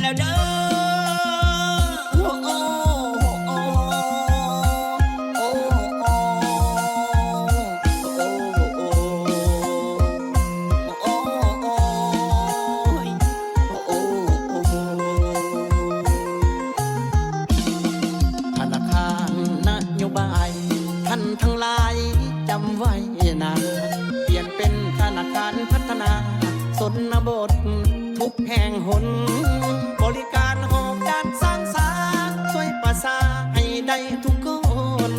ແລ້ວເດີ. ໂອ້ ໂອ້ ໂອ້ ໂອ້ ໂອ້ ໂອ້ ໂອ້ ໂອ້ ໂອ້ ໂອ້ ໂອ້ ໂອ້ ທະນາຄານນະໂຍບາຍ ທ່ານທັງຫຼາຍຈຳໄວ້ນາ, ປ່ຽນເປັນທະນາຄານພັດທະນາຊົນນະບົດທຸກແຫ່ງຫົນ, ບໍລິການຮອບດ້ານສ້າງສາ ຊ່ວຍປະຊາໃຫ້ໄດ້ທຸກຄົນ,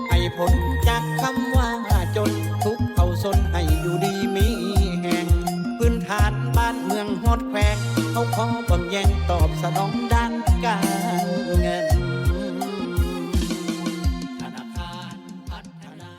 ໃຫ້ພົ້ນຈາກຄຳວ່າຈົນ, ທຸກເຜົ່າຊົນໃຫ້ຢູ່ດີມີແຮງ, ພື້ນຖານບ້ານເມືອງຮອດແຂວງ ເຮົາຂໍພວມແຍງ ຕອບສະໜອງດ້ານການເງິນ. ທະນາຄານພັດທະນາ.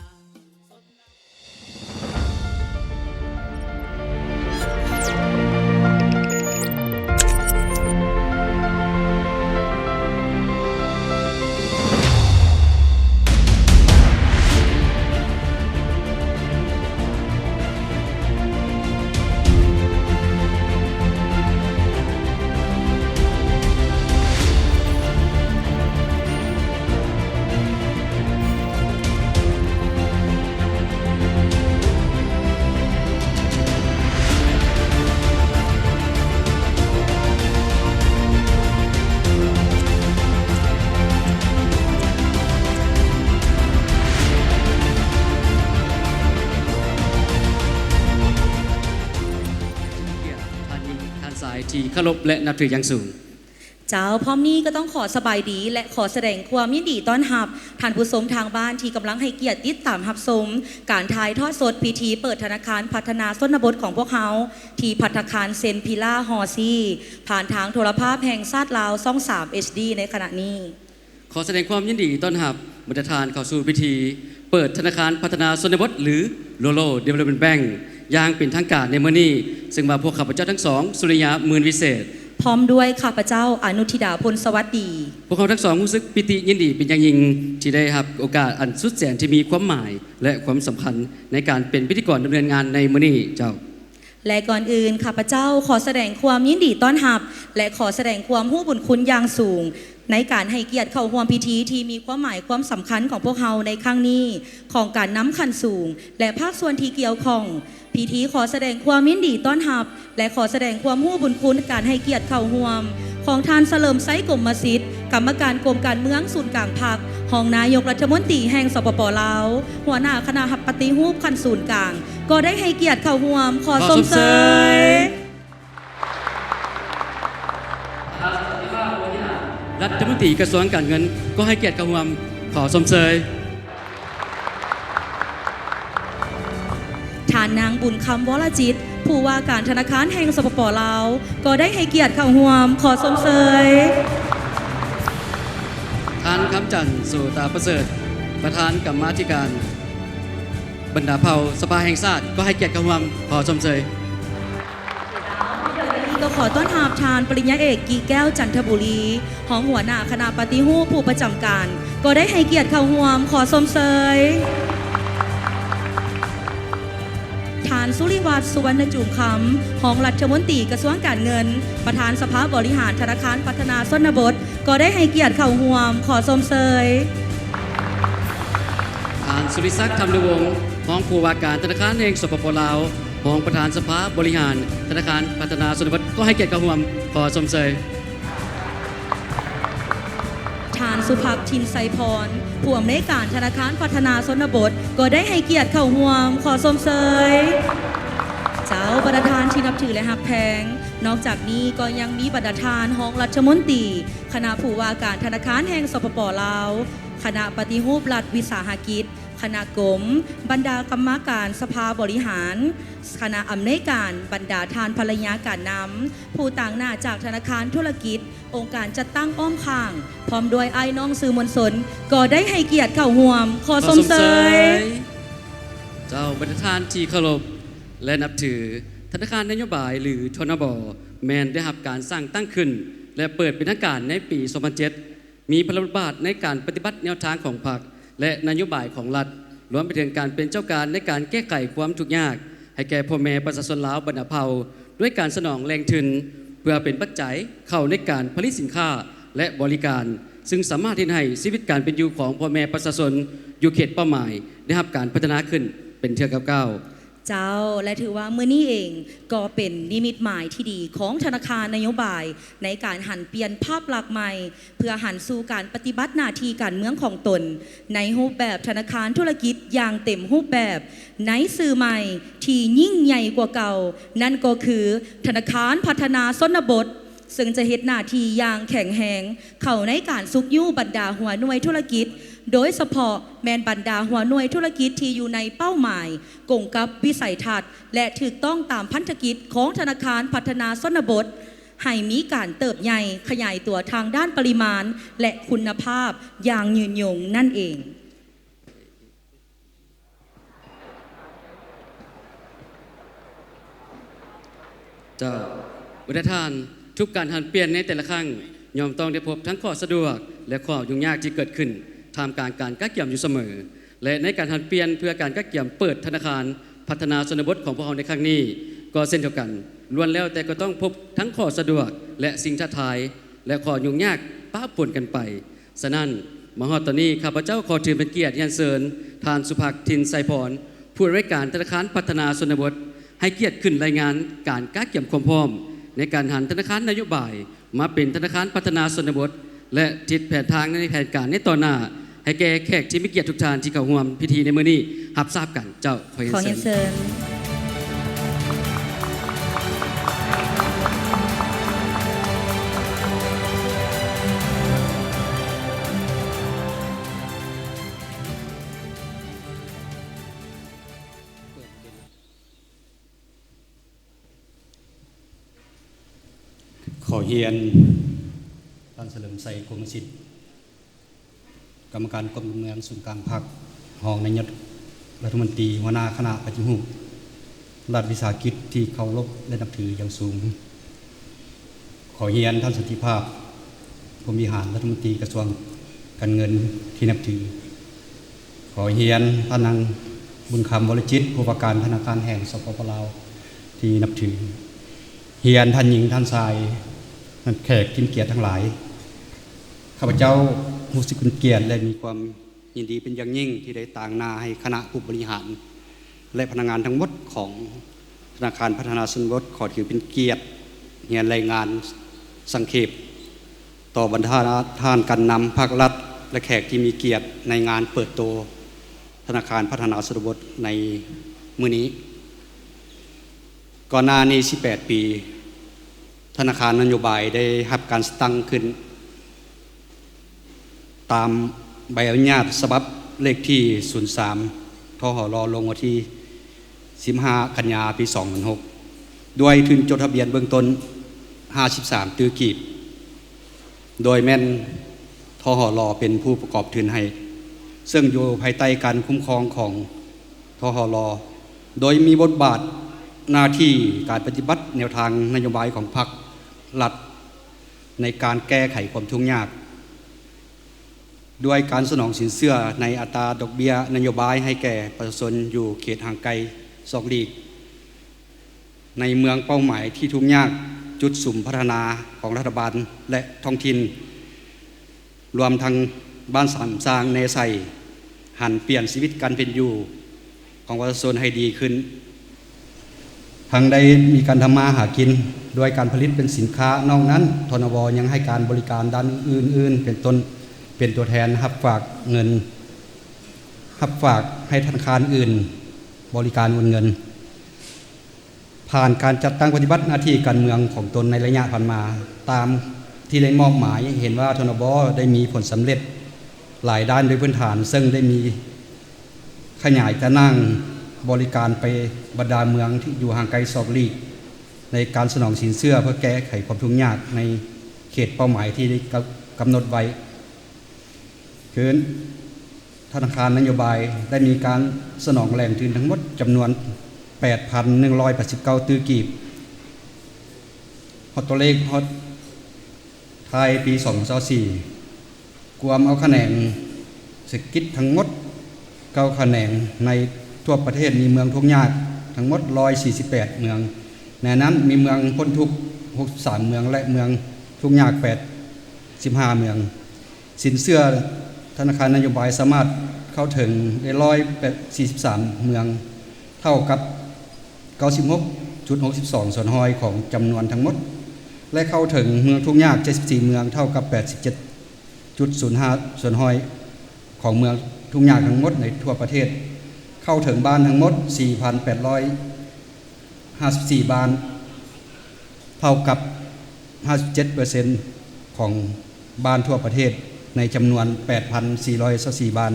ທ່ານຍິງ ທ່ານຊາຍທີ່ເຄົາລົບ ແລະ ນັບຖືຢ່າງສູງ. ເຈົ້າ, ພ້ອມນີ້ກໍຕ້ອງຂໍສະບາຍດີ ແລະ ຂໍສະແດງຄວາມຍິນດີຕ້ອນຮັບທ່ານຜູ້ຊົມທາງບ້ານທີ່ກຳລັງໃຫ້ກຽດຕິດຕາມຮັບຊົມການຖ່າຍທອດສົດພິທີເປີດທະນາຄານພັດທະນາຊົນນະບົດຂອງພວກເຮົາ ທີ່ພັດຕາຄານເຊັນພິລາ ຫໍຊີ ຜ່ານທາງໂທລະພາບແຫ່ງຊາດລາວ ຊ່ອງສາມ ເອັດດີ ໃນຂະນະນີ້. ຂໍສະແດງຄວາມຍິນດີຕ້ອນຮັບບັນດາທ່ານເຂົ້າສູ່ພິທີເປີດທະນາຄານພັດທະນາຊົນນະບົດ ຫຼື Rural Development Bank ຢ່າງເປັນທາງການໃນມື້ນີ້, ເຊິ່ງວ່າພວກຂ້າພະເຈົ້າທັງສອງ ສຸລິຍາ ໝື່ນວິເສດ ພ້ອມດ້ວຍຂ້າພະເຈົ້າ ອະນຸທິດາ ພົນສະຫວັດດີ ພວກເຮົາທັງສອງຮູ້ສຶກປີຕິຍິນດີເປັນຢ່າງຍິ່ງ ທີ່ໄດ້ຮັບໂອກາດອັນສຸດແສນທີ່ມີຄວາມໝາຍ ແລະ ຄວາມສຳຄັນໃນການເປັນພິທີກອນດຳເນີນງານໃນມື້ນີ້ເຈົ້າ. ແລະ ກ່ອນອື່ນ ຂ້າພະເຈົ້າຂໍສະແດງຄວາມຍິນດີຕ້ອນຮັບ ແລະ ຂໍສະແດງຄວາມຮູ້ບຸນຄຸນຢ່າງສູງ ໃນການໃຫ້ກຽດເຂົ້າຮ່ວມພິທີທີ່ມີຄວາມໝາຍຄວາມສຳຄັນຂອງພວກເຮົາໃນຄັ້ງນີ້ ຂອງການນຳຂັ້ນສູງ ແລະ ພາກສ່ວນທີ່ກ່ຽວຂ້ອງ. ພິທີຂໍສະແດງຄວາມຍິນດີຕ້ອນຮັບ ແລະ ຂໍສະແດງຄວາມຮູ້ບຸນຄຸນການໃຫ້ກຽດເຂົ້າຮ່ວມຂອງທ່ານ ສະເຫຼີມໄຊ ກົມມະສິດ ກຳມະການກົມການເມືອງສູນກາງພັກ, ຮອງນາຍົກລັດຖະມົນຕີແຫ່ງ ສປປ ລາວ, ຫົວໜ້າຄະນະປະຕິຮູບຂັ້ນສູນກາງ ກໍໄດ້ໃຫ້ກຽດເຂົ້າຮ່ວມ. ຂໍຊົມເຊີຍ. ລັດຖະມົນຕີກະຊວງການເງິນ ກໍໃຫ້ກຽດເຂົ້າຮ່ວມ. ຂໍຊົມເຊີຍ. ທ່ານນາງ ບຸນຄຳ ວໍລະຈິດ ຜູ້ວ່າການທະນາຄານແຫ່ງ ສປປ ລາວ ກໍໄດ້ໃຫ້ກຽດເຂົ້າຮ່ວມ. ຂໍຊົມເຊີຍ. ທ່ານ ຄຳຈັນ ໂສຕາປະເສີດ ປະທານກຳມາທິການບັນດາເຜົ່າສະພາແຫ່ງຊາດ ກໍໃຫ້ກຽດເຂົ້າຮ່ວມ. ຂໍຊົມເຊີຍ. ດຽວນີ້ກໍຂໍຕ້ອນຮັບທ່ານປະລິນຍາເອກ ກິແກ້ວ ຈັນທະບູລີ ຮອງຫົວໜ້າຄະນະປະຕິຮູບຜູ້ປະຈຳການ ກໍໄດ້ໃຫ້ກຽດເຂົ້າຮ່ວມ. ຂໍຊົມເຊີຍ. ທ່ານ ສຸລິວັດ ສຸວັນນະຈູມຄຳ ຮອງລັດຖະມົນຕີກະຊວງການເງິນ ປະທານສະພາບໍລິຫານທະນາຄານພັດທະນາຊົນນະບົດ ກໍໄດ້ໃຫ້ກຽດເຂົ້າຮ່ວມ. ຂໍຊົມເຊີຍ. ທ່ານ ສຸລິສັກ ທຳນຸວົງ ຮອງຜູ້ວ່າການທະນາຄານແຫ່ງ ສປປ ລາວ ຮອງປະທານສະພາບໍລິຫານທະນາຄານພັດທະນາຊົນນະບົດ ກໍໃຫ້ກຽດເຂົ້າຮ່ວມ. ຂໍຊົມເຊີຍ. ທ່ານ ສຸພັກ ທິນໄຊພອນ ຜູ້ອຳນວຍການທະນາຄານພັດທະນາຊົນນະບົດ ກໍໄດ້ໃຫ້ກຽດເຂົ້າຮ່ວມ. ຂໍຊົມເຊີຍ. ເຈົ້າ, ບັນດາທ່ານທີ່ນັບຖື ແລະ ຮັກແພງ, ນອກຈາກນີ້ກໍຍັງມີບັນດາທ່ານຮອງລັດຖະມົນຕີ, ຄະນະຜູ້ວ່າການທະນາຄານແຫ່ງ ສປປ ລາວ, ຄະນະປະຕິຮູບລັດວິສາຫະກິດ, ຄະນະກົມ, ບັນດາກຳມະການສະພາບໍລິຫານ, ຄະນະອຳນວຍການ, ບັນດາທ່ານພັນລະຍາການນຳ, ຜູ້ຕາງໜ້າຈາກທະນາຄານທຸລະກິດ, ອົງການຈັດຕັ້ງອ້ອມຂ້າງ, ພ້ອມດ້ວຍອ້າຍນ້ອງສື່ມວນຊົນ ກໍໄດ້ໃຫ້ກຽດເຂົ້າຮ່ວມ. ຂໍຊົມເຊີຍ. ເຈົ້າ, ບັນດາທ່ານທີ່ເຄົາລົບ ແລະ ນັບຖື, ທະນາຄານນະໂຍບາຍ ຫຼື ທນບ ແມ່ນໄດ້ຮັບການສ້າງຕັ້ງຂຶ້ນ ແລະ ເປີດເປັນທາງການໃນປີສອງພັນເຈັດ ມີພາລະບົດບາດໃນການປະຕິບັດແນວທາງຂອງພັກ ແລະ ນະໂຍບາຍຂອງລັດ, ລວມໄປເຖິງການເປັນເຈົ້າການໃນການແກ້ໄຂຄວາມທຸກຍາກໃຫ້ແກ່ພໍ່ແມ່ປະຊາຊົນລາວບັນດາເຜົ່າ ດ້ວຍການສະໜອງແຫຼ່ງທຶນ ເພື່ອເປັນປັດໄຈເຂົ້າໃນການຜະລິດສິນຄ້າ ແລະ ບໍລິການ, ຊຶ່ງສາມາດເຮັດໃຫ້ຊີວິດການເປັນຢູ່ຂອງພໍ່ແມ່ປະຊາຊົນຢູ່ເຂດເປົ້າໝາຍໄດ້ຮັບການພັດທະນາຂຶ້ນເປັນເທື່ອກ້າວໆ. ເຈົ້າ ແລະ ຖືວ່າມື້ນີ້ເອງກໍເປັນນິມິດໝາຍທີ່ດີຂອງທະນາຄານນະໂຍບາຍ ໃນການຫັນປ່ຽນພາບລັກໃໝ່ ເພື່ອຫັນສູ່ການປະຕິບັດໜ້າທີ່ການເມືອງຂອງຕົນ ໃນຮູບແບບທະນາຄານທຸລະກິດຢ່າງເຕັມຮູບແບບ ໃນຊື່ໃໝ່ທີ່ຍິ່ງໃຫຍ່ກວ່າເກົ່າ, ນັ້ນກໍຄືທະນາຄານພັດທະນາຊົນນະບົດ, ເຊິ່ງຈະເຮັດໜ້າທີ່ຢ່າງແຂງແຮງເຂົ້າໃນການຊຸກຍູ້ບັນດາຫົວໜ່ວຍທຸລະກິດ, ໂດຍສະເພາະແມ່ນບັນດາຫົວໜ່ວຍທຸລະກິດທີ່ຢູ່ໃນເປົ້າໝາຍກົງກັບວິໄສທັດ ແລະ ຖືກຕ້ອງຕາມພັນທະກິດຂອງທະນາຄານພັດທະນາຊົນນະບົດ, ໃຫ້ມີການເຕີບໃຫຍ່ຂະຫຍາຍຕົວທາງດ້ານປະລິມານ ແລະ ຄຸນນະພາບຢ່າງຍືນຍົງນັ້ນເອງ. ເຈົ້າ, ບັນດາທ່ານ, ທຸກການຫັນປ່ຽນໃນແຕ່ລະຄັ້ງ ຍ່ອມຕ້ອງໄດ້ພົບທັງຂໍ້ສະດວກ ແລະ ຂໍ້ຫຍຸ້ງຍາກທີ່ເກີດຂຶ້ນທ່າມກາງການກະກຽມຢູ່ສະເໝີ. ແລະ ໃນການຫັນປ່ຽນເພື່ອການກະກຽມເປີດທະນາຄານພັດທະນາຊົນນະບົດຂອງພວກເຮົາໃນຄັ້ງນີ້ ກໍເຊັ່ນດຽວກັນ, ລ້ວນແລ້ວແຕ່ກໍຕ້ອງພົບທັງຂໍ້ສະດວກ ແລະ ສິ່ງທ້າທາຍ ແລະ ຂໍ້ຫຍຸ້ງຍາກປະປົນກັນໄປ. ສະນັ້ນ, ມາຮອດຕອນນີ້, ຂ້າພະເຈົ້າຂໍຖືເປັນກຽດຮຽນເຊີນທ່ານ ສຸພັກ ຖິ່ນໄຊພອນ, ຜູ້ອຳນວຍການທະນາຄານພັດທະນາຊົນນະບົດ, ໃຫ້ກຽດຂຶ້ນລາຍງານການກະກຽມຄວາມພ້ອມໃນການຫັນທະນາຄານນະໂຍບາຍ ມາເປັນທະນາຄານພັດທະນາຊົນນະບົດ ແລະ ທິດແຜນທາງໃນແຜນການໃນຕໍ່ໜ້າ ໃຫ້ແກ່ແຂກທີ່ມີກຽດທຸກທ່ານທີ່ເຂົ້າຮ່ວມພິທີໃນມື້ນີ້ຮັບຊາບກັນ. ເຈົ້າ, ຂໍຮຽນເຊີນ. ຂໍຮຽນເຊີນ. ຂໍຮຽນທ່ານ ສະເຫຼີມໄຊ ກົມມະສິດ, ກຳມະການກົມການເມືອງສູນກາງພັກ, ຮອງນາຍົກລັດຖະມົນຕີ, ຫົວໜ້າຄະນະປະຕິຮູບລັດວິສາຫະກິດທີ່ເຄົາລົບ ແລະ ນັບຖືຢ່າງສູງ. ຂໍຮຽນທ່ານ ສັນຕິພາບ ພົມວິຫານ, ລັດຖະມົນຕີກະຊວງການເງິນທີ່ນັບຖື. ຂໍຮຽນທ່ານນາງ ບຸນຄຳ ວໍລະຈິດ, ຜູ້ວ່າການທະນາຄານແຫ່ງ ສປປ ລາວ ທີ່ນັບຖື. ຮຽນທ່ານຍິງ, ທ່ານຊາຍ, ແຂກທີ່ມີກຽດທັງຫຼາຍ, ຂ້າພະເຈົ້າຮູ້ສຶກເປັນກຽດ ແລະ ມີຄວາມຍິນດີເປັນຢ່າງຍິ່ງທີ່ໄດ້ຕາງໜ້າໃຫ້ຄະນະຜູ້ບໍລິຫານ ແລະ ພະນັກງານທັງໝົດຂອງທະນາຄານພັດທະນາຊົນນະບົດ ຂໍຖືເປັນກຽດຮຽນລາຍງານສັງເຂບ ຕໍ່ບັນດາທ່ານການນຳພາກລັດ ແລະ ແຂກທີ່ມີກຽດໃນງານເປີດໂຕທະນາຄານພັດທະນາຊົນນະບົດໃນມື້ນີ້. ກ່ອນໜ້ານີ້ສິບແປດປີ, ທະນາຄານນະໂຍບາຍໄດ້ຮັບການສ້າງຕັ້ງຂຶ້ນ ຕາມໃບອະນຸຍາດສະບັບເລກທີສູນສາມ ທຫລ ລົງວັນທີສິບຫ້າ ກັນຍາ ປີສອງພັນຫົກ ດ້ວຍທຶນຈົດທະບຽນເບື້ອງຕົ້ນຫ້າສິບສາມຕື້ກີບ, ໂດຍແມ່ນ ທຫລ ເປັນຜູ້ປະກອບທຶນໃຫ້, ເຊິ່ງຢູ່ພາຍໃຕ້ການຄຸ້ມຄອງຂອງ ທຫລ ໂດຍມີບົດບາດໜ້າທີ່ການປະຕິບັດແນວທາງນະໂຍບາຍຂອງພັກລັດ ໃນການແກ້ໄຂຄວາມທຸກຍາກ ດ້ວຍການສະໜອງສິນເຊື່ອໃນອັດຕາດອກເບ້ຍນະໂຍບາຍໃຫ້ແກ່ປະຊາຊົນຢູ່ເຂດຫ່າງໄກສອກຫຼີກ ໃນເມືອງເປົ້າໝາຍທີ່ທຸກຍາກ, ຈຸດສຸມພັດທະນາຂອງລັດຖະບານ ແລະ ທ້ອງຖິ່ນ, ລວມທັງບ້ານສາມຊ່າງແນໄຊ, ຫັນປ່ຽນຊີວິດການເປັນຢູ່ຂອງປະຊາຊົນໃຫ້ດີຂຶ້ນ. ທັງໄດ້ມີການທຳມາຫາກິນດ້ວຍການຜະລິດເປັນສິນຄ້າ. ນອກນັ້ນ, ທນວ ຍັງໃຫ້ການບໍລິການດ້ານອື່ນໆ ເປັນຕົ້ນ ເປັນຕົວແທນຮັບຝາກເງິນ, ຮັບຝາກໃຫ້ທະນາຄານອື່ນບໍລິການໂອນເງິນ. ຜ່ານການຈັດຕັ້ງປະຕິບັດໜ້າທີ່ການເມືອງຂອງຕົນໃນໄລຍະຜ່ານມາ, ຕາມທີ່ໄດ້ມອບໝາຍ, ເຫັນວ່າ ທນວ ໄດ້ມີຜົນສຳເລັດຫຼາຍດ້ານໂດຍພື້ນຖານ, ເຊິ່ງໄດ້ມີ ຂະຫຍາຍຕາໜ່າງບໍລິການໄປບັນດາເມືອງທີ່ຢູ່ຫ່າງໄກສອກຫຼີກ ໃນການສະໜອງສິນເຊື່ອເພື່ອແກ້ໄຂຄວາມທຸກຍາກໃນເຂດເປົ້າໝາຍທີ່ໄດ້ກຳ ກຳນົດໄວ້. ຄື ທະນາຄານນະໂຍບາຍໄດ້ມີການສະໜອງແຫຼ່ງທຶນທັງໝົດຈຳນວນແປດພັນໜຶ່ງຮ້ອຍແປດສິບເກົ້າຕື້ກີບ. ຮອດຕົວເລກຮອດທ້າຍປີສອງພັນຊາວສີ່ ກວມເອົາຂະແໜງເສດຖະກິດທັງໝົດເກົ້າຂະແໜງໃນທົ່ວປະເທດ ມີເມືອງທຸກຍາກທັງໝົດຮ້ອຍສີ່ສິບແປດເມືອງ, ໃນນັ້ນມີເມືອງພົ້ນທຸກ ຫົກສິບສາມເມືອງ ແລະ ເມືອງທຸກຍາກ ແປດສິບຫ້າເມືອງ. ສິນເຊື່ອທະນາຄານນະໂຍບາຍສາມາດເຂົ້າເຖິງໄດ້ຮ້ອຍສີ່ສິບສາມເມືອງ ເທົ່າກັບເກົ້າສິບຫົກຈຸດຫົກສິບສອງສ່ວນຮ້ອຍຂອງຈຳນວນທັງໝົດ ແລະ ເຂົ້າເຖິງເມືອງທຸກຍາກເຈັດສິບສີ່ເມືອງ ເທົ່າກັບແປດສິບເຈັດຈຸດສູນຫ້າສ່ວນຮ້ອຍຂອງເມືອງທຸກຍາກທັງໝົດໃນທົ່ວປະເທດ, ເຂົ້າເຖິງບ້ານທັງໝົດສີ່ພັນແປດຮ້ອຍ ຫ້າສິບສີ່ບ້ານ ເທົ່າກັບຫ້າສິບເຈັດເປີເຊັນຂອງບ້ານທົ່ວປະເທດ ໃນຈຳນວນແປດພັນສີ່ຮ້ອຍຊາວສີ່ບ້ານ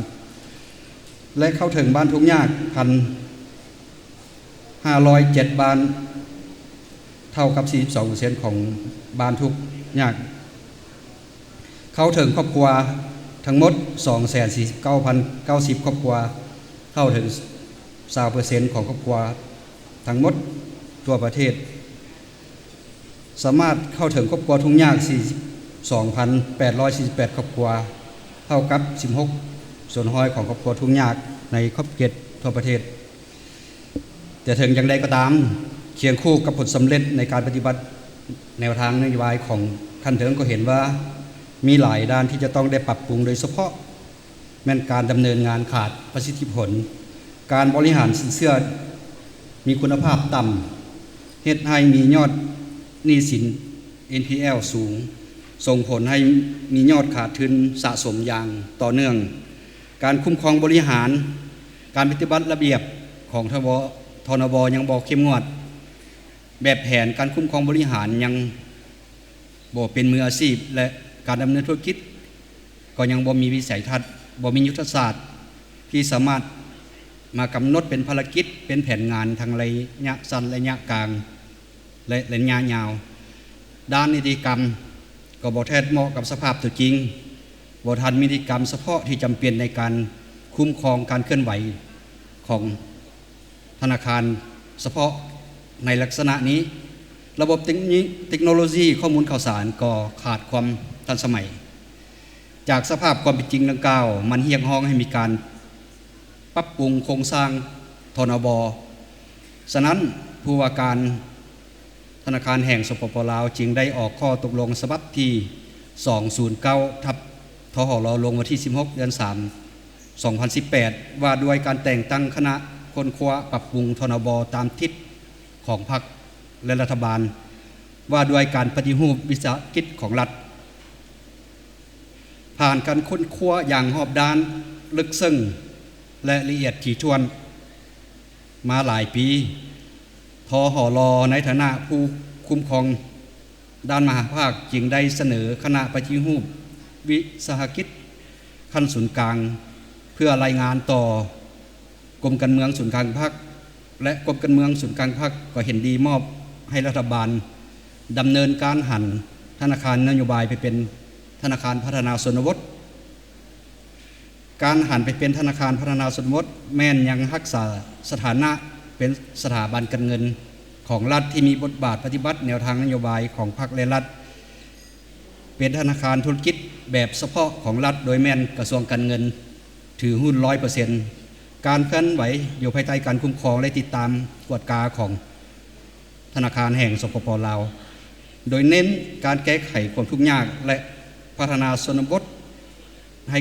ແລະ ເຂົ້າເຖິງບ້ານທຸກຍາກໜຶ່ງພັນຫ້າຮ້ອຍເຈັດບ້ານ ເທົ່າກັບສີ່ສິບສອງເປີເຊັນຂອງບ້ານທຸກຍາກ. ເຂົ້າເຖິງຄອບຄົວທັງໝົດສອງແສນສີ່ສິບເກົ້າພັນເກົ້າສິບຄອບຄົວ, ເຂົ້າເຖິງຊາວເປີເຊັນຂອງຄອບຄົວທັງໝົດທົ່ວປະເທດ. ສາມາດເຂົ້າເຖິງຄອບຄົວທຸກຍາກສີ່ສິບສອງພັນແປດຮ້ອຍສີ່ສິບແປດຄອບຄົວ, ເທົ່າກັບສິບຫົກສ່ວນຮ້ອຍຂອງຄອບຄົວທຸກຍາກໃນຂອບເຂດທົ່ວປະເທດ. ແຕ່ເຖິງຢ່າງໃດກໍຕາມ, ຄຽງຄູ່ກັບຜົນສຳເລັດໃນການປະຕິບັດແນວທາງນະໂຍບາຍຂອງຂັ້ນເທິງ ກໍເຫັນວ່າມີຫຼາຍດ້ານທີ່ຈະຕ້ອງໄດ້ປັບປຸງ, ໂດຍສະເພາະແມ່ນການດຳເນີນງານຂາດປະສິດທິຜົນ, ການບໍລິຫານສິນເຊື່ອມີຄຸນນະພາບຕ່ຳ, ເຮັດໃຫ້ມີຍອດໜີ້ສິນ ເອັນ ພີ ແອລ ສູງ, ສົ່ງຜົນໃຫ້ມີຍອດຂາດທຶນສະສົມຢ່າງຕໍ່ເນື່ອງ, ການຄຸ້ມຄອງບໍລິຫານ, ການປະຕິບັດລະບຽບຂອງ ທ ທນບ ຍັງບໍ່ເຂັ້ມງວດ, ແບບແຜນການຄຸ້ມຄອງບໍລິຫານຍັງບໍ່ເປັນມືອາຊີບ ແລະ ການດຳເນີນທຸລະກິດກໍຍັງບໍ່ມີວິໄສທັດ, ບໍ່ມີຍຸດທະສາດທີ່ສາມາດມາກຳນົດເປັນພາລະກິດ, ເປັນແຜນງານທັງໄລຍະສັ້ນ, ໄລຍະກາງ ແລະ ໄລຍະຍາວ. ດ້ານນິຕິກຳກໍບໍ່ແທດເໝາະກັບສະພາບຕົວຈິງ, ບໍ່ທັນມີນິຕິກຳສະເພາະທີ່ຈຳເປັນໃນການຄຸ້ມຄອງການເຄື່ອນໄຫວຂອງທະນາຄານສະເພາະໃນລັກສະນະນີ້. ລະບົບເຕັກນິ ເຕັກໂນໂລຊີຂໍ້ມູນຂ່າວສານກໍຂາດຄວາມທັນສະໄໝ. ຈາກສະພາບຄວາມເປັນຈິງດັ່ງກ່າວ, ມັນຮຽກຮ້ອງໃຫ້ມີການປັບປຸງໂຄງສ້າງ ທນບ. ສະນັ້ນ, ຜູ້ວ່າການທະນາຄານແຫ່ງ ສປປ ລາວ ຈຶ່ງໄດ້ອອກຂໍ້ຕົກລົງສະບັບທີສອງສູນເກົ້າ ທັບ ທຫລ ລົງວັນທີສິບຫົກ ເດືອນສາມ ສອງພັນສິບແປດ ວ່າດ້ວຍການແຕ່ງຕັ້ງຄະນະຄົ້ນຄວ້າປັບປຸງ ທນບ ຕາມທິດຂອງພັກ ແລະ ລັດຖະບານ, ວ່າດ້ວຍການປະຕິຮູບວິສາຫະກິດຂອງລັດ. ຜ່ານການຄົ້ນຄວ້າຢ່າງຮອບດ້ານ, ເລິກເຊິ່ງ ແລະ ລະອຽດຖີ່ຖ້ວນມາຫຼາຍປີ, ທຫລ ໃນຖານະຜູ້ຄຸ້ມຄອງດ້ານມະຫາພາກ ຈຶ່ງໄດ້ສະເໜີຄະນະປະຕິຮູບວິສາຫະກິດຂັ້ນສູນກາງ ເພື່ອລາຍງານຕໍ່ ກົມການເມືອງສູນກາງພັກ ແລະ ກົມການເມືອງສູນກາງພັກກໍເຫັນດີມອບໃຫ້ລັດຖະບານດຳເນີນການຫັນທະນາຄານນະໂຍບາຍໄປເປັນທະນາຄານພັດທະນາຊົນນະບົດ. ການຫັນໄປເປັນທະນາຄານພັດທະນາຊົນນະບົດ ແມ່ນຍັງຮັກສາສະຖານະເປັນສະຖາບັນການເງິນຂອງລັດ ທີ່ມີບົດບາດປະຕິບັດແນວທາງນະໂຍບາຍຂອງພັກ ແລະ ລັດ ເປັນທະນາຄານທຸລະກິດແບບສະເພາະຂອງລັດ ໂດຍແມ່ນກະຊວງການເງິນຖືຫຸ້ນຮ້ອຍເປີເຊັນ. ການເຄື່ອນໄຫວຢູ່ພາຍໃຕ້ການຄຸ້ມຄອງ ແລະ ຕິດຕາມກວດກາຂອງທະນາຄານແຫ່ງ ສປປ ລາວ, ໂດຍເນັ້ນການແກ້ໄຂຄວາມທຸກຍາກ ແລະ ພັດທະນາຊົນນະບົດໃຫ້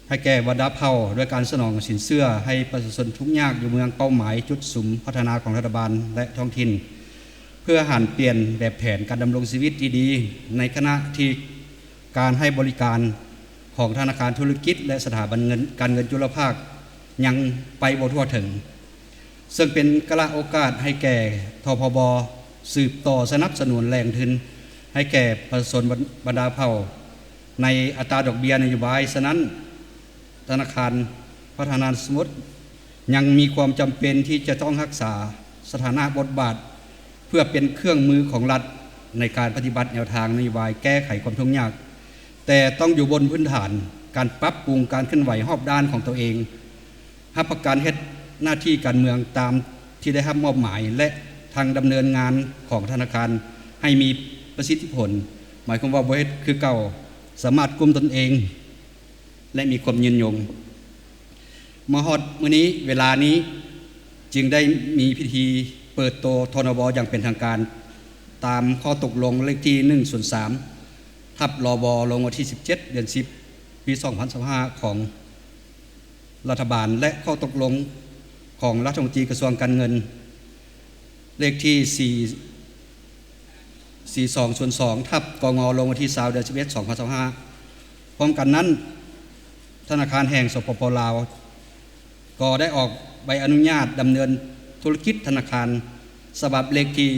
ໃຫ້ແກ່ບັນດາເຜົ່າ ດ້ວຍການສະໜອງສິນເຊື່ອໃຫ້ປະຊາຊົນທຸກຍາກຢູ່ເມືອງເປົ້າໝາຍຈຸດສຸມພັດທະນາຂອງລັດຖະບານ ແລະ ທ້ອງຖິ່ນ ເພື່ອຫັນປ່ຽນແບບແຜນການດຳລົງຊີວິດທີ່ດີ, ໃນຂະນະທີ່ການໃຫ້ບໍລິການຂອງທະນາຄານທຸລະກິດ ແລະ ສະຖາບັນເງິນ ການເງິນຈຸລະພາກຍັງໄປບໍ່ທົ່ວເຖິງ. ເຊິ່ງເປັນກາລະໂອກາດໃຫ້ແກ່ ທພບ ສືບຕໍ່ສະໜັບສະໜູນແຫຼ່ງທຶນໃຫ້ແກ່ປະຊາຊົນບັນ ບັນດາເຜົ່າໃນອັດຕາດອກເບ້ຍນະໂຍບາຍ. ສະນັ້ນ, ທະນາຄານພັດທະນາຊົນນະບົດຍັງມີຄວາມຈຳເປັນທີ່ຈະຕ້ອງຮັກສາສະຖານະບົດບາດ ເພື່ອເປັນເຄື່ອງມືຂອງລັດໃນການປະຕິບັດແນວທາງນະໂຍບາຍແກ້ໄຂຄວາມທຸກຍາກ, ແຕ່ຕ້ອງຢູ່ບົນພື້ນຖານການປັບປຸງການເຄື່ອນໄຫວຮອບດ້ານຂອງຕົວເອງ, ຮັບປະກັນເຮັດໜ້າທີ່ການເມືອງຕາມທີ່ໄດ້ຮັບມອບໝາຍ ແລະ ທັງດຳເນີນງານຂອງທະນາຄານໃຫ້ມີປະສິດທິຜົນ, ໝາຍຄວາມວ່າບໍ່ເຮັດຄືເກົ່າ, ສາມາດກຸມຕົນເອງ ແລະ ມີຄວາມຍືນຍົງ. ມາຮອດມື້ນີ້, ເວລານີ້, ຈຶ່ງໄດ້ມີພິທີ ເປີດໂຕ ທນວ ຢ່າງເປັນທາງການ ຕາມຂໍ້ຕົກລົງເລກທີ ໜຶ່ງສູນສາມ ທັບ ລວ ລົງວັນທີ ສິບເຈັດ ເດືອນ ສິບ ປີ ສອງພັນຊາວຫ້າ ຂອງລັດຖະບານ ແລະ ຂໍ້ຕົກລົງຂອງລັດຖະມົນຕີກະຊວງການເງິນ ເລກທີ ສີ່ ສີ່ສອງສູນສອງ ທັບ ກງ ລົງວັນທີ ຊາວ ເດືອນ ສິບເອັດ ສອງພັນຊາວຫ້າ. ພ້ອມກັນນັ້ນ, ທະນາຄານແຫ່ງ ສປປ ລາວ ກໍໄດ້ອອກໃບອະນຸຍາດດຳເນີນທຸລະກິດທະນາຄານ ສະບັບເລກທີ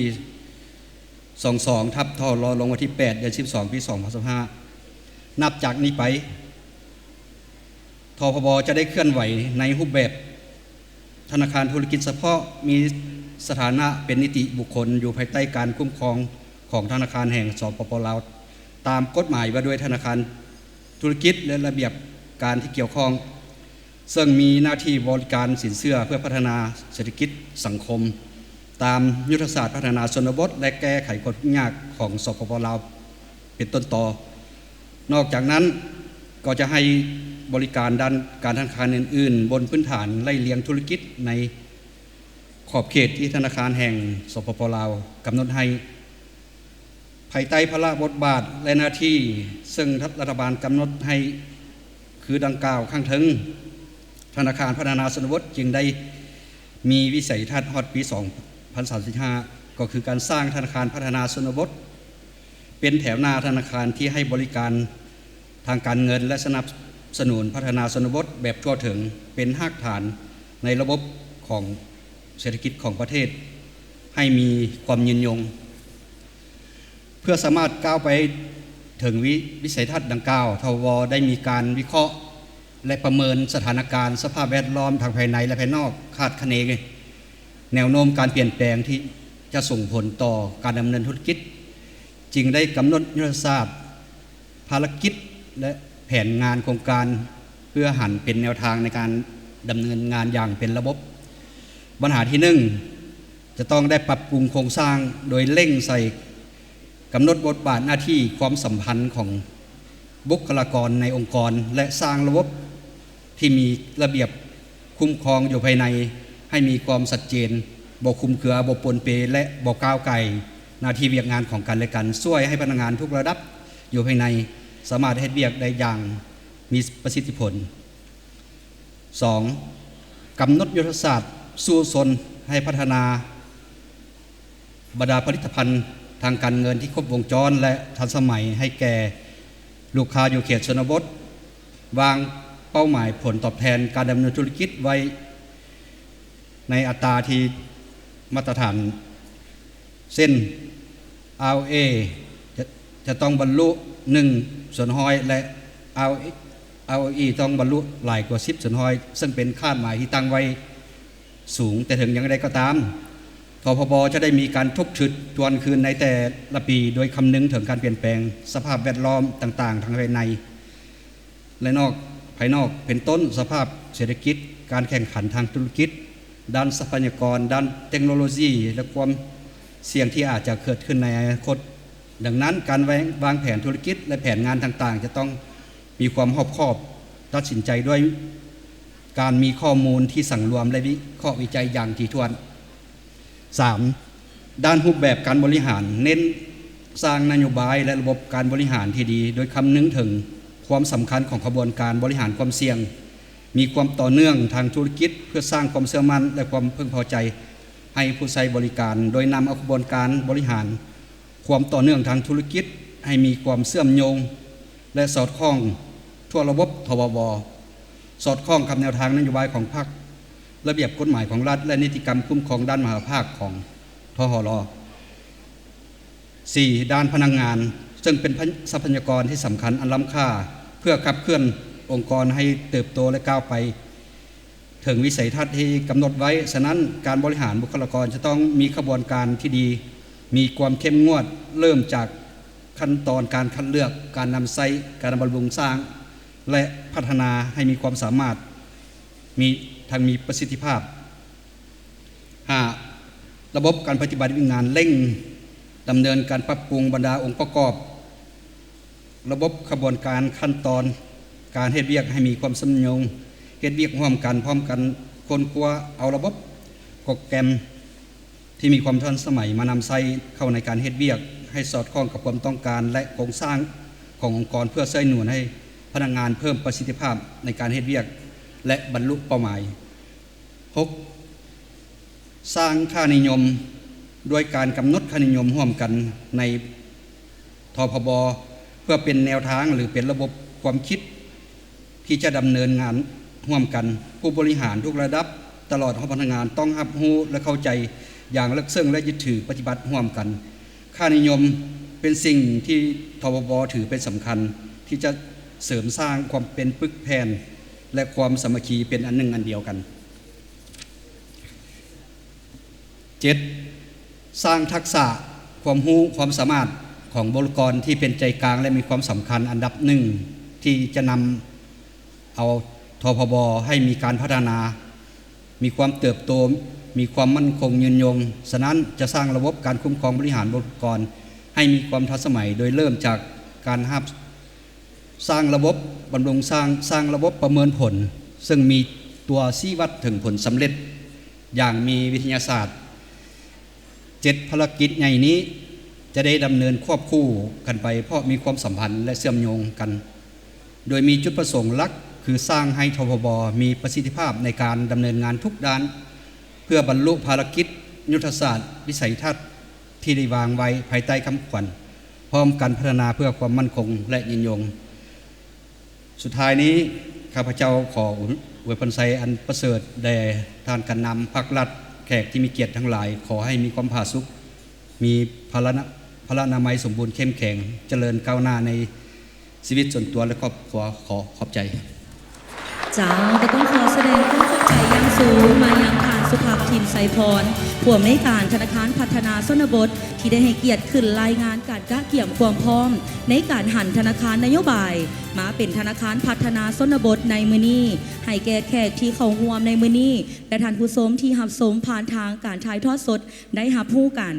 ສອງສອງ ທັບ ທລ ລົງວັນທີ ແປດ ເດືອນ ສິບສອງ ປີ ສອງພັນຊາວຫ້າ. ນັບຈາກນີ້ໄປ, ທພບ ຈະໄດ້ເຄື່ອນໄຫວໃນຮູບແບບທະນາຄານທຸລະກິດສະເພາະ, ມີສະຖານະເປັນນິຕິບຸກຄົນ ຢູ່ພາຍໃຕ້ການຄຸ້ມຄອງຂອງທະນາຄານແຫ່ງ ສປປ ລາວ ຕາມກົດໝາຍວ່າດ້ວຍທະນາຄານທຸລະກິດ ແລະ ລະບຽບການທີ່ກ່ຽວຂ້ອງ, ເຊິ່ງມີໜ້າທີ່ບໍລິການສິນເຊື່ອເພື່ອພັດທະນາເສດຖະກິດສັງຄົມ ຕາມຍຸດທະສາດພັດທະນາຊົນນະບົດ ແລະ ແກ້ໄຂຄວາມທຸກຍາກຂອງ ສປປ ລາວ ເປັນຕົ້ນຕໍ. ນອກຈາກນັ້ນ, ກໍຈະໃຫ້ບໍລິການດ້ານການທະນາຄານອື່ນໆ ບົນພື້ນຖານໄລ່ລຽງທຸລະກິດໃນຂອບເຂດທີ່ທະນາຄານແຫ່ງ ສປປ ລາວ ກຳນົດໃຫ້ ພາຍໃຕ້ພາລະບົດບາດ ແລະ ໜ້າທີ່ເຊິ່ງລັດຖະບານກຳນົດໃຫ້ຄືດັ່ງກ່າວຂ້າງເທິງ, ທະນາຄານພັດທະນາຊົນນະບົດຈຶ່ງໄດ້ມີວິໄສທັດຮອດປີ ສອງພັນສາມສິບຫ້າ ກໍຄືການສ້າງທະນາຄານພັດທະນາຊົນນະບົດ ເປັນແຖວໜ້າທະນາຄານທີ່ໃຫ້ບໍລິການທາງການເງິນ ແລະ ສະໜັບສະໜູນພັດທະນາຊົນນະບົດແບບທົ່ວເຖິງ ເປັນຮາກຖານໃນລະບົບຂອງເສດຖະກິດຂອງປະເທດໃຫ້ມີຄວາມຍືນຍົງ. ເພື່ອສາມາດກ້າວໄປເຖິງວິ ວິໄສທັດດັ່ງກ່າວ, ທວ ໄດ້ມີການວິເຄາະ ແລະ ປະເມີນສະຖານະການສະພາບແວດລ້ອມທັງພາຍໃນ ແລະ ພາຍນອກ, ຄາດຄະເນແນວໂນ້ມການປ່ຽນແປງທີ່ຈະສົ່ງຜົນຕໍ່ການດຳເນີນທຸລະກິດ, ຈຶ່ງໄດ້ກຳນົດຍຸດທະສາດ, ພາລະກິດ ແລະ ແຜນງານໂຄງການ ເພື່ອຫັນເປັນແນວທາງໃນການດຳເນີນງານຢ່າງເປັນລະບົບ. ບັນຫາທີໜຶ່ງ ຈະຕ້ອງໄດ້ປັບປຸງໂຄງສ້າງໂດຍເລັ່ງໃສ່ ກຳນົດບົດບາດໜ້າທີ່, ຄວາມສຳພັນຂອງບຸກຄະລາກອນໃນອົງກອນ ແລະ ສ້າງລະບົບທີ່ມີລະບຽບຄຸ້ມຄອງຢູ່ພາຍໃນໃຫ້ມີຄວາມຊັດເຈນ, ບໍ່ຄຸມເຄືອ, ບໍ່ປົນເປ ແລະ ບໍ່ກ້າວໄກ່ໜ້າທີ່ວຽກງານຂອງກັນ ແລະ ກັນ, ຊ່ວຍໃຫ້ພະນັກງານທຸກລະດັບຢູ່ພາຍໃນສາມາດເຮັດວຽກໄດ້ຢ່າງມີປະສິດທິຜົນ. ສອງ, ກຳນົດຍຸດທະສາດສູ້ຊົນໃຫ້ພັດທະນາບັນດາຜະລິດຕະພັນທາງການເງິນທີ່ຄົບວົງຈອນ ແລະ ທັນສະໄໝໃຫ້ແກ່ລູກຄ້າຢູ່ເຂດຊົນນະບົດ, ວາງເປົ້າໝາຍຜົນຕອບແທນການດຳເນີນທຸລະກິດໄວ້ໃນອັດຕາທີ່ມາດຕະຖານ ເຊັ່ນ ອາໂອເອ ຈະ ຈະຕ້ອງບັນລຸ ໜຶ່ງສ່ວນຮ້ອຍ ແລະ ອາໂອອີ ອາໂອອີ ຕ້ອງບັນລຸຫຼາຍກວ່າ ສິບສ່ວນຮ້ອຍ ເຊິ່ງເປັນຄາດໝາຍທີ່ຕັ້ງໄວ້ສູງ. ແຕ່ເຖິງຢ່າງໃດກໍຕາມ, ທພບ ຈະໄດ້ມີການທົບທວນຄືນໃນແຕ່ລະປີ ໂດຍຄຳນຶງເຖິງການປ່ຽນແປງສະພາບແວດລ້ອມຕ່າງໆ ທັງພາຍໃນ ແລະ ນອກ, ພາຍນອກ ເປັນຕົ້ນ ສະພາບເສດຖະກິດ, ການແຂ່ງຂັນທາງທຸລະກິດ, ດ້ານຊັບພະຍາກອນ, ດ້ານເຕັກໂນໂລຊີ ແລະ ຄວາມສ່ຽງທີ່ອາດຈະເກີດຂຶ້ນໃນອະນາຄົດ. ດັ່ງນັ້ນ, ການວາງ, ວາງແຜນທຸລະກິດ ແລະ ແຜນງານຕ່າງໆ ຈະຕ້ອງມີຄວາມຮອບຄອບ, ຕັດສິນໃຈດ້ວຍການມີຂໍ້ມູນທີ່ສັງລວມ ແລະ ວິເຄາະວິໄຈຢ່າງຖີ່ຖ້ວນ. ສາມ, ດ້ານຮູບແບບການບໍລິຫານ, ເນັ້ນສ້າງນະໂຍບາຍ ແລະ ລະບົບການບໍລິຫານທີ່ດີ, ໂດຍຄຳນຶງເຖິງຄວາມສຳຄັນຂອງຂະບວນການບໍລິຫານຄວາມສ່ຽງ, ມີຄວາມຕໍ່ເນື່ອງທາງທຸລະກິດ ເພື່ອສ້າງຄວາມເຊື່ອໝັ້ນ ແລະ ຄວາມເພິ່ງພໍໃຈໃຫ້ຜູ້ໃຊ້ບໍລິການ, ໂດຍນຳເອົາຂະບວນການບໍລິຫານຄວາມຕໍ່ເນື່ອງທາງທຸລະກິດໃຫ້ມີຄວາມເຊື່ອມໂຍງ ແລະ ສອດຄ່ອງທົ່ວລະບົບ ທວບ, ສອດຄ່ອງກັບແນວທາງນະໂຍບາຍຂອງພັກ, ລະບຽບກົດໝາຍຂອງລັດ ແລະ ນິຕິກຳຄຸ້ມຄອງດ້ານມະຫາພາກຂອງ ທຫລ. ສີ່, ດ້ານພະນັກງານ, ເຊິ່ງເປັນຊັບພະຍາກອນທີ່ສຳຄັນອັນລ້ຳຄ່າ ເພື່ອຂັບເຄື່ອນອົງກອນໃຫ້ເຕີບໂຕ ແລະ ກ້າວໄປເຖິງວິໄສທັດທີ່ກຳນົດໄວ້. ສະນັ້ນ, ການບໍລິຫານບຸກຄະລາກອນຈະຕ້ອງມີຂະບວນການທີ່ດີ, ມີຄວາມເຂັ້ມງວດ, ເລີ່ມຈາກຂັ້ນຕອນການຄັດເລືອກ, ການນຳໃຊ້, ການບຳລຸງສ້າງ ແລະ ພັດທະນາໃຫ້ມີຄວາມສາມາດ, ມີ, ທັງມີປະສິດທິພາບ. ຫ້າ, ລະບົບການປະຕິບັດວຽກງານ, ເລັ່ງດຳເນີນການປັບປຸງບັນດາອົງປະກອບລະບົບ, ຂະບວນການ, ຂັ້ນຕອນການເຮັດວຽກໃຫ້ມີຄວາມເຊື່ອມໂຍງ, ເຮັດວຽກຮ່ວມກັນ, ພ້ອມກັນຄົ້ນຄວ້າເອົາລະບົບ, ໂປຣແກຣມ ທີ່ມີຄວາມທັນສະໄໝມານຳໃຊ້ເຂົ້າໃນການເຮັດວຽກ ໃຫ້ສອດຄ່ອງກັບຄວາມຕ້ອງການ ແລະ ໂຄງສ້າງຂອງອົງກອນ ເພື່ອຊ່ວຍໜູນໃຫ້ພະນັກງານເພີ່ມປະສິດທິພາບໃນການເຮັດວຽກ ແລະ ບັນລຸເປົ້າໝາຍ. ຫົກ ສ້າງຄ່ານິຍົມ ດ້ວຍການກຳນົດຄ່ານິຍົມຮ່ວມກັນໃນ ທພບ ເພື່ອເປັນແນວທາງ ຫຼື ເປັນລະບົບຄວາມຄິດທີ່ຈະດຳເນີນງານຮ່ວມກັນ. ຜູ້ບໍລິຫານທຸກລະດັບ ຕະຫຼອດຮອດພະນັກງານ ຕ້ອງຮັບຮູ້ ແລະ ເຂົ້າໃຈຢ່າງເລິກເຊິ່ງ ແລະ ຍຶດຖືປະຕິບັດຮ່ວມກັນ. ຄ່ານິຍົມເປັນສິ່ງທີ່ ທພບ ຖືເປັນສຳຄັນ ທີ່ຈະເສີມສ້າງຄວາມເປັນປຶກແຜ່ນ ແລະ ຄວາມສາມັກຄີເປັນອັນໜຶ່ງອັນດຽວກັນ. ເຈັດ ສ້າງທັກສະ, ຄວາມຮູ້, ຄວາມສາມາດຂອງບຸກຄະລາກອນທີ່ເປັນໃຈກາງ ແລະ ມີຄວາມສຳຄັນອັນດັບໜຶ່ງ ທີ່ຈະນຳເອົາ ທພບ ໃຫ້ມີການພັດທະນາ, ມີຄວາມເຕີບໂຕ, ມີຄວາມໝັ້ນຄົງຍືນຍົງ. ສະນັ້ນ, ຈະສ້າງລະບົບການຄຸ້ມຄອງບໍລິຫານບຸກຄະລາກອນໃຫ້ມີຄວາມທັນສະໄໝ, ໂດຍເລີ່ມຈາກການຮັບ ສ້າງລະບົບບຳລຸງສ້າງ, ສ້າງລະບົບປະເມີນຜົນ ເຊິ່ງມີຕົວຊີ້ວັດເຖິງຜົນສຳເລັດຢ່າງມີວິທະຍາສາດ. ເຈັດ ພາລະກິດໃຫຍ່ນີ້ຈະໄດ້ດຳເນີນຄວບຄູ່ກັນໄປ ເພາະມີຄວາມສຳພັນ ແລະ ເຊື່ອມໂຍງກັນ, ໂດຍມີຈຸດປະສົງຫຼັກຄືສ້າງໃຫ້ ທພບ ມີປະສິດທິພາບໃນການດຳເນີນງານທຸກດ້ານ ເພື່ອບັນລຸພາລະກິດຍຸດທະສາດວິໄສທັດ ທີ່ໄດ້ວາງໄວ້ພາຍໃຕ້ຄຳຂວັນ ພ້ອມກັນພັດທະນາເພື່ອຄວາມໝັ້ນຄົງ ແລະ ຍືນຍົງ. ສຸດທ້າຍນີ້, ຂ້າພະເຈົ້າຂໍອວຍພອນໄຊອັນປະເສີດແດ່ທ່ານການນຳພັກລັດ, ແຂກທີ່ມີກຽດທັງຫຼາຍ, ຂໍໃຫ້ມີຄວາມຜາສຸກ, ມີພະລານະ, ພະລານາໄມສົມບູນເຂັ້ມແຂງ, ຈະເລີນກ້າວໜ້າໃນຊີວິດສ່ວນຕົວ ແລະ ຄອບຄົວ. ຂໍຂອບໃຈ. ເຈົ້າ, ກໍຕ້ອງຂໍສະແດງຄວາມຂອບໃຈຢ່າງສູງມາຍັງທ່ານ ສຸພາບ ທິມໄຊພອນ ຜູ້ອຳນວຍການທະນາຄານພັດທະນາຊົນນະບົດ ທີ່ໄດ້ໃຫ້ກຽດຂຶ້ນລາຍງານການກະກຽມຄວາມພ້ອມໃນການຫັນທະນາຄານນະໂຍບາຍມາເປັນທະນາຄານພັດທະນາຊົນນະບົດໃນມື້ນີ້ ໃຫ້ແກ່ແຂກທີ່ເຂົ້າຮ່ວມໃນມື້ນີ້ ແລະ ທ່ານຜູ້ຊົມທີ່ຮັບຊົມຜ່ານທາງການຖ່າຍທອດສົດໄດ້ຮັບຮູ້ກັນ.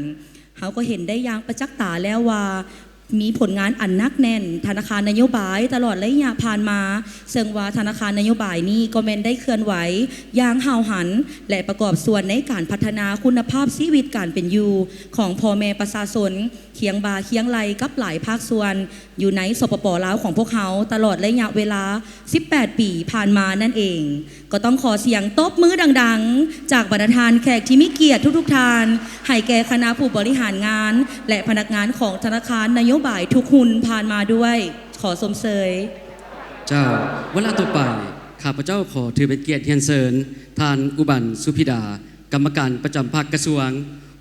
ເຮົາກໍເຫັນໄດ້ຢ່າງປະຈັກຕາແລ້ວວ່າ ມີຜົນງານອັນໜັກແໜ້ນທະນາຄານນະໂຍບາຍຕະຫຼອດໄລຍະຜ່ານມາ, ເຊິ່ງວ່າທະນາຄານນະໂຍບາຍນີ້ກໍແມ່ນໄດ້ເຄື່ອນໄຫວຢ່າງຫ້າວຫັນ ແລະ ປະກອບສ່ວນໃນການພັດທະນາຄຸນນະພາບຊີວິດການເປັນຢູ່ຂອງພໍ່ແມ່ປະຊາຊົນ ຄຽງບ່າຄຽງໄຫຼ່ກັບຫຼາຍພາກສ່ວນຢູ່ໃນ ສປປ ລາວ ຂອງພວກເຮົາ ຕະຫຼອດໄລຍະເວລາ ສິບແປດປີຜ່ານມານັ້ນເອງ. ກໍຕ້ອງຂໍສຽງຕົບມືດັງໆ ຈາກບັນດາທ່ານແຂກທີ່ມີກຽດທຸກໆທ່ານ ໃຫ້ແກ່ຄະນະຜູ້ບໍລິຫານງານ ແລະ ພະນັກງານຂອງທະນາຄານນະໂຍບາຍທຸກຮຸ່ນຜ່ານມາດ້ວຍ. ຂໍຊົມເຊີຍ. ເຈົ້າ, ວາລະຕໍ່ໄປ ຂ້າພະເຈົ້າຂໍຖືເປັນກຽດຮຽນເຊີນ ທ່ານ ອຸບັນ ສຸພິດາ ກຳມະການປະຈຳພັກກະຊວງ,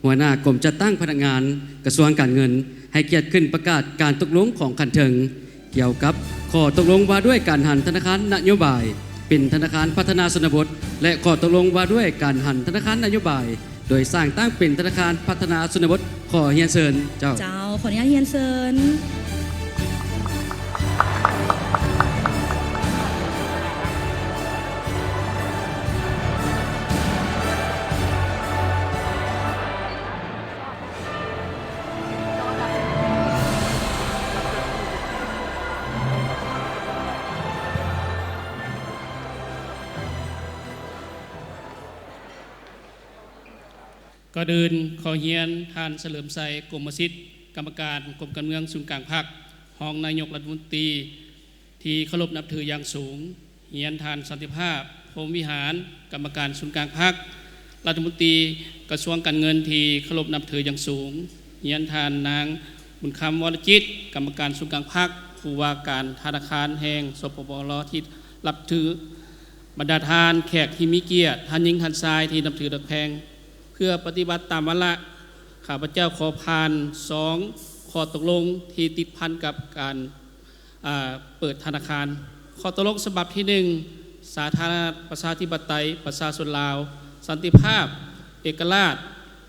ຫົວໜ້າກົມຈັດຕັ້ງພະນັກງານກະຊວງການເງິນ ໃຫ້ກຽດຂຶ້ນປະກາດການຕົກລົງຂອງຂັ້ນເທິງ ກ່ຽວກັບຂໍ້ຕົກລົງວ່າດ້ວຍການຫັນທະນາຄານນະໂຍບາຍເປັນທະນາຄານພັດທະນາຊົນນະບົດ ແລະ ຂໍ້ຕົກລົງວ່າດ້ວຍການຫັນທະນາຄານນະໂຍບາຍໂດຍສ້າງຕັ້ງເປັນທະນາຄານພັດທະນາຊົນນະບົດ. ຂໍຮຽນເຊີນເຈົ້າ. ເຈົ້າ, ຂໍອະນຸຍາດຮຽນເຊີນ. ກ່ອນອື່ນ ຂໍຮຽນທ່ານ ສະເຫຼີມໄຊ ກົມມະສິດ ກຳມະການກົມການເມືອງສູນກາງພັກ, ຮອງນາຍົກລັດຖະມົນຕີ ທີ່ເຄົາລົບນັບຖືຢ່າງສູງ, ຮຽນທ່ານ ສັນຕິພາບ ພົມວິຫານ ກຳມະການສູນກາງພັກ, ລັດຖະມົນຕີກະຊວງການເງິນທີ່ເຄົາລົບນັບຖືຢ່າງສູງ, ຮຽນທ່ານນາງ ບຸນຄຳ ວໍລະຈິດ ກຳມະການສູນກາງພັກ, ຜູ້ວ່າການທະນາຄານແຫ່ງ ສປປ ລາວ ທີ່ນັບຖື, ບັນດາທ່ານແຂກທີ່ມີກຽດ, ທ່ານຍິງທ່ານຊາຍທີ່ນັບຖືຮັກແພງ, ເພື່ອປະຕິບັດຕາມວາລະ, ຂ້າພະເຈົ້າຂໍຜ່ານສອງຂໍ້ຕົກລົງທີ່ຕິດພັນກັບການ ອາ ເປີດທະນາຄານ. ຂໍ້ຕົກລົງສະບັບທີໜຶ່ງ ສາທາລະນະລັດປະຊາທິປະໄຕປະຊາຊົນລາວ, ສັນຕິພາບ, ເອກະລາດ,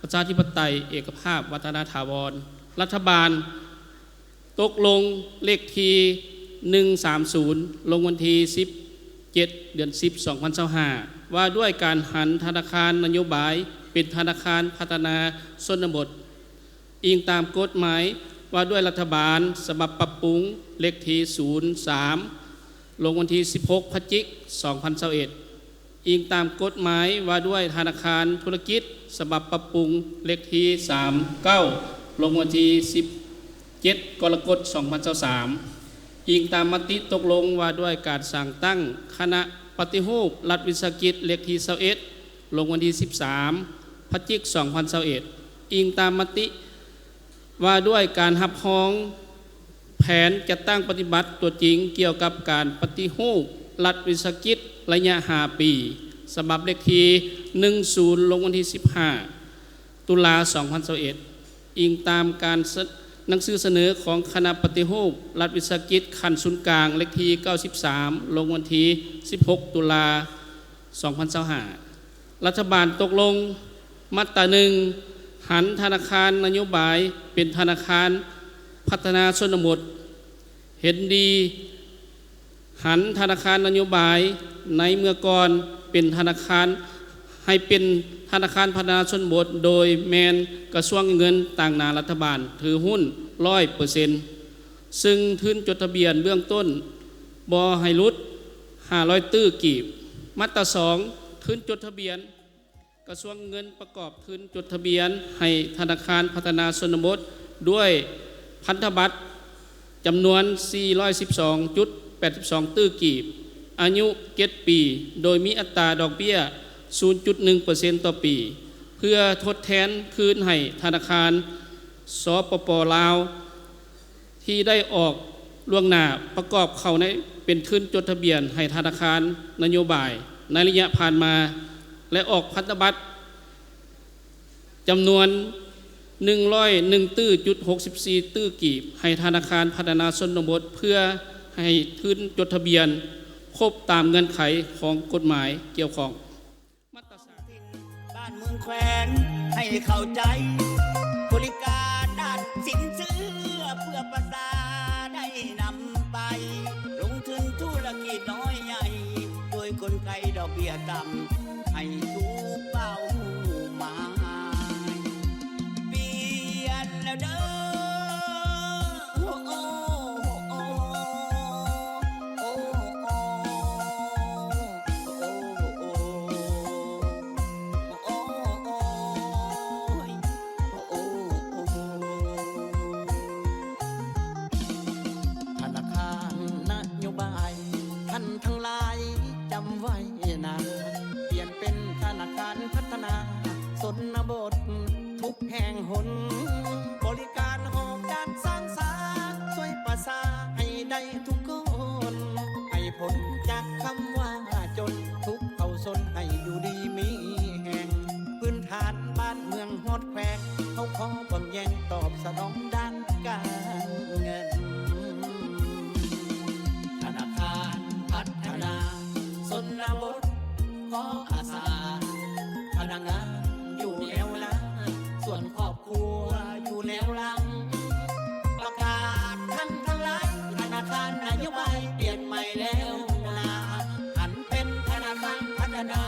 ປະຊາທິປະໄຕ, ເອກະພາບ, ວັດທະນາຖາວອນ. ລັດຖະບານຕົກລົງເລກທີໜຶ່ງສາມສູນ ລົງວັນທີສິບເຈັດ ເດືອນສິບ ສອງພັນຊາວຫ້າ ວ່າດ້ວຍການຫັນທະນາຄານນະໂຍບາຍເປັນທະນາຄານພັດທະນາຊົນນະບົດ. ອີງຕາມກົດໝາຍວ່າດ້ວຍລັດຖະບານ ສະບັບປັບປຸງ ເລກທີສູນສາມ ລົງວັນທີສິບຫົກ ພະຈິກ ສອງພັນຊາວເອັດ. ອີງຕາມກົດໝາຍວ່າດ້ວຍທະນາຄານທຸລະກິດ ສະບັບປັບປຸງ ເລກທີສາມເກົ້າ ລົງວັນທີສິບເຈັດ ກໍລະກົດ ສອງພັນຊາວສາມ, ອີງຕາມມະຕິຕົກລົງວ່າດ້ວຍການສ້າງຕັ້ງຄະນະປະຕິຮູບລັດວິສາຫະກິດ ເລກທີຊາວເອັດ ລົງວັນທີສິບສາມ ພະຈິກ ສອງພັນຊາວເອັດ, ອີງຕາມມະຕິ ວ່າດ້ວຍການຮັບຮອງແຜນຈັດຕັ້ງປະຕິບັດຕົວຈິງກ່ຽວກັບການປະຕິຮູບລັດວິສາຫະກິດໄລຍະຫ້າປີ ສະບັບເລກທີໜຶ່ງສູນ ລົງວັນທີສິບຫ້າ ຕຸລາ ສອງພັນຊາວເອັດ, ອີງຕາມການສະ ໜັງສືສະເໜີຂອງຄະນະປະຕິຮູບລັດວິສາຫະກິດຂັ້ນສູນກາງ ເລກທີເກົ້າສິບສາມ ລົງວັນທີສິບຫົກ ຕຸລາ ສອງພັນຊາວຫ້າ. ລັດຖະບານຕົກລົງ ມາດຕາໜຶ່ງ ຫັນທະນາຄານນະໂຍບາຍເປັນທະນາຄານພັດທະນາຊົນນະບົດ, ເຫັນດີຫັນທະນາຄານນະໂຍບາຍໃນເມື່ອກ່ອນເປັນທະນາຄານ ໃຫ້ເປັນທະນາຄານພັດທະນາຊົນນະບົດ ໂດຍແມ່ນກະຊວງການເງິນຕາງໜ້າລັດຖະບານຖືຮຸ້ນຮ້ອຍເປີເຊັນ ຊຶ່ງທຶນຈົດທະບຽນເບື້ອງຕົ້ນບໍ່ໃຫ້ຫຼຸດຫ້າຮ້ອຍຕື້ກີບ. ມາດຕາສອງ ທຶນຈົດທະບຽນ ກະຊວງເງິນປະກອບທຶນຈົດທະບຽນໃຫ້ທະນາຄານພັດທະນາຊົນນະບົດດ້ວຍພັນທະບັດຈຳນວນສີ່ຮ້ອຍສິບສອງຈຸດແປດສິບສອງຕື້ກີບ ອາຍຸເຈັດປີ ໂດຍມີອັດຕາດອກເບ້ຍສູນຈຸດໜຶ່ງເປີເຊັນຕໍ່ປີ ເພື່ອທົດແທນຄືນໃຫ້ທະນາຄານ ສປປ ລາວ ທີ່ໄດ້ອອກລ່ວງໜ້າປະກອບເຂົ້າໃນເປັນທຶນຈົດທະບຽນໃຫ້ທະນາຄານນະໂຍບາຍໃນໄລຍະຜ່ານມາ ແລະ ອອກພັນທະບັດຈຳນວນໜຶ່ງຮ້ອຍໜຶ່ງຕື້ຈຸດຫົກສິບສີ່ຕື້ກີບ ໃຫ້ທະນາຄານພັດທະນາຊົນນະບົດ ເພື່ອໃຫ້ທຶນຈົດທະບຽນຄົບຕາມເງື່ອນໄຂຂອງກົດໝາຍກ່ຽວຂ້ອງ. ມາດຕາສາມ ບ້ານເມືອງແຂວງໃຫ້ເຂົ້າໃຈ ບໍລິການດ້ານສິນເຊື່ອເພື່ອປະຊາໄດ້ນຳໄປ ລົງທຶນທຸລະກິດນ້ອຍໃຫຍ່ ດ້ວຍກົນໄກດອກເບ້ຍຕ່ຳ ໃຫ້ຖືກເປົ້າໝາຍ ປ່ຽນແລ້ວເດີ. ທະນາຄານນະໂຍບາຍ ທ່ານທັງຫຼາຍຈຳໄວ້ນາ ປ່ຽນເປັນທະນາຄານພັດທະນາຊົນນະບົດ ທຸກແຫ່ງຫົນ ບໍລິການຮອບດ້ານສ້າງສາ ຊ່ວຍປະຊາໃຫ້ໄດ້ທຸກຄົນ ໃຫ້ພົ້ນຈາກຄຳວ່າຈົນ ທຸກເຂົາຊົນໃຫ້ຢູ່ດີມີແຮງ ພື້ນຖານບ້ານເມືອງຮອດແຂວງ ເຮົາຂໍຄວາມແຍງຕອບສະໜອງດ້ານການເງິນ ທະນາຄານພັດທະນາຊົນນະບົດ ຂໍອາສາພະນັກງານຢູ່ແນວໜ້າ ສ່ວນຄອບຄົວຢູ່ແນວຫຼັງ ປະກາດທ່ານທັງຫຼາຍ ທະນາຄານນະໂຍບາຍປ່ຽນໃໝ່ແລ້ວນາ ຫັນເປັນທະນາຄານພັດທະນາ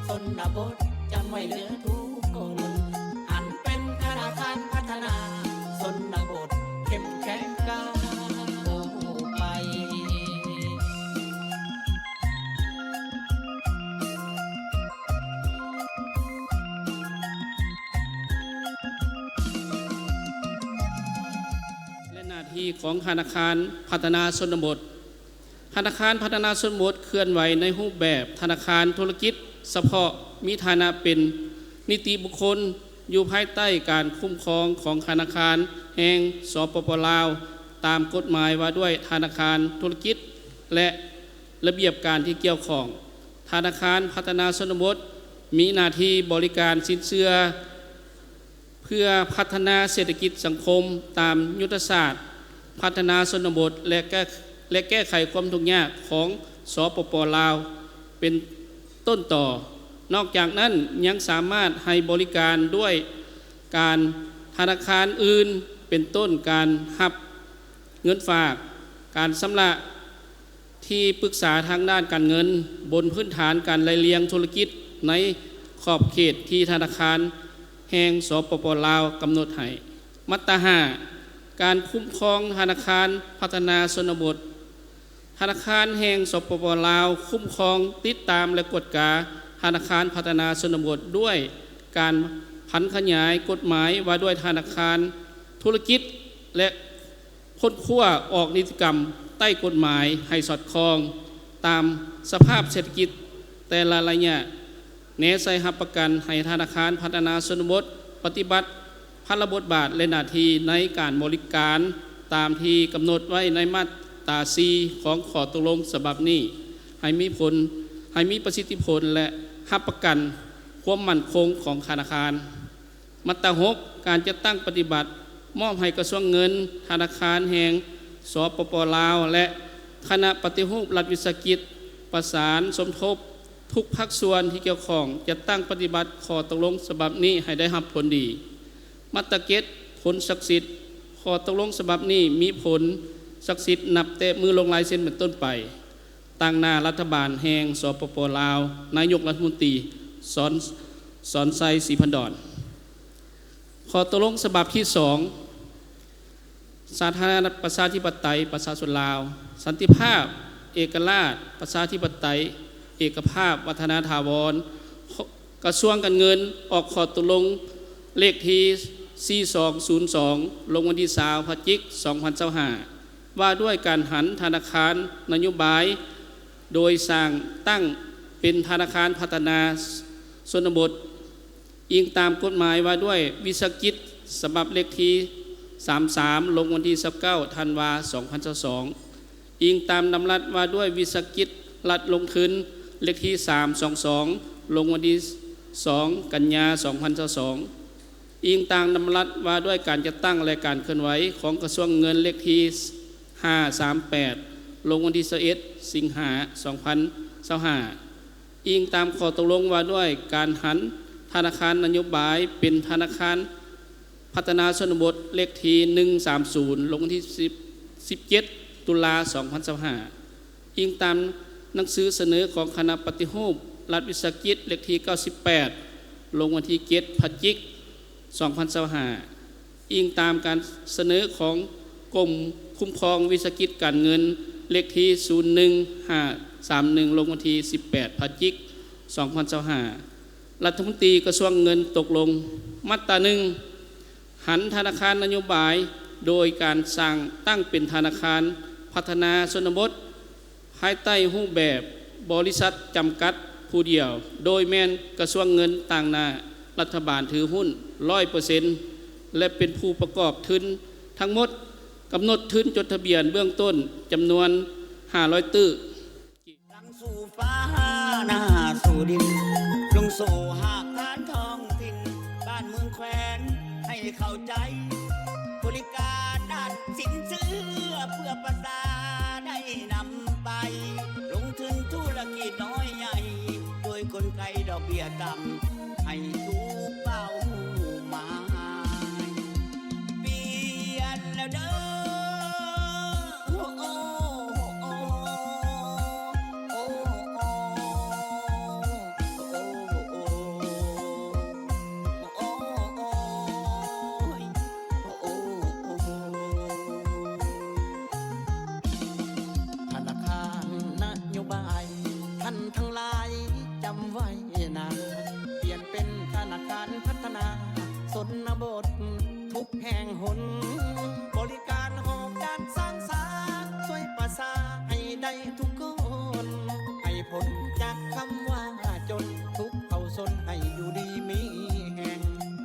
ຊົນນະບົດ ຈຳໄວ້ເດີທຸກຄົນ ຫັນເປັນທະນາຄານພັດທະນາຊົນນະບົດ ເຂັ້ມແຂງກ້າວໄປ. ແລະ ໜ້າທີ່ຂອງທະນາຄານພັດທະນາຊົນນະບົດ. ທະນາຄານພັດທະນາຊົນນະບົດເຄື່ອນໄຫວໃນຮູບແບບທະນາຄານທຸລະກິດສະເພາະ ມີຖານະເປັນນິຕິບຸກຄົນ ຢູ່ພາຍໃຕ້ການຄຸ້ມຄອງຂອງທະນາຄານແຫ່ງ ສປປ ລາວ ຕາມກົດໝາຍວ່າດ້ວຍທະນາຄານທຸລະກິດ ແລະ ລະບຽບການທີ່ກ່ຽວຂ້ອງ. ທະນາຄານພັດທະນາຊົນນະບົດມີໜ້າທີ່ບໍລິການສິນເຊື່ອ ເພື່ອພັດທະນາເສດຖະກິດສັງຄົມຕາມຍຸດທະສາດພັດທະນາຊົນນະບົດ ແລະ ແກ້ ແລະ ແກ້ໄຂຄວາມທຸກຍາກຂອງ ສປປ ລາວ ເປັນຕົ້ນຕໍ. ນອກຈາກນັ້ນ ຍັງສາມາດໃຫ້ບໍລິການດ້ວຍການທະນາຄານອື່ນ ເປັນຕົ້ນການຮັບເງິນຝາກ, ການຊຳລະ ທີ່ປຶກສາທາງດ້ານການເງິນ ບົນພື້ນຖານການໄລ່ລຽງທຸລະກິດໃນຂອບເຂດທີ່ທະນາຄານແຫ່ງ ສປປ ລາວ ກຳນົດໃຫ້. ມາດຕາຫ້າ ການຄຸ້ມຄອງທະນາຄານພັດທະນາຊົນນະບົດ. ທະນາຄານແຫ່ງ ສປປ ລາວ ຄຸ້ມຄອງ, ຕິດຕາມ ແລະ ກວດກາທະນາຄານພັດທະນາຊົນນະບົດ ດ້ວຍການຜັນຂະຫຍາຍກົດໝາຍວ່າດ້ວຍທະນາຄານທຸລະກິດ ແລະ ຄົ້ນຄວ້າອອກນິຕິກຳໃຕ້ກົດໝາຍໃຫ້ສອດຄ່ອງຕາມສະພາບເສດຖະກິດແຕ່ລະໄລຍະ. ແນໃສ່ຮັບປະກັນໃຫ້ທະນາຄານພັດທະນາຊົນນະບົດປະຕິບັດພາລະບົດບາດ ແລະ ໜ້າທີ່ໃນການບໍລິການຕາມທີ່ກຳນົດໄວ້ໃນມາດຕາສີ່ຂອງຂໍ້ຕົກລົງສະບັບນີ້ ໃຫ້ມີຜົນ, ໃຫ້ມີປະສິດທິຜົນ ແລະ ຮັບປະກັນຄວາມໝັ້ນຄົງຂອງທະນາຄານ. ມາດຕາຫົກ ການຈັດຕັ້ງປະຕິບັດ ມອບໃຫ້ກະຊວງເງິນ, ທະນາຄານແຫ່ງ ສປປ ລາວ ແລະ ຄະນະປະຕິຮູບລັດວິສາຫະກິດ ປະສານສົມທົບທຸກພາກສ່ວນທີ່ກ່ຽວຂ້ອງ ຈັດຕັ້ງປະຕິບັດຂໍ້ຕົກລົງສະບັບນີ້ໃຫ້ໄດ້ຮັບຜົນດີ. ມາດຕາເຈັດ ຜົນສັກສິດ ຂໍ້ຕົກລົງສະບັບນີ້ມີຜົນສັກສິດນັບແຕ່ມື້ລົງລາຍເຊັນເປັນຕົ້ນໄປ. ຕາງໜ້າລັດຖະບານແຫ່ງ ສປປ ລາວ, ນາຍົກລັດຖະມົນຕີ ສອນ ສອນໄຊ ສີພັນດອນ. ຂໍ້ຕົກລົງສະບັບທີສອງ ສາທາລະນະລັດປະຊາທິປະໄຕປະຊາຊົນລາວ, ສັນຕິພາບ, ເອກະລາດ, ປະຊາທິປະໄຕ, ເອກະພາບ, ວັດທະນາຖາວອນ. ກະຊວງການເງິນອອກຂໍ້ຕົກລົງເລກທີ ສີ່ສອງສູນສອງ ລົງວັນທີ ຊາວ ພະຈິກ ສອງພັນຊາວຫ້າ ວ່າດ້ວຍການຫັນທະນາຄານນະໂຍບາຍ ໂດຍສ້າງຕັ້ງເປັນທະນາຄານພັດທະນາຊົນນະບົດ ອີງຕາມກົດໝາຍວ່າດ້ວຍວິສາຫະກິດ ສະບັບເລກທີ ສາມສາມ ລົງວັນທີ ຊາວເກົ້າ ທັນວາ ສອງພັນຊາວສອງ, ອີງຕາມດຳລັດວ່າດ້ວຍວິສາຫະກິດລັດລົງທຶນ ເລກທີ ສາມສອງສອງ ລົງວັນທີ ສອງ ກັນຍາ ສອງພັນຊາວສອງ, ອີງຕາມດຳລັດວ່າດ້ວຍການຈັດຕັ້ງ ແລະ ການເຄື່ອນໄຫວຂອງກະຊວງເງິນ ເລກທີ ຫ້າສາມແປດ ລົງວັນທີ ຊາວເອັດ ສິງຫາ ສອງພັນຊາວຫ້າ, ອີງຕາມຂໍ້ຕົກລົງວ່າດ້ວຍການຫັນທະນາຄານນະໂຍບາຍເປັນທະນາຄານ ພັດທະນາຊົນນະບົດ ເລກທີ ໜຶ່ງສາມສູນ ລົງວັນທີ ສິບ ສິບເຈັດ ຕຸລາ ສອງພັນຊາວຫ້າ, ອີງຕາມໜັງສືສະເໜີຂອງຄະນະປະຕິຮູບລັດວິສາຫະກິດ ເລກທີ ເກົ້າສິບແປດ ລົງວັນທີ ເຈັດ ພະຈິກ ສອງພັນຊາວຫ້າ, ອີງຕາມການສະເໜີຂອງກົມຄຸ້ມຄອງວິສາຫະກິດການເງິນ ເລກທີ ສູນໜຶ່ງຫ້າສາມໜຶ່ງ ລົງວັນທີ ສິບແປດ ພະຈິກ ສອງພັນຊາວຫ້າ. ລັດຖະມົນຕີກະຊວງເງິນຕົກລົງ ມາດຕາໜຶ່ງ ຫັນທະນາຄານນະໂຍບາຍໂດຍການສ້າງຕັ້ງເປັນທະນາຄານພັດທະນາຊົນນະບົດ ພາຍໃຕ້ຮູບແບບບໍລິສັດຈຳກັດຜູ້ດຽວ ໂດຍແມ່ນກະຊວງເງິນຕາງໜ້າລັດຖະບານຖືຮຸ້ນຮ້ອຍເປີເຊັນ ແລະ ເປັນຜູ້ປະກອບທຶນທັງໝົດ, ກຳນົດທຶນຈົດທະບຽນເບື້ອງຕົ້ນຈຳນວນຫ້າຮ້ອຍຕື້. ຫຼັງສູ່ຟ້າໜ້າສູ່ດິນ ລົງໂສ້ຮາກຖານທ້ອງຖິ່ນ ບ້ານເມືອງແຂວງໃຫ້ເຂົ້າໃຈ ບໍລິການດ້ານສິນເຊື່ອເພື່ອປະຊາໄດ້ນຳໄປ ລົງທຶນທຸລະກິດນ້ອຍໃຫຍ່ ໂດຍກົນໄກດອກເບ້ຍຕ່ຳ ໃຫ້ສູ່ເປົ້າໝາຍ ປ່ຽນແລ້ວເດີ. ທະນາຄານນະໂຍບາຍ ທ່ານທັງຫຼາຍຈຳໄວ້ນາ ປ່ຽນເປັນທະນາຄານພັດທະນາຊົນນະບົດ ທຸກແຫ່ງຫົນ ບໍລິການຮອບດ້ານສ້າງສາ ຊ່ວຍປະຊາໃຫ້ໄດ້ທຸກຄົນ ໃຫ້ພົ້ນຈາກຄຳວ່າຈົນ ທຸກເຂົາຊົນໃຫ້ຢູ່ດີມີແຮງ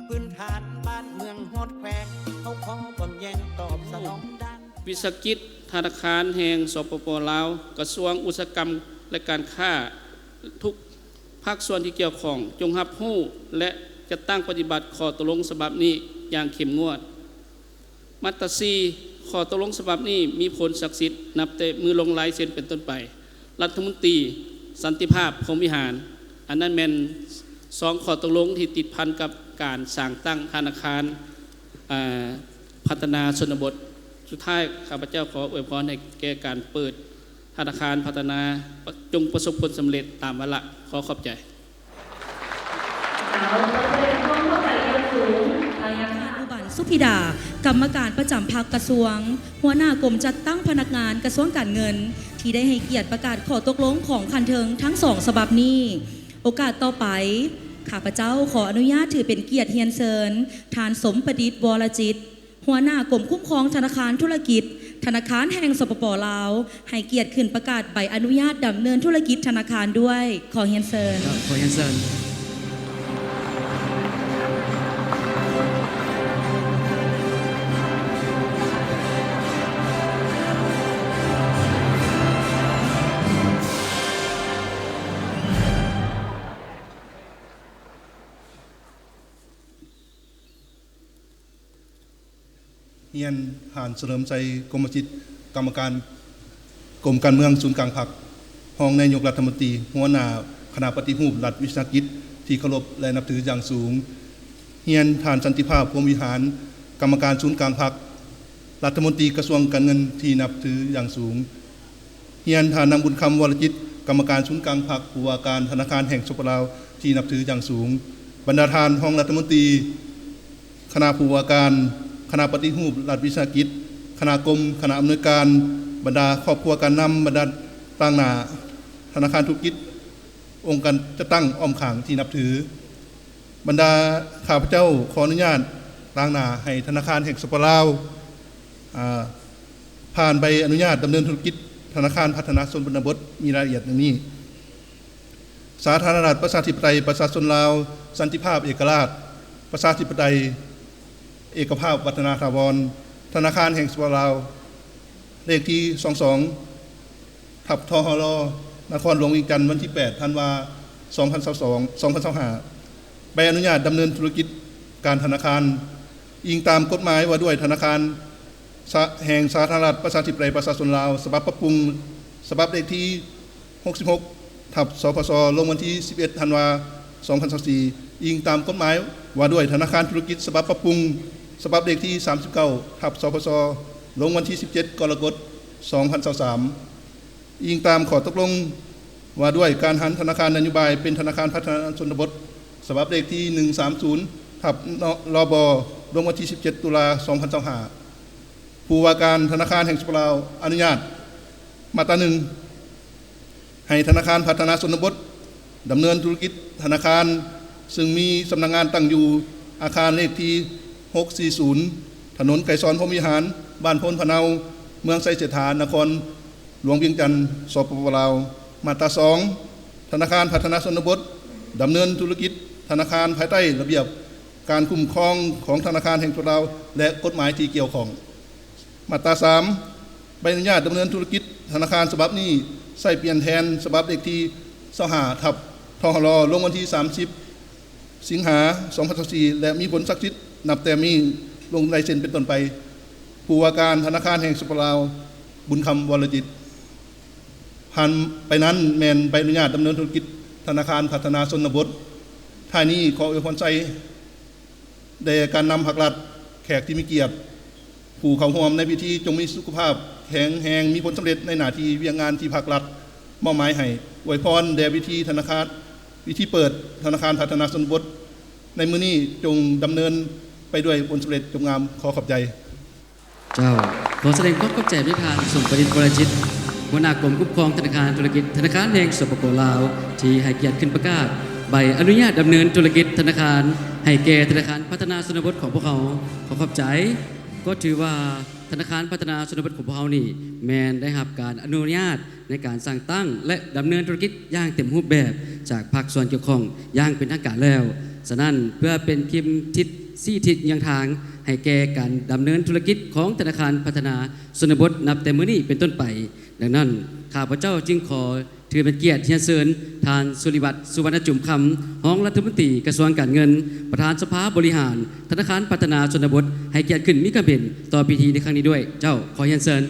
ພື້ນຖານບ້ານເມືອງຮອດແຂວງ ເຮົາຂໍບວມແຍງຕອບສະໜອງດ້ານ ວິສາຫະກິດ ທະນາຄານແຫ່ງ ສປປ ລາວ, ກະຊວງອຸດສາຫະກຳ ແລະ ການຄ້າ ທຸກ ພາກສ່ວນທີ່ກ່ຽວຂ້ອງຈົ່ງຮັບຮູ້ ແລະ ຈັດຕັ້ງປະຕິບັດຂໍ້ຕົກລົງສະບັບນີ້ຢ່າງເຂັ້ມງວດ. ມາດຕາສີ່ ຂໍ້ຕົກລົງສະບັບນີ້ມີຜົນສັກສິດນັບແຕ່ມື້ລົງລາຍເຊັນເປັນຕົ້ນໄປ. ລັດຖະມົນຕີ ສັນຕິພາບ ພົມວິຫານ. ອັນນັ້ນແມ່ນສອງຂໍ້ຕົກລົງທີ່ຕິດພັນກັບການສ້າງຕັ້ງທະນາຄານ ອາ ພັດທະນາຊົນນະບົດ. ສຸດທ້າຍ ຂ້າພະເຈົ້າຂໍອວຍພອນໃຫ້ແກ່ການເປີດ ທະນາຄານພັດທະນາ ຈົ່ງປະສົບຜົນສຳເລັດຕາມວາລະ. ຂໍຂອບໃຈ. ສາວ ຂໍສະແດງຄວາມຂອບໃຈຢ່າງສູງ ທາງ ສຸພິດາ ກຳມະການປະຈຳພັກກະຊວງ, ຫົວໜ້າກົມຈັດຕັ້ງພະນັກງານກະຊວງການເງິນ ທີ່ໄດ້ໃຫ້ກຽດປະກາດຂໍ້ຕົກລົງຂອງຂັ້ນເທິງທັງສອງສະບັບນີ້. ໂອກາດຕໍ່ໄປ, ຂ້າພະເຈົ້າຂໍອະນຸຍາດຖືເປັນກຽດຮຽນເຊີນ ທ່ານ ສົມປະດິດ ວໍລະຈິດ, ຫົວໜ້າກົມຄຸ້ມຄອງທະນາຄານທຸລະກິດ ທະນາຄານແຫ່ງ ສປປ ລາວ, ໃຫ້ກຽດຂຶ້ນປະກາດໃບອະນຸຍາດດຳເນີນທຸລະກິດທະນາຄານດ້ວຍ. ຂໍຮຽນເຊີນ. ຂໍຮຽນເຊີນ. ຮຽນທ່ານ ສະເຫຼີມໄຊ ກົມມະຈິດ ກຳມະການກົມການເມືອງສູນກາງພັກ, ຮອງນາຍົກລັດຖະມົນຕີ, ຫົວໜ້າຄະນະປະຕິຮູບລັດວິສາຫະກິດທີ່ເຄົາລົບ ແລະ ນັບຖືຢ່າງສູງ. ຮຽນທ່ານ ສັນຕິພາບ ພົມວິຫານ ກຳມະການສູນກາງພັກ, ລັດຖະມົນຕີກະຊວງການເງິນທີ່ນັບຖືຢ່າງສູງ. ຮຽນທ່ານ ນາງ ບຸນຄຳ ວໍລະຈິດ ກຳມະການສູນກາງພັກ, ຜູ້ວ່າການທະນາຄານແຫ່ງ ສປປ ລາວ ທີ່ນັບຖືຢ່າງສູງ. ບັນດາທ່ານຮອງລັດຖະມົນຕີ, ຄະນະຜູ້ວ່າການ, ຄະນະປະຕິຮູບລັດວິສາຫະກິດ, ຄະນະກົມ, ຄະນະອຳນວຍການ, ບັນດາຄອບຄົວການນຳ, ບັນດາຕາງໜ້າທະນາຄານທຸລະກິດ, ອົງການຈັດຕັ້ງອ້ອມຂ້າງທີ່ນັບຖື. ບັນດາຂ້າພະເຈົ້າຂໍອະນຸຍາດຕາງໜ້າໃຫ້ທະນາຄານແຫ່ງ ສປປ ລາວ ອາ ຜ່ານໃບອະນຸຍາດດຳເນີນທຸລະກິດທະນາຄານພັດທະນາຊົນນະບົດ ມີລາຍລະອຽດດັ່ງນີ້: ສາທາລະນະລັດ ປະຊາທິປະໄຕ ປະຊາຊົນລາວ, ສັນຕິພາບ ເອກະລາດ ປະຊາທິປະໄຕ ເອກະພາບ ວັດທະນາຖາວອນ, ທະນາຄານແຫ່ງ ສປປ ລາວ, ເລກທີສອງສອງ ທັບ ທຫລ ນະຄອນຫຼວງວຽງຈັນ ວັນທີແປດ ທັນວາ ສອງພັນຊາວສອງ ສອງພັນຊາວຫ້າ. ໃບອະນຸຍາດດຳເນີນທຸລະກິດການທະນາຄານ ອີງຕາມກົດໝາຍວ່າດ້ວຍທະນາຄານ ສະ ແຫ່ງສາທາລະນະລັດ ປະຊາທິປະໄຕ ປະຊາຊົນລາວ ສະບັບປັບປຸງ ສະບັບເລກທີຫົກສິບຫົກ ທັບ ສພຊ ລົງວັນທີສິບເອັດ ທັນວາ ສອງພັນຊາວສີ່, ອີງຕາມກົດໝາຍວ່າດ້ວຍທະນາຄານທຸລະກິດ ສະບັບປັບປຸງ ສະບັບເລກທີສາມສິບເກົ້າ ທັບ ສພຊ ລົງວັນທີສິບເຈັດ ກໍລະກົດ ສອງພັນຊາວສາມ. ອີງຕາມຂໍ້ຕົກລົງວ່າດ້ວຍການຫັນທະນາຄານນະໂຍບາຍເປັນທະນາຄານພັດທະນາຊົນນະບົດ ສະບັບເລກທີໜຶ່ງສາມສູນ ທັບ ລບ ລົງວັນທີສິບເຈັດ ຕຸລາ ສອງພັນຊາວຫ້າ. ຜູ້ວ່າການທະນາຄານແຫ່ງ ສປປ ລາວ ອະນຸຍາດ ມາດຕາໜຶ່ງ ໃຫ້ທະນາຄານພັດທະນາຊົນນະບົດ ດຳເນີນທຸລະກິດທະນາຄານ ຊຶ່ງມີສຳນັກງານຕັ້ງຢູ່ອາຄານເລກທີຫົກສີ່ສູນ ຖະໜົນໄກສອນ ພົມວິຫານ, ບ້ານໂພນພະເນົາ, ເມືອງໄຊເສດຖາ, ນະຄອນຫຼວງວຽງຈັນ, ສປປ ລາວ. ມາດຕາສອງ ທະນາຄານພັດທະນາຊົນນະບົດ ດຳເນີນທຸລະກິດທະນາຄານພາຍໃຕ້ລະບຽບການຄຸ້ມຄອງຂອງທະນາຄານແຫ່ງ ສປປ ລາວ ແລະ ກົດໝາຍທີ່ກ່ຽວຂ້ອງ. ມາດຕາສາມ ໃບອະນຸຍາດດຳເນີນທຸລະກິດທະນາຄານສະບັບນີ້ ໃຊ້ປ່ຽນແທນສະບັບເລກທີຊາວຫ້າ ທັບ ທຫລ ລົງວັນທີສາມສິບ ສິງຫາ ສອງພັນຊາວສີ່ ແລະ ມີຜົນສັກສິດນັບແຕ່ມື້ລົງລາຍເຊັນເປັນຕົ້ນໄປ. ຜູ້ວ່າການທະນາຄານແຫ່ງ ສປປ ລາວ ບຸນຄຳ ວໍລະຈິດ. ຜ່ານໄປນັ້ນແມ່ນໃບອະນຸຍາດດຳເນີນທຸລະກິດທະນາຄານພັດທະນາຊົນນະບົດ. ທ້າຍນີ້ຂໍອວຍພອນໄຊ ແດ່ການນຳພັກລັດ, ແຂກທີ່ມີກຽດ, ຜູ້ເຂົ້າຮ່ວມໃນພິທີ ຈົ່ງມີສຸຂະພາບແຂງແຮງ, ມີຜົນສຳເລັດໃນໜ້າທີ່ວຽກງານທີ່ພັກລັດມອບໝາຍໃຫ້. ອວຍພອນແດ່ພິທີທະນາຄານ, ພິທີເປີດທະນາຄານພັດທະນາຊົນນະບົດໃນມື້ນີ້ ຈົ່ງດຳເນີນໄປດ້ວຍຜົນສຳເລັດຈົບງາມ. ຂໍຂອບໃຈ. ເຈົ້າ, ຂໍສະແດງຄວາມຂອບໃຈໄປຍັງທ່ານ ສົມປະດິດ ວໍລະຈິດ, ຫົວໜ້າກົມຄຸ້ມຄອງທະນາຄານທຸລະກິດທະນາຄານແຫ່ງ ສປປ ລາວ ທີ່ໃຫ້ກຽດຂຶ້ນປະກາດໃບອະນຸຍາດດຳເນີນທຸລະກິດທະນາຄານໃຫ້ແກ່ທະນາຄານພັດທະນາຊົນນະບົດຂອງພວກເຮົາ. ຂໍຂອບໃຈ. ກໍຖືວ່າທະນາຄານພັດທະນາຊົນນະບົດຂອງພວກເຮົານີ້ ແມ່ນໄດ້ຮັບການອະນຸຍາດ ໃນການສ້າງຕັ້ງ ແລະ ດຳເນີນທຸລະກິດຢ່າງເຕັມຮູບແບບຈາກພາກສ່ວນກ່ຽວຂ້ອງຢ່າງເປັນທາງການແລ້ວ. ສະນັ້ນ, ເພື່ອເປັນເຂັມທິດຊີ້ທິດຍ່າງທາງໃຫ້ແກ່ການດຳເນີນທຸລະກິດຂອງທະນາຄານພັດທະນາຊົນນະບົດນັບແຕ່ມື້ນີ້ເປັນຕົ້ນໄປ. ດັ່ງນັ້ນ, ຂ້າພະເຈົ້າຈຶ່ງຂໍຖືເປັນກຽດຮຽນເຊີນທ່ານ ສຸລິວັດ ສຸວັນນະຈຸມຄຳ, ຮອງລັດຖະມົນຕີກະຊວງການເງິນ, ປະທານສະພາບໍລິຫານທະນາຄານພັດທະນາຊົນນະບົດ ໃຫ້ກຽດຂຶ້ນມີຄຳເຫັນຕໍ່ພິທີໃນຄັ້ງນີ້ດ້ວຍ. ເຈົ້າ, ຂໍຮຽນເຊີນ.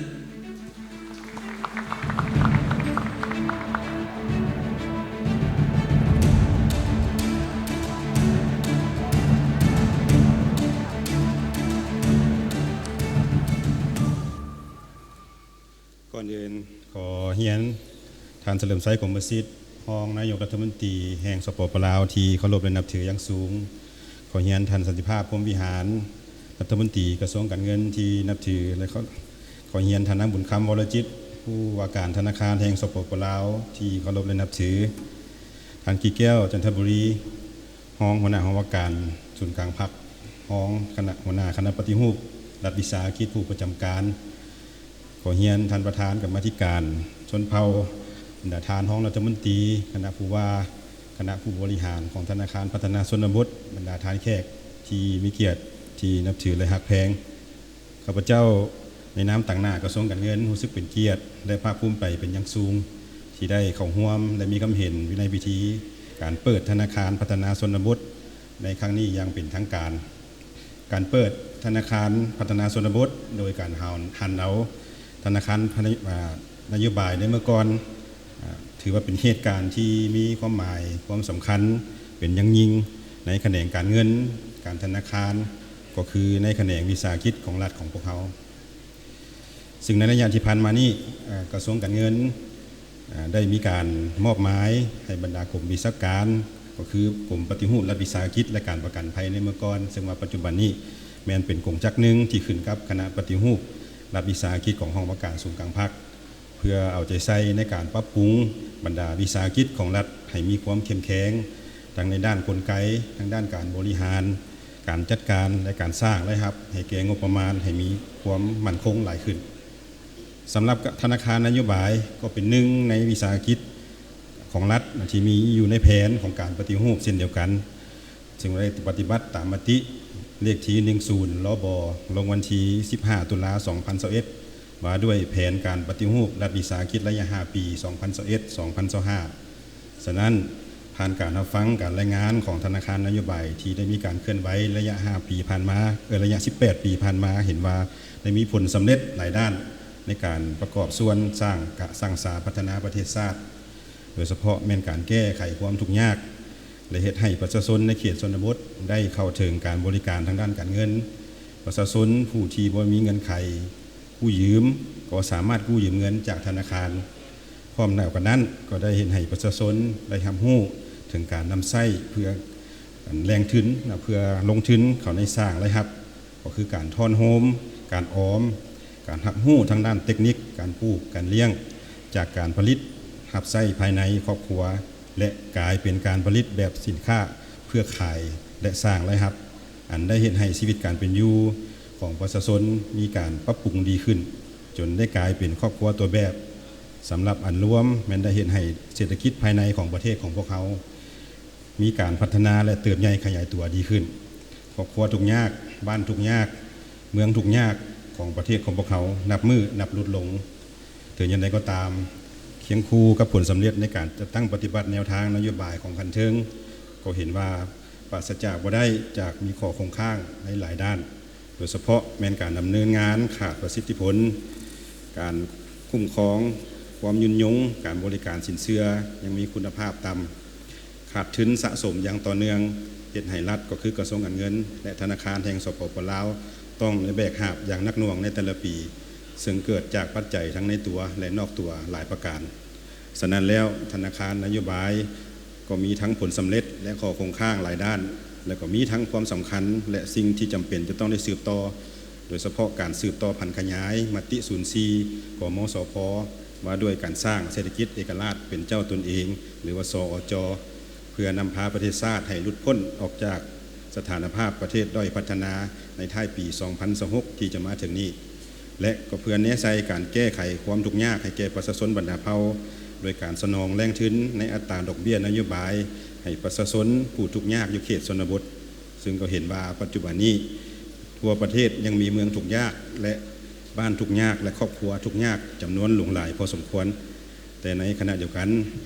ກ່ອນອື່ນ, ຂໍຮຽນທ່ານ ສະເຫຼີມໄຊ ກົມປະສິດ, ຮອງນາຍົກລັດຖະມົນຕີແຫ່ງ ສປປ ລາວ ທີ່ເຄົາລົບ ແລະ ນັບຖືຢ່າງສູງ. ຂໍຮຽນທ່ານ ສັນຕິພາບ ພົມວິຫານ, ລັດຖະມົນຕີກະຊວງການເງິນທີ່ນັບຖື ແລະ ຂໍ ຂໍຮຽນທ່ານນາງບຸນຄຳ ວໍລະຈິດ ຜູ້ວ່າການທະນາຄານແຫ່ງ ສປປ ລາວ ທີ່ເຄົາລົບ ແລະ ນັບຖື, ທ່ານ ກິແກ້ວ ຈັນທະບູລີ ຮອງຫົວໜ້າຫ້ອງວ່າການສູນກາງພັກ, ຮອງຄະນະ ຫົວໜ້າຄະນະປະຕິຮູບລັດວິສາຫະກິດ ຜູ້ປະຈຳການ, ຂໍຮຽນທ່ານປະທານກຳມາທິການຊົນເຜົ່າ, ບັນດາທ່ານຮອງລັດຖະມົນຕີ, ຄະນະຜູ້ວ່າ, ຄະນະຜູ້ບໍລິຫານຂອງທະນາຄານພັດທະນາຊົນນະບົດ, ບັນດາທ່ານແຂກທີ່ມີກຽດທີ່ນັບຖື ແລະ ຮັກແພງ. ຂ້າພະເຈົ້າໃນນາມຕາງໜ້າກະຊວງການເງິນ ຮູ້ສຶກເປັນກຽດ ແລະ ພາກພູມໃຈເປັນຢ່າງສູງ ທີ່ໄດ້ເຂົ້າຮ່ວມ ແລະ ມີຄຳເຫັນຢູ່ໃນພິທີການເປີດທະນາຄານພັດທະນາຊົນນະບົດໃນຄັ້ງນີ້ຢ່າງເປັນທາງການ. ການເປີດທະນາຄານພັດທະນາຊົນນະບົດ ໂດຍການຫັນ ຫັນເອົາທະນາຄານພະນະ ອ່າ ນະໂຍບາຍໃນເມື່ອກ່ອນ ອ່າ ຖືວ່າເປັນເຫດການທີ່ມີຄວາມໝາຍຄວາມສຳຄັນເປັນຢ່າງຍິ່ງໃນຂະແໜງການເງິນ, ການທະນາຄານ, ກໍຄືໃນຂະແໜງວິສາຫະກິດຂອງລັດຂອງພວກເຮົາ. ຊຶ່ງໃນໄລຍະທີ່ຜ່ານມານີ້ ເອີ່ ກະຊວງການເງິນ ເອີ່ ໄດ້ມີການມອບໝາຍໃຫ້ບັນດາກົມວິຊາການ ກໍຄືກົມປະຕິຮູບລັດວິສາຫະກິດ ແລະ ການປະກັນໄພໃນເມື່ອກ່ອນ, ເຊິ່ງວ່າປັດຈຸບັນນີ້ແມ່ນເປັນກົງຈັກໜຶ່ງທີ່ຂຶ້ນກັບຄະນະປະຕິຮູບລັດວິສາຫະກິດຂອງຫ້ອງວ່າການສູນກາງພັກ ເພື່ອເອົາໃຈໃສ່ໃນການປັບປຸງບັນດາວິສາຫະກິດຂອງລັດໃຫ້ມີຄວາມເຂັ້ມແຂງ ທັງໃນດ້ານກົນໄກ, ທັງດ້ານການບໍລິຫານ, ການຈັດການ ແລະ ການສ້າງລາຍຮັບໃຫ້ແກ່ງົບປະມານໃຫ້ມີຄວາມໝັ້ນຄົງຫຼາຍຂຶ້ນ. ສຳລັບທະນາຄານນະໂຍບາຍກໍເປັນໜຶ່ງໃນວິສາຫະກິດຂອງລັດທີ່ມີຢູ່ໃນແຜນຂອງການປະຕິຮູບເຊັ່ນດຽວກັນ. ຊຶ່ງໄດ້ປະຕິບັດຕາມມະຕິເລກທີໜຶ່ງສູນ ລບ ລົງວັນທີສິບຫ້າ ຕຸລາ ສອງພັນຊາວເອັດ ວ່າດ້ວຍແຜນການປະຕິຮູບລັດວິສາຫະກິດໄລຍະຫ້າປີ ສອງພັນຊາວເອັດ ສອງພັນຊາວຫ້າ. ສະນັ້ນ, ຜ່ານການຮັບຟັງການລາຍງານຂອງທະນາຄານນະໂຍບາຍທີ່ໄດ້ມີການເຄື່ອນໄຫວໄລຍະຫ້າປີຜ່ານມາ, ເອີ ໄລຍະສິບແປດປີຜ່ານມາ, ເຫັນວ່າໄດ້ມີຜົນສຳເລັດຫຼາຍດ້ານໃນການປະກອບສ່ວນສ້າງກະສ້າງສາພັດທະນາປະເທດຊາດ. ໂດຍສະເພາະແມ່ນການແກ້ໄຂຄວາມທຸກຍາກ ແລະ ເຮັດໃຫ້ປະຊາຊົນໃນເຂດຊົນນະບົດໄດ້ເຂົ້າເຖິງການບໍລິການທາງດ້ານການເງິນ. ປະຊາຊົນຜູ້ທີ່ບໍ່ມີເງື່ອນໄຂກູ້ຢືມກໍສາມາດກູ້ຢືມເງິນຈາກທະນາຄານ. ພ້ອມດຽວກັນນັ້ນ, ກໍໄດ້ເຮັດໃຫ້ປະຊາຊົນໄດ້ຮັບຮູ້ເຖິງການນຳໃຊ້ເພື່ອແຫຼ່ງທຶນ, ເພື່ອລົງທຶນເຂົ້າໃນສ້າງລາຍຮັບ ກໍຄືການທ້ອນໂຮມ, ການອອມ, ການຮັບຮູ້ທາງດ້ານເຕັກນິກ, ການປູກ, ການລ້ຽງ, ຈາກການຜະລິດຮັບໃຊ້ພາຍໃນຄອບຄົວ ແລະ ກາຍເປັນການຜະລິດແບບສິນຄ້າເພື່ອຂາຍ ແລະ ສ້າງລາຍຮັບ, ອັນໄດ້ເຮັດໃຫ້ຊີວິດການເປັນຢູ່ຂອງປະຊາຊົນມີການປັບປຸງດີຂຶ້ນ, ຈົນໄດ້ກາຍເປັນຄອບຄົວຕົວແບບ. ສຳລັບອັນລວມແມ່ນໄດ້ເຮັດໃຫ້ເສດຖະກິດພາຍໃນຂອງປະເທດຂອງພວກເຮົາ ມີການພັດທະນາ ແລະ ເຕີບໃຫຍ່ຂະຫຍາຍຕົວດີຂຶ້ນ. ຄອບຄົວທຸກຍາກ, ບ້ານທຸກຍາກ, ເມືອງທຸກຍາກຂອງປະເທດຂອງພວກເຮົາ ນັບມື້ນັບຫຼຸດລົງ. ເຖິງຢ່າງໃດກໍຕາມ, ຄຽງຄູ່ກັບຜົນສຳເລັດໃນການຈັດຕັ້ງປະຕິບັດແນວທາງນະໂຍບາຍຂອງຂັ້ນເທິງ, ກໍເຫັນວ່າປາສະຈາກບໍ່ໄດ້ຈາກມີຂໍ້ຄົງຄ້າງໃນຫຼາຍດ້ານ. ໂດຍສະເພາະແມ່ນການດຳເນີນງານຂາດປະສິດທິຜົນ, ການຄຸ້ມຄອງຄວາມຍືນຍົງ, ການບໍລິການສິນເຊື່ອຍັງມີຄຸນນະພາບຕ່ຳ, ຂາດທຶນສະສົມຢ່າງຕໍ່ເນື່ອງ, ເຮັດໃຫ້ລັດ ກໍຄືກະຊວງການເງິນ ແລະ ທະນາຄານແຫ່ງ ສປປ ລາວ ຕ້ອງໄດ້ແບກຫາບຢ່າງໜັກໜ່ວງໃນແຕ່ລະປີ, ເຊິ່ງເກີດຈາກປັດໄຈທັງໃນຕົວ ແລະ ນອກຕົວຫຼາຍປະການ. ສະນັ້ນແລ້ວ, ທະນາຄານນະໂຍບາຍກໍມີທັງຜົນສຳເລັດ ແລະ ຂໍ້ຄົງຄ້າງຫຼາຍດ້ານ, ແລະ ກໍມີທັງຄວາມສຳຄັນ ແລະ ສິ່ງທີ່ຈຳເປັນຈະຕ້ອງໄດ້ສືບຕໍ່, ໂດຍສະເພາະການສືບຕໍ່ຜັນຂະຫຍາຍມະຕິສູນສີ່ ກມສພ ວ່າດ້ວຍການສ້າງເສດຖະກິດເອກະລາດເປັນເຈົ້າຕົນເອງ ຫຼືວ່າ ສອຈ ເພື່ອນຳພາປະເທດຊາດໃຫ້ຫຼຸດພົ້ນອອກຈາກສະຖານະພາບປະເທດດ້ອຍພັດທະນາໃນທ້າຍປີສອງພັນຊາວຫົກ ທີ່ຈະມາເຖິງນີ້. ແລະ ກໍເພື່ອແນໃສ່ການແກ້ໄຂຄວາມທຸກຍາກໃຫ້ແກ່ປະຊາຊົນບັນດາເຜົ່າ ໂດຍການສະໜອງແຫຼ່ງທຶນໃນອັດຕາດອກເບ້ຍນະໂຍບາຍໃຫ້ປະຊາຊົນຜູ້ທຸກຍາກຢູ່ເຂດຊົນນະບົດ, ຊຶ່ງກໍເຫັນວ່າປັດຈຸບັນນີ້ທົ່ວປະເທດຍັງມີເມືອງທຸກຍາກ ແລະ ບ້ານທຸກຍາກ ແລະ ຄອບຄົວທຸກຍາກຈຳນວນຫຼວງຫຼາຍພໍສົມຄວນ. ແຕ່ໃນຂະນະດຽວກັນ,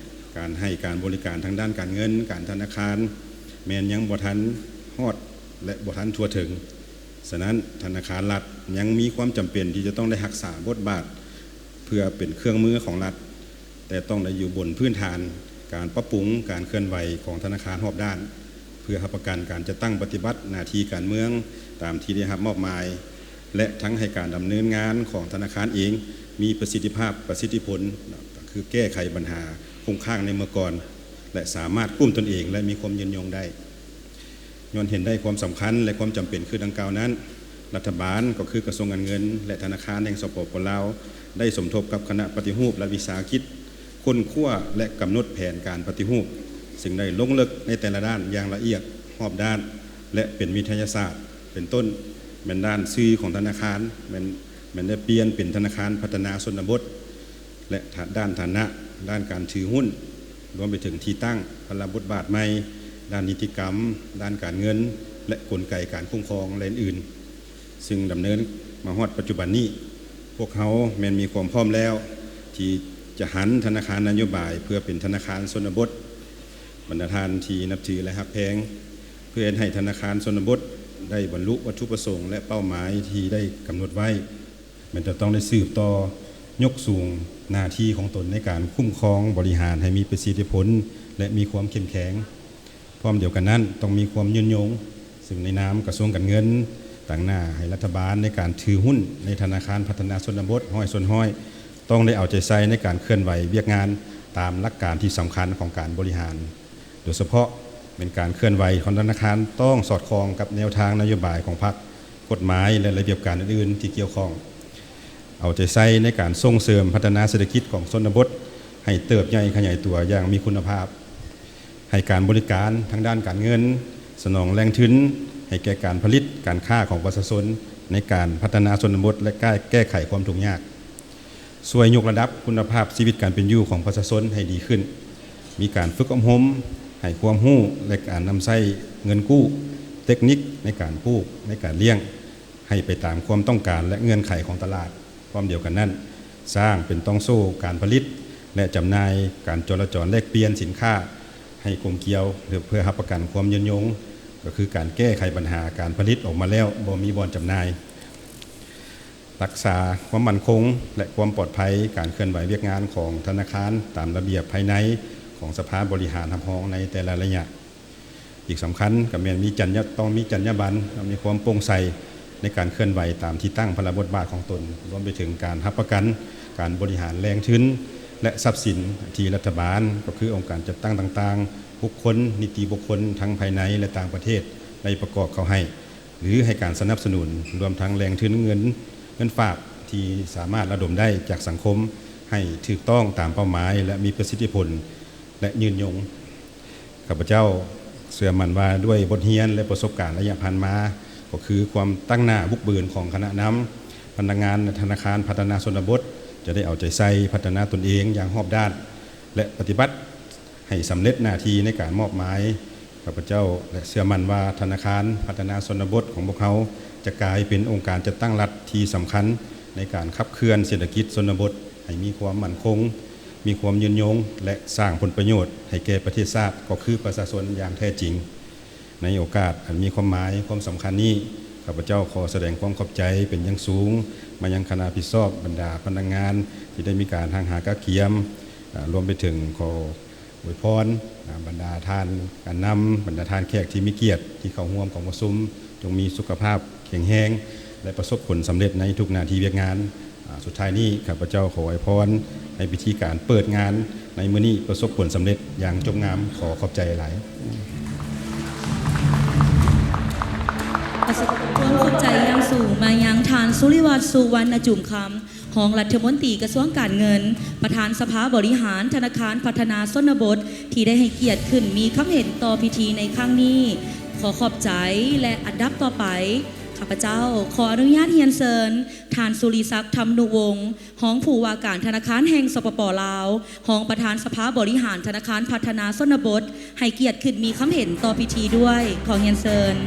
ການໃຫ້ການບໍລິການທາງດ້ານການເງິນ, ການທະນາຄານ ແມ່ນຍັງບໍ່ທັນຮອດ ແລະ ບໍ່ທັນທົ່ວເຖິງ. ສະນັ້ນ, ທະນາຄານລັດຍັງມີຄວາມຈຳເປັນທີ່ຈະຕ້ອງໄດ້ຮັກສາບົດບາດເພື່ອເປັນເຄື່ອງມືຂອງລັດ, ແຕ່ຕ້ອງໄດ້ຢູ່ບົນພື້ນຖານການປັບປຸງການເຄື່ອນໄຫວຂອງທະນາຄານຮອບດ້ານ, ເພື່ອຮັບປະກັນການຈັດຕັ້ງປະຕິບັດໜ້າທີ່ການເມືອງຕາມທີ່ໄດ້ຮັບມອບໝາຍ ແລະ ທັງໃຫ້ການດຳເນີນງານຂອງທະນາຄານເອງມີປະສິດທິພາບ, ປະສິດທິຜົນ, ກໍຄືແກ້ໄຂບັນຫາຄົງຄ້າງໃນເມື່ອກ່ອນ ແລະ ສາມາດກຸ້ມຕົນເອງ ແລະ ມີຄວາມຍືນຍົງໄດ້. ຍ້ອນເຫັນໄດ້ຄວາມສຳຄັນ ແລະ ຄວາມຈຳເປັນຄືດັ່ງກ່າວນັ້ນ, ລັດຖະບານ ກໍຄືກະຊວງການເງິນ ແລະ ທະນາຄານແຫ່ງ ສປປ ລາວ ໄດ້ສົມທົບກັບຄະນະປະຕິຮູບລັດວິສາຫະກິດ ຄົ້ນຄວ້າ ແລະ ກຳນົດແຜນການປະຕິຮູບ ຊຶ່ງໄດ້ລົງເລິກໃນແຕ່ລະດ້ານຢ່າງລະອຽດຮອບດ້ານ ແລະ ເປັນວິທະຍາສາດ ເປັນຕົ້ນ ແມ່ນດ້ານຊື່ຂອງທະນາຄານ ແມ່ນ ແມ່ນໄດ້ປ່ຽນເປັນທະນາຄານພັດທະນາຊົນນະບົດ ແລະ ທະ ດ້ານຖານະ, ດ້ານການຖືຫຸ້ນ, ລວມໄປເຖິງທີ່ຕັ້ງ, ພາລະບົດບາດໃໝ່, ດ້ານນິຕິກຳ, ດ້ານການເງິນ ແລະ ກົນໄກການຄຸ້ມຄອງ ແລະ ອື່ນໆ ຊຶ່ງດຳເນີນມາຮອດປັດຈຸບັນນີ້, ພວກເຮົາແມ່ນມີຄວາມພ້ອມແລ້ວ ທີ່ຈະຫັນທະນາຄານນະໂຍບາຍເພື່ອເປັນທະນາຄານຊົນນະບົດ. ບັນດາທ່ານທີ່ນັບຖື ແລະ ຮັກແພງ, ເພື່ອເຮັດໃຫ້ທະນາຄານຊົນນະບົດໄດ້ບັນລຸວັດຖຸປະສົງ ແລະ ເປົ້າໝາຍທີ່ໄດ້ກຳນົດໄວ້ ແມ່ນຈະຕ້ອງໄດ້ສືບຕໍ່ຍົກສູງໜ້າທີ່ຂອງຕົນໃນການຄຸ້ມຄອງບໍລິຫານໃຫ້ມີປະສິດທິຜົນ ແລະ ມີຄວາມເຂັ້ມແຂງ. ພ້ອມດຽວກັນນັ້ນ, ຕ້ອງມີຄວາມຍືນຍົງ, ຊຶ່ງໃນນາມກະຊວງການເງິນ, ຕາງໜ້າໃຫ້ລັດຖະບານໃນການຖືຫຸ້ນໃນທະນາຄານພັດທະນາຊົນນະບົດຮ້ອຍສ່ວນຮ້ອຍ ຕ້ອງໄດ້ເອົາໃຈໃສ່ໃນການເຄື່ອນໄຫວວຽກງານຕາມຫຼັກການທີ່ສຳຄັນຂອງການບໍລິຫານ. ໂດຍສະເພາະແມ່ນການເຄື່ອນໄຫວຂອງທະນາຄານຕ້ອງສອດຄ່ອງກັບແນວທາງນະໂຍບາຍຂອງພັກ, ກົດໝາຍ ແລະ ລະບຽບການອື່ນໆທີ່ກ່ຽວຂ້ອງ. ເອົາໃຈໃສ່ໃນການສົ່ງເສີມພັດທະນາເສດຖະກິດຂອງຊົນນະບົດໃຫ້ເຕີບໃຫຍ່ຂະຫຍາຍຕົວຢ່າງມີຄຸນນະພາບ, ໃຫ້ການບໍລິການທາງດ້ານການເງິນ, ສະໜອງແຫຼ່ງທຶນໃຫ້ແກ່ການຜະລິດການຄ້າຂອງປະຊາຊົນໃນການພັດທະນາຊົນນະບົດ ແລະ ແກ້ ແກ້ໄຂຄວາມທຸກຍາກ. ຊ່ວຍຍົກລະດັບຄຸນນະພາບຊີວິດການເປັນຢູ່ຂອງປະຊາຊົນໃຫ້ດີຂຶ້ນ, ມີການຝຶກອົບຮົມ, ໃຫ້ຄວາມຮູ້ ແລະ ການນຳໃຊ້ເງິນກູ້, ເຕັກນິກໃນການປູກ, ໃນການລ້ຽງ ໃຫ້ໄປຕາມຄວາມຕ້ອງການ ແລະ ເງື່ອນໄຂຂອງຕະຫຼາດ. ພ້ອມດຽວກັນນັ້ນ, ສ້າງເປັນຕ່ອງໂສ້ການຜະລິດ ແລະ ຈຳໜ່າຍ, ການຈໍລະຈອນແລກປ່ຽນສິນຄ້າໃຫ້ກົມກຽວ ເພື່ອຮັບປະກັນຄວາມຍືນຍົງ, ກໍຄືການແກ້ໄຂບັນຫາການຜະລິດອອກມາແລ້ວບໍ່ມີບ່ອນຈຳໜ່າຍ. ຮັກສາຄວາມໝັ້ນຄົງ ແລະ ຄວາມປອດໄພການເຄື່ອນໄຫວວຽກງານຂອງທະນາຄານຕາມລະບຽບພາຍໃນຂອງສະພາບໍລິຫານຮັບຮອງໃນແຕ່ລະໄລຍະ. ອີກສຳຄັນກໍແມ່ນມີຈັນຍະ ຕ້ອງມີຈັນຍາບັນ ຕ້ອງມີຄວາມໂປ່ງໃສໃນການເຄື່ອນໄຫວຕາມທີ່ຕັ້ງພາລະບົດບາດຂອງຕົນ, ລວມໄປເຖິງການຮັບປະກັນການບໍລິຫານແຫຼ່ງທຶນ ແລະ ຊັບສິນທີ່ລັດຖະບານ ກໍຄືອົງການຈັດຕັ້ງຕ່າງໆ, ບຸກຄົນ, ນິຕິບຸກຄົນ ທັງພາຍໃນ ແລະ ຕ່າງປະເທດ ໄດ້ປະກອບເຂົ້າໃຫ້ ຫຼື ໃຫ້ການສະໜັບສະໜູນ, ລວມທັງແຫຼ່ງທຶນເງິນ, ເງິນຝາກທີ່ສາມາດລະດົມໄດ້ຈາກສັງຄົມ ໃຫ້ຖືກຕ້ອງຕາມເປົ້າໝາຍ ແລະ ມີປະສິດທິຜົນ ແລະ ຍືນຍົງ. ຂ້າພະເຈົ້າເຊື່ອໝັ້ນວ່າ ດ້ວຍບົດຮຽນ ແລະ ປະສົບການໄລຍະຜ່ານມາ, ກໍຄືຄວາມຕັ້ງໜ້າບຸກບືນຂອງຄະນະນຳ, ພະນັກງານທະນາຄານພັດທະນາຊົນນະບົດ ຈະໄດ້ເອົາໃຈໃສ່ພັດທະນາຕົນເອງຢ່າງຮອບດ້ານ ແລະ ປະຕິບັດ ໃຫ້ສຳເລັດໜ້າທີ່ໃນການມອບໝາຍ. ຂ້າພະເຈົ້າ ແລະ ເຊື່ອໝັ້ນວ່າ ທະນາຄານພັດທະນາຊົນນະບົດຂອງພວກເຮົາ ຈະກາຍເປັນອົງການຈັດຕັ້ງລັດທີ່ສຳຄັນໃນການຂັບເຄື່ອນເສດຖະກິດຊົນນະບົດໃຫ້ມີຄວາມໝັ້ນຄົງ, ມີຄວາມຍືນຍົງ ແລະ ສ້າງຜົນປະໂຫຍດໃຫ້ແກ່ປະເທດຊາດ ກໍຄືປະຊາຊົນຢ່າງແທ້ຈິງ. ໃນໂອກາດອັນມີຄວາມໝາຍຄວາມສຳຄັນນີ້, ຂ້າພະເຈົ້າຂໍສະແດງຄວາມຂອບໃຈເປັນຢ່າງສູງມາຍັງຄະນະຜິດຊອບ, ບັນດາພະນັກງານທີ່ໄດ້ມີການຫ້າງຫາກະກຽມ, ອາ, ລວມໄປເຖິງຂໍ ອວຍພອນ ອາ ບັນດາທ່ານການນຳ, ບັນດາທ່ານແຂກທີ່ມີກຽດທີ່ເຂົ້າຮ່ວມກອງປະຊຸມ, ຈົ່ງມີສຸຂະພາບແຂງແຮງ ແລະ ປະສົບຜົນສຳເລັດໃນທຸກໜ້າທີ່ວຽກງານ. ອາ ສຸດທ້າຍນີ້ ຂ້າພະເຈົ້າຂໍອວຍພອນໃຫ້ພິທີການເປີດງານໃນມື້ນີ້ປະສົບຜົນສຳເລັດຢ່າງຈົບງາມ. ຂໍຂອບໃຈຫຼາຍ. ຂໍສະແດງຄວາມຂອບໃຈຢ່າງສູງມາຍັງທ່ານ ສຸລິວັດ ສຸວັນນະຈຸມຄຳ ຮອງລັດຖະມົນຕີກະຊວງການເງິນ, ປະທານສະພາບໍລິຫານທະນາຄານພັດທະນາຊົນນະບົດ ທີ່ໄດ້ໃຫ້ກຽດຂຶ້ນມີຄຳເຫັນຕໍ່ພິທີໃນຄັ້ງນີ້. ຂໍຂອບໃຈ ແລະ ອັນດັບຕໍ່ໄປ, ຂ້າພະເຈົ້າຂໍອະນຸຍາດຮຽນເຊີນ ທ່ານ ສຸລິສັກ ທຳນຸວົງ ຮອງຜູ້ວ່າການທະນາຄານແຫ່ງ ສປປ ລາວ, ຮອງປະທານສະພາບໍລິຫານທະນາຄານພັດທະນາຊົນນະບົດ ໃຫ້ກຽດຂຶ້ນມີຄຳເຫັນຕໍ່ພິທີດ້ວຍ. ຂໍຮຽນເຊີນ.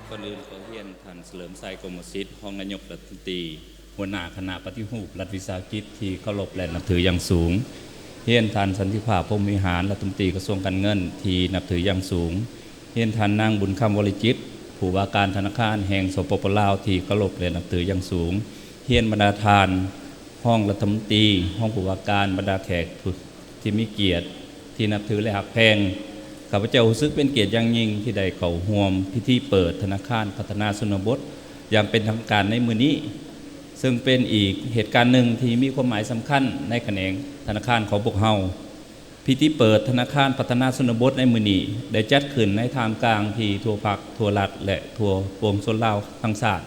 ກ່ອນອື່ນຂໍຮຽນທ່ານ ສະເຫຼີມໄຊ ກົມມະສິດ ຮອງນາຍົກລັດຖະມົນຕີ ຫົວໜ້າຄະນະປະຕິຮູບລັດວິສາຫະກິດທີ່ເຄົາລົບ ແລະ ນັບຖືຢ່າງສູງ, ຮຽນທ່ານ ສັນຕິພາບ ພົມວິຫານ ລັດຖະມົນຕີກະຊວງການເງິນທີ່ນັບຖືຢ່າງສູງ, ຮຽນທ່ານນາງ ບຸນຄຳ ວໍລິຈິດ ຜູ້ວ່າການທະນາຄານແຫ່ງ ສປປ ລາວ ທີ່ເຄົາລົບ ແລະ ນັບຖືຢ່າງສູງ, ຮຽນບັນດາທ່ານຮອງລັດຖະມົນຕີ, ຮອງຜູ້ວ່າການ, ບັນດາແຂກຜູ້ ທີ່ມີກຽດທີ່ນັບຖື ແລະ ຮັກແພງ, ຂ້າພະເຈົ້າຮູ້ສຶກເປັນກຽດຢ່າງຍິ່ງທີ່ໄດ້ເຂົ້າຮ່ວມພິທີເປີດທະນາຄານພັດທະນາຊົນນະບົດຢ່າງເປັນທາງການໃນມື້ນີ້. ເຊິ່ງເປັນອີກເຫດການໜຶ່ງທີ່ມີຄວາມໝາຍສຳຄັນໃນຂະແໜງທະນາຄານຂອງພວກເຮົາ. ພິທີເປີດທະນາຄານພັດທະນາຊົນນະບົດໃນມື້ນີ້ ໄດ້ຈັດຂຶ້ນໃນທ່າມກາງທີ່ທົ່ວພັກ, ທົ່ວລັດ ແລະ ທົ່ວປວງຊົນລາວທັງຊາດ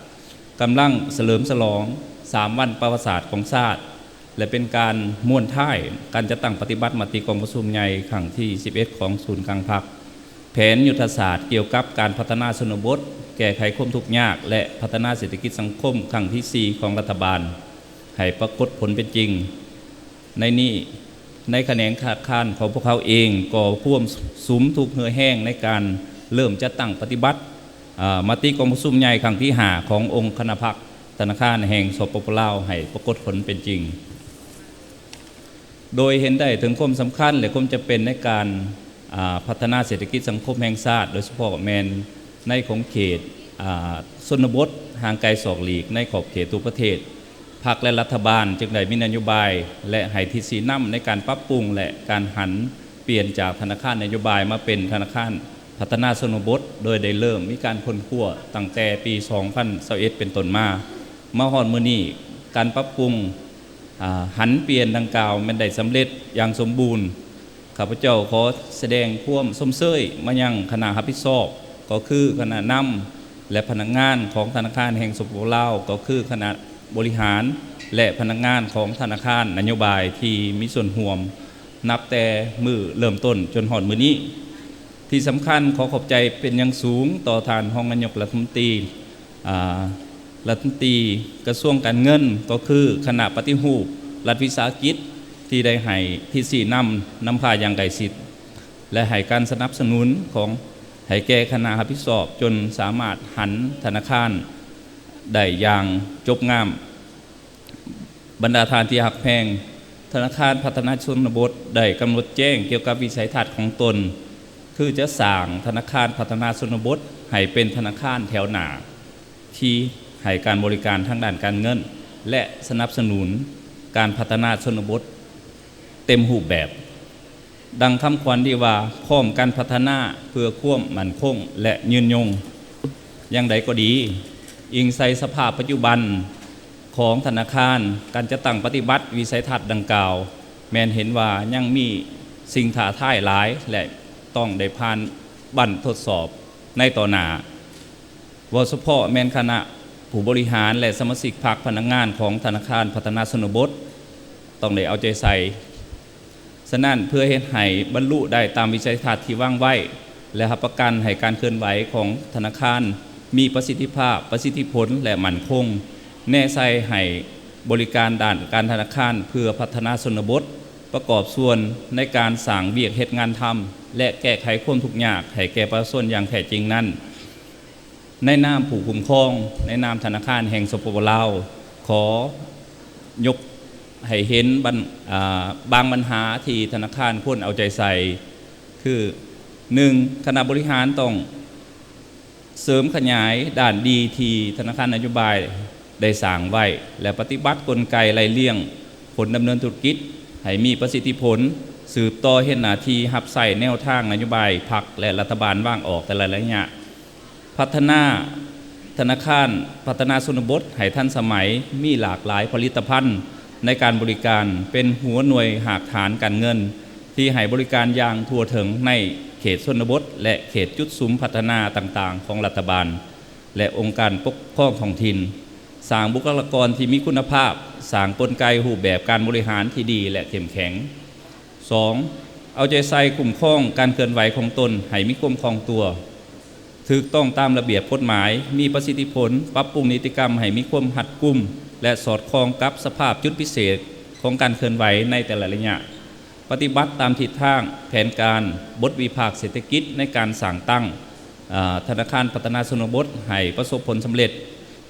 ກຳລັງສະເຫຼີມສະຫຼອງສາມວັນປະຫວັດສາດຂອງຊາດ ແລະ ເປັນການມ້ວນທ້າຍການຈັດຕັ້ງປະຕິບັດມະຕິກອງປະຊຸມໃຫຍ່ຄັ້ງທີສິບເອັດຂອງສູນກາງພັກ, ແຜນຍຸດທະສາດກ່ຽວກັບການພັດທະນາຊົນນະບົດ, ແກ້ໄຂຄວາມທຸກຍາກ ແລະ ພັດທະນາເສດຖະກິດສັງຄົມຄັ້ງທີສີ່ຂອງລັດຖະບານ ໃຫ້ປາກົດຜົນເປັນຈິງ. ໃນນີ້, ໃນຂະແໜງທະນາຄານຂອງພວກເຮົາເອງກໍຮ່ວມສຸມທຸກເຫື່ອແຮງໃນການເລີ່ມຈັດຕັ້ງປະຕິບັດ, ອາ, ມະຕິກອງປະຊຸມໃຫຍ່ຄັ້ງທີຫ້າຂອງອົງຄະນະພັກທະນາຄານແຫ່ງ ສປປ ລາວ ໃຫ້ປາກົດຜົນເປັນຈິງ. ໂດຍເຫັນໄດ້ເຖິງຄວາມສຳຄັນ ແລະ ຄວາມຈຳເປັນໃນການ, ອາ, ພັດທະນາເສດຖະກິດສັງຄົມແຫ່ງຊາດ, ໂດຍສະເພາະແມ່ນໃນຂົງເຂດ, ອາ, ຊົນນະບົດຫ່າງໄກສອກຫຼີກໃນຂອບເຂດທົ່ວປະເທດ. ພັກ ແລະ ລັດຖະບານຈຶ່ງໄດ້ມີນະໂຍບາຍ ແລະ ໃຫ້ທິດຊີ້ນຳໃນການປັບປຸງ ແລະ ການຫັນປ່ຽນຈາກທະນາຄານນະໂຍບາຍມາເປັນທະນາຄານພັດທະນາຊົນນະບົດ, ໂດຍໄດ້ເລີ່ມມີການຄົ້ນຄວ້າຕັ້ງແຕ່ປີສອງພັນຊາວເອັດເປັນຕົ້ນມາ. ມາຮອດມື້ນີ້, ການປັບປຸງ, ອາ, ຫັນປ່ຽນດັ່ງກ່າວແມ່ນໄດ້ສຳເລັດຢ່າງສົມບູນ. ຂ້າພະເຈົ້າຂໍສະແດງຄວາມຊົມເຊີຍມາຍັງຄະນະຮັບຜິດຊອບ, ກໍຄືຄະນະນຳ ແລະ ພະນັກງານຂອງທະນາຄານແຫ່ງ ສປປ ລາວ, ກໍຄືຄະນະບໍລິຫານ ແລະ ພະນັກງານຂອງທະນາຄານນະໂຍບາຍທີ່ມີສ່ວນຮ່ວມ ນັບແຕ່ມື້ເລີ່ມຕົ້ນຈົນຮອດມື້ນີ້. ທີ່ສຳຄັນ, ຂໍຂອບໃຈເປັນຢ່າງສູງຕໍ່ທ່ານຮອງນາຍົກລັດຖະມົນຕີ, ອາ, ລັດຖະມົນຕີກະຊວງການເງິນ, ກໍຄືຄະນະປະຕິຮູບລັດວິສາຫະກິດ ທີ່ໄດ້ໃຫ້ທິດຊີ້ນຳ, ນຳພາຢ່າງໃກ້ຊິດ ແລະ ໃຫ້ການສະໜັບສະໜູນຂອງ, ໃຫ້ແກ່ຄະນະຮັບຜິດຊອບ ຈົນສາມາດຫັນທະນາຄານໄດ້ຢ່າງຈົບງາມ. ບັນດາທ່ານທີ່ຮັກແພງ, ທະນາຄານພັດທະນາຊົນນະບົດໄດ້ກຳນົດແຈ້ງກ່ຽວກັບວິໄສທັດຂອງຕົນ, ຄືຈະສ້າງທະນາຄານພັດທະນາຊົນນະບົດໃຫ້ເປັນທະນາຄານແຖວໜ້າ ທີ່ໃຫ້ການບໍລິການທາງດ້ານການເງິນ ແລະ ສະໜັບສະໜູນການພັດທະນາຊົນນະບົດເຕັມຮູບແບບ. ດັ່ງຄຳຂວັນທີ່ວ່າ, ພ້ອມກັນພັດທະນາເພື່ອຄວາມໝັ້ນຄົງ ແລະ ຍືນຍົງ. ຢ່າງໃດກໍດີ, ອີງໃສ່ສະພາບປັດຈຸບັນຂອງທະນາຄານ, ການຈັດຕັ້ງປະຕິບັດວິໄສທັດດັ່ງກ່າວ ແມ່ນເຫັນວ່າຍັງມີສິ່ງທ້າທາຍຫຼາຍ ແລະ ຕ້ອງໄດ້ຜ່ານບັ້ນທົດສອບໃນຕໍ່ໜ້າ. ເວົ້າສະເພາະແມ່ນຄະນະຜູ້ບໍລິຫານ ແລະ ສະມາຊິກພັກພະນັກງານຂອງທະນາຄານພັດທະນາຊົນນະບົດ ຕ້ອງໄດ້ເອົາໃຈໃສ່. ສະນັ້ນ, ເພື່ອເຮັດໃຫ້ບັນລຸໄດ້ຕາມວິໄສທັດທີ່ວາງໄວ້ ແລະ ຮັບປະກັນໃຫ້ການເຄື່ອນໄຫວຂອງທະນາຄານມີປະສິດທິພາບ, ປະສິດທິຜົນ ແລະ ໝັ້ນຄົງ, ແນໃສ່ໃຫ້ບໍລິການດ້ານການທະນາຄານເພື່ອພັດທະນາຊົນນະບົດ ປະກອບສ່ວນໃນການສ້າງວຽກເຮັດງານທຳ ແລະ ແກ້ໄຂຄວາມທຸກຍາກໃຫ້ແກ່ປະຊາຊົນຢ່າງແທ້ຈິງນັ້ນ, ໃນນາມຜູ້ຄຸ້ມຄອງ, ໃນນາມທະນາຄານແຫ່ງ ສປປ ລາວ, ຂໍຍົກໃຫ້ເຫັນບັນ, ອາ, ບາງບັນຫາທີ່ທະນາຄານຄວນເອົາໃຈໃສ່ ຄື, ໜຶ່ງ, ຄະນະບໍລິຫານຕ້ອງເສີມຂະຫຍາຍດ້ານດີທີ່ທະນາຄານນະໂຍບາຍໄດ້ສ້າງໄວ້ ແລະ ປະຕິບັດກົນໄກໄລ່ລຽງຜົນດຳເນີນທຸລະກິດໃຫ້ມີປະສິດທິຜົນ, ສືບຕໍ່ເຮັດໜ້າທີ່ຮັບໃຊ້ແນວທາງນະໂຍບາຍພັກ ແລະ ລັດຖະບານວາງອອກແຕ່ລະໄລຍະ. ພັດທະນາທະນາຄານພັດທະນາຊົນນະບົດໃຫ້ທັນສະໄໝ, ມີຫຼາກຫຼາຍຜະລິດຕະພັນໃນການບໍລິການ, ເປັນຫົວໜ່ວຍຮາກຖານການເງິນທີ່ໃຫ້ບໍລິການຢ່າງທົ່ວເຖິງໃນເຂດຊົນນະບົດ ແລະ ເຂດຈຸດສຸມພັດທະນາຕ່າງໆຂອງລັດຖະບານ ແລະ ອົງການປົກຄອງທ້ອງຖິ່ນ, ສ້າງບຸກຄະລາກອນທີ່ມີຄຸນນະພາບ, ສ້າງກົນໄກຮູບແບບການບໍລິຫານທີ່ດີ ແລະ ເຂັ້ມແຂງ. ສອງ, ເອົາໃຈໃສ່ຄຸ້ມຄອງການເຄື່ອນໄຫວຂອງຕົນໃຫ້ມີຄວາມຄ່ອງຕົວ, ຖືກຕ້ອງຕາມລະບຽບກົດໝາຍ, ມີປະສິດທິຜົນ, ປັບປຸງນິຕິກຳໃຫ້ມີຄວາມຮັດກຸມ ແລະ ສອດຄ່ອງກັບສະພາບຈຸດພິເສດຂອງການເຄື່ອນໄຫວໃນແຕ່ລະໄລຍະ, ປະຕິບັດຕາມທິດທາງແຜນການບົດວິພາກເສດຖະກິດໃນການສ້າງຕັ້ງ, ອາ, ທະນາຄານພັດທະນາຊົນນະບົດໃຫ້ປະສົບຜົນສຳເລັດ,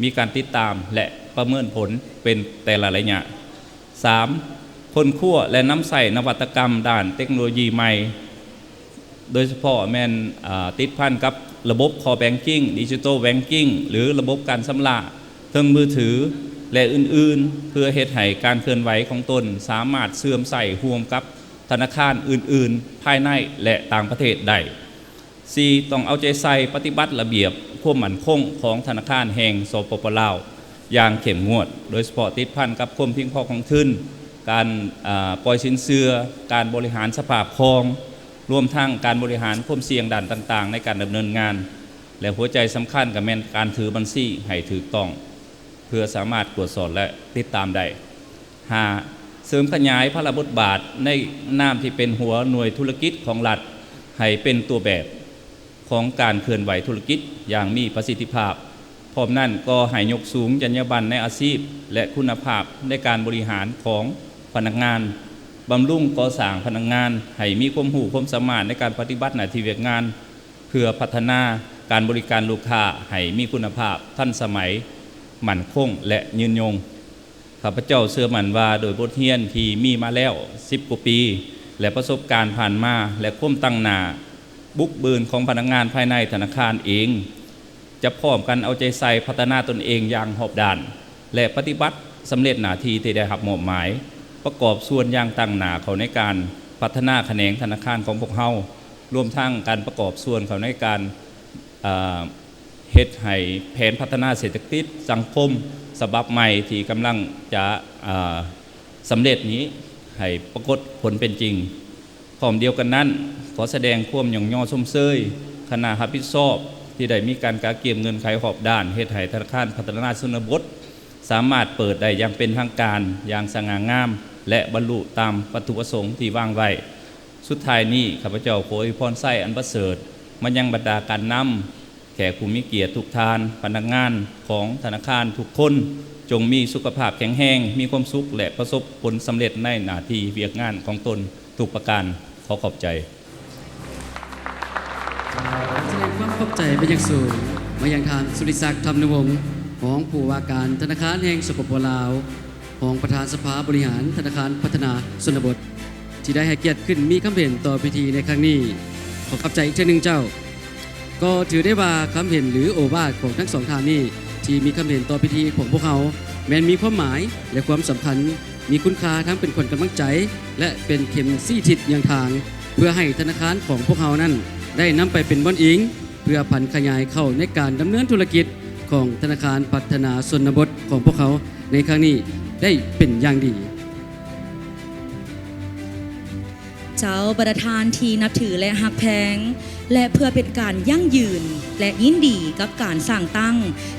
ມີການຕິດຕາມ ແລະ ປະເມີນຜົນເປັນແຕ່ລະໄລຍະ. ສາມ, ຄົ້ນຄວ້າ ແລະ ນຳໃຊ້ນະວັດຕະກຳດ້ານເຕັກໂນໂລຢີໃໝ່, ໂດຍສະເພາະແມ່ນ, ອາ, ຕິດພັນກັບລະບົບ Core Banking, Digital Banking ຫຼື ລະບົບການຊຳລະເທິງມືຖື ແລະ ອື່ນໆ, ເພື່ອເຮັດໃຫ້ການເຄື່ອນໄຫວຂອງຕົນສາມາດເຊື່ອມໃຊ້ຮ່ວມກັບທະນາຄານອື່ນໆ ພາຍໃນ ແລະ ຕ່າງປະເທດໄດ້. ສີ່, ຕ້ອງເອົາໃຈໃສ່ປະຕິບັດລະບຽບຄວາມໝັ້ນຄົງຂອງທະນາຄານແຫ່ງ ສປປ ລາວ, ຢ່າງເຂັ້ມງວດ, ໂດຍສະເພາະຕິດພັນກັບຄວາມພຽງພໍຂອງທຶນ, ການ, ອາ, ປ່ອຍສິນເຊື່ອ, ການບໍລິຫານສະພາບຄອງ, ລວມທັງການບໍລິຫານຄວາມສ່ຽງດ້ານຕ່າງໆໃນການດຳເນີນງານ ແລະ ຫົວໃຈສຳຄັນກໍແມ່ນການຖືບັນຊີໃຫ້ຖືກຕ້ອງ ເພື່ອສາມາດກວດສອບ ແລະ ຕິດຕາມໄດ້. ຫ້າ, ເສີມຂະຫຍາຍພາລະບົດບາດໃນນາມທີ່ເປັນຫົວໜ່ວຍທຸລະກິດຂອງລັດ ໃຫ້ເປັນຕົວແບບຂອງການເຄື່ອນໄຫວທຸລະກິດຢ່າງມີປະສິດທິພາບ. ພ້ອມນັ້ນກໍໃຫ້ຍົກສູງຈັນຍາບັນໃນອາຊີບ ແລະ ຄຸນນະພາບໃນການບໍລິຫານຂອງພະນັກງານ, ບຳລຸງກໍ່ສ້າງພະນັກງານໃຫ້ມີຄວາມຮູ້ຄວາມສາມາດໃນການປະຕິບັດໜ້າທີ່ວຽກງານ ເພື່ອພັດທະນາການບໍລິການລູກຄ້າໃຫ້ມີຄຸນນະພາບ, ທັນສະໄໝ, ໝັ້ນຄົງ ແລະ ຍືນຍົງ. ຂ້າພະເຈົ້າເຊື່ອໝັ້ນວ່າ ໂດຍບົດຮຽນທີ່ມີມາແລ້ວສິບກວ່າປີ ແລະ ປະສົບການຜ່ານມາ ແລະ ຄວາມຕັ້ງໜ້າບຸກບືນຂອງພະນັກງານພາຍໃນທະນາຄານເອງ ຈະພ້ອມກັນເອົາໃຈໃສ່ພັດທະນາຕົນເອງຢ່າງຮອບດ້ານ ແລະ ປະຕິບັດສຳເລັດໜ້າທີ່ທີ່ໄດ້ຮັບມອບໝາຍ, ປະກອບສ່ວນຢ່າງຕັ້ງໜ້າເຂົ້າໃນການພັດທະນາຂະແໜງທະນາຄານຂອງພວກເຮົາ, ລວມທັງການປະກອບສ່ວນເຂົ້າໃນການ, ເອີ, ເຮັດໃຫ້ແຜນພັດທະນາເສດຖະກິດສັງຄົມສະບັບໃໝ່ທີ່ກຳລັງຈະ, ເອີ, ສຳເລັດນີ້ໃຫ້ປາກົດຜົນເປັນຈິງ. ພ້ອມດຽວກັນນັ້ນ, ຂໍສະແດງຄວາມຍ້ອງຍໍຊົມເຊີຍຄະນະຮັບຜິດຊອບທີ່ໄດ້ມີການກະກຽມເງື່ອນໄຂຮອບດ້ານ, ເຮັດໃຫ້ທະນາຄານພັດທະນາຊົນນະບົດສາມາດເປີດໄດ້ຢ່າງເປັນທາງການ, ຢ່າງສະຫງ່າງາມ ແລະ ບັນລຸຕາມວັດຖຸປະສົງທີ່ວາງໄວ້. ສຸດທ້າຍນີ້, ຂ້າພະເຈົ້າຂໍອວຍພອນໄຊອັນປະເສີດມາຍັງບັນດາການນຳ, ແຂກຜູ້ມີກຽດທຸກທ່ານ, ພະນັກງານຂອງທະນາຄານທຸກຄົນ, ຈົ່ງມີສຸຂະພາບແຂງແຮງ, ມີຄວາມສຸກ ແລະ ປະສົບຜົນສຳເລັດໃນໜ້າທີ່ວຽກງານຂອງຕົນທຸກປະການ. ຂໍຂອບໃຈ. ຂໍສະແດງຄວາມຂອບໃຈເປັນຢ່າງສູງມາຍັງທ່ານ ສຸລິສັກ ທຳນຸວົງ, ຮອງຜູ້ວ່າການທະນາຄານແຫ່ງ ສປປ ລາວ, ຮອງປະທານສະພາບໍລິຫານທະນາຄານພັດທະນາຊົນນະບົດ ທີ່ໄດ້ໃຫ້ກຽດຂຶ້ນມີຄຳເຫັນຕໍ່ພິທີໃນຄັ້ງນີ້. ຂໍຂອບໃຈອີກເທື່ອໜຶ່ງເຈົ້າ. ກໍຖືໄດ້ວ່າຄຳເຫັນ ຫຼື ໂອວາດຂອງທັງສອງທ່ານນີ້ ທີ່ມີຄຳເຫັນຕໍ່ພິທີຂອງພວກເຮົາ ແມ່ນມີຄວາມໝາຍ ແລະ ຄວາມສຳຄັນ, ມີຄຸນຄ່າທັງເປັນຂວັນກຳລັງໃຈ ແລະ ເປັນເຂັມຊີ້ທິດຍ່າງທາງ ເພື່ອໃຫ້ທະນາຄານຂອງພວກເຮົານັ້ນ ໄດ້ນຳໄປເປັນບ່ອນອີງ ເພື່ອຜັນຂະຫຍາຍເຂົ້າໃນການດຳເນີນທຸລະກິດຂອງທະນາຄານພັດທະນາຊົນນະບົດຂອງພວກເຮົາໃນຄັ້ງນີ້ໄດ້ເປັນຢ່າງດີ. ເຈົ້າ, ບັນດາທ່ານທີ່ນັບຖື ແລະ ຮັກແພງ, ແລະ ເພື່ອເປັນການຢັ້ງຢືນ ແລະ ຍິນດີກັບການສ້າງຕັ້ງ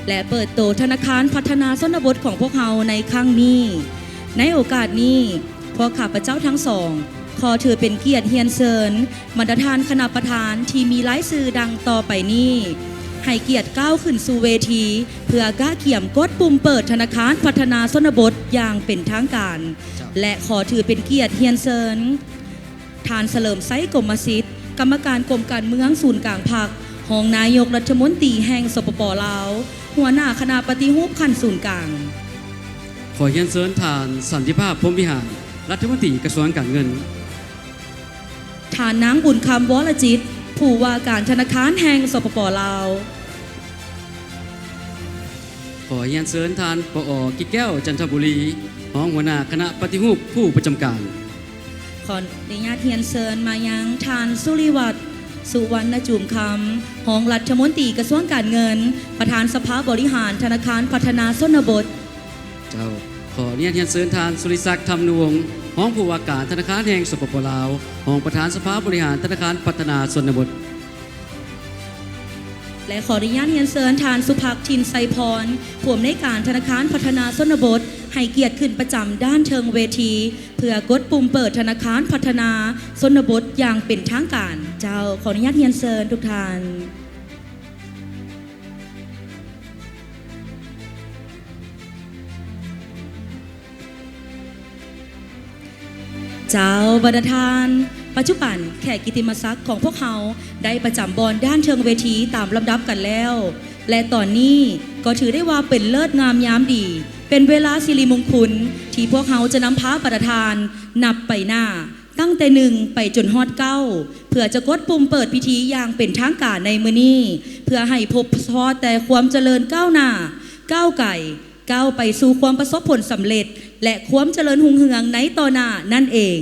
ແລະ ເປີດໂຕທະນາຄານພັດທະນາຊົນນະບົດຂອງພວກເຮົາໃນຄັ້ງນີ້, ໃນໂອກາດນີ້, ພວກຂ້າພະເຈົ້າທັງສອງ ຂໍຖືເປັນກຽດຮຽນເຊີນບັນດາທ່ານຄະນະປະທານທີ່ມີລາຍຊື່ດັ່ງຕໍ່ໄປນີ້ ໃຫ້ກຽດກ້າວຂຶ້ນສູ່ເວທີ ເພື່ອກະກຽມກົດປຸ່ມເປີດທະນາຄານພັດທະນາຊົນນະບົດຢ່າງເປັນທາງການ ເຈົ້າ ແລະ ຂໍຖືເປັນກຽດຮຽນເຊີນ ທ່ານ ສະເຫຼີມໄຊ ກົມມະສິດ, ກຳມະການກົມການເມືອງສູນກາງພັກ, ຮອງນາຍົກລັດຖະມົນຕີແຫ່ງ ສປປ ລາວ, ຫົວໜ້າຄະນະປະຕິຮູບຂັ້ນສູນກາງ. ຂໍຮຽນເຊີນທ່ານ ສັນຕິພາບ ພົມວິຫານ, ລັດຖະມົນຕີກະຊວງການເງິນ. ທ່ານນາງ ບຸນຄຳ ວໍລະຈິດ, ຜູ້ວ່າການທະນາຄານແຫ່ງ ສປປ ລາວ. ຂໍຮຽນເຊີນທ່ານ ປອ ກິແກ້ວ ຈັນທະບູລີ, ຮອງຫົວໜ້າຄະນະປະຕິຮູບຜູ້ປະຈຳການ. ຂໍອະນຸຍາດຮຽນເຊີນມາຍັງທ່ານ ສຸລິວັດ ສຸວັນນະຈູມຄຳ, ຮອງລັດຖະມົນຕີກະຊວງການເງິນ, ປະທານສະພາບໍລິຫານທະນາຄານພັດທະນາຊົນນະບົດ. ເຈົ້າ, ຂໍອະນຸຍາດຮຽນເຊີນທ່ານ ສຸລິສັກ ທຳນຸວົງ, ຮອງຜູ້ວ່າການທະນາຄານແຫ່ງ ສປປ ລາວ, ຮອງປະທານສະພາບໍລິຫານທະນາຄານພັດທະນາຊົນນະບົດ. ແລະ ຂໍອະນຸຍາດຮຽນເຊີນທ່ານ ສຸພັກ ທິນໄຊພອນ, ຜູ້ອຳນວຍການທະນາຄານພັດທະນາຊົນນະບົດ, ໃຫ້ກຽດຂຶ້ນປະຈຳດ້ານເທິງເວທີ ເພື່ອກົດປຸ່ມເປີດທະນາຄານພັດທະນາຊົນນະບົດຢ່າງເປັນທາງການ. ເຈົ້າ, ຂໍອະນຸຍາດຮຽນເຊີນທຸກທ່ານ. ເຈົ້າ, ບັນດາທ່ານ, ປັດຈຸບັນແຂກກິດຕິມະສັກຂອງພວກເຮົາໄດ້ປະຈຳບ່ອນດ້ານເທິງເວທີຕາມລຳດັບກັນແລ້ວ ແລະ ຕອນນີ້ກໍຖືໄດ້ວ່າເປັນເລີກງາມຍາມດີ, ເປັນເວລາສິລິມຸງຄຸນທີ່ພວກເຮົາຈະນຳພາບັນດາທ່ານນັບໄປໜ້າ ຕັ້ງແຕ່ໜຶ່ງໄປຈົນຮອດເກົ້າ ເພື່ອຈະກົດປຸ່ມເປີດພິທີຢ່າງເປັນທາງການໃນມື້ນີ້ ເພື່ອໃຫ້ພົບພໍແຕ່ຄວາມຈະເລີນກ້າວໜ້າ, ກ້າວໄກ, ກ້າວໄປສູ່ຄວາມປະສົບຜົນສຳເລັດ ແລະ ຄວາມຈະເລີນຮຸ່ງເຮືອງໃນຕໍ່ໜ້ານັ້ນເອງ.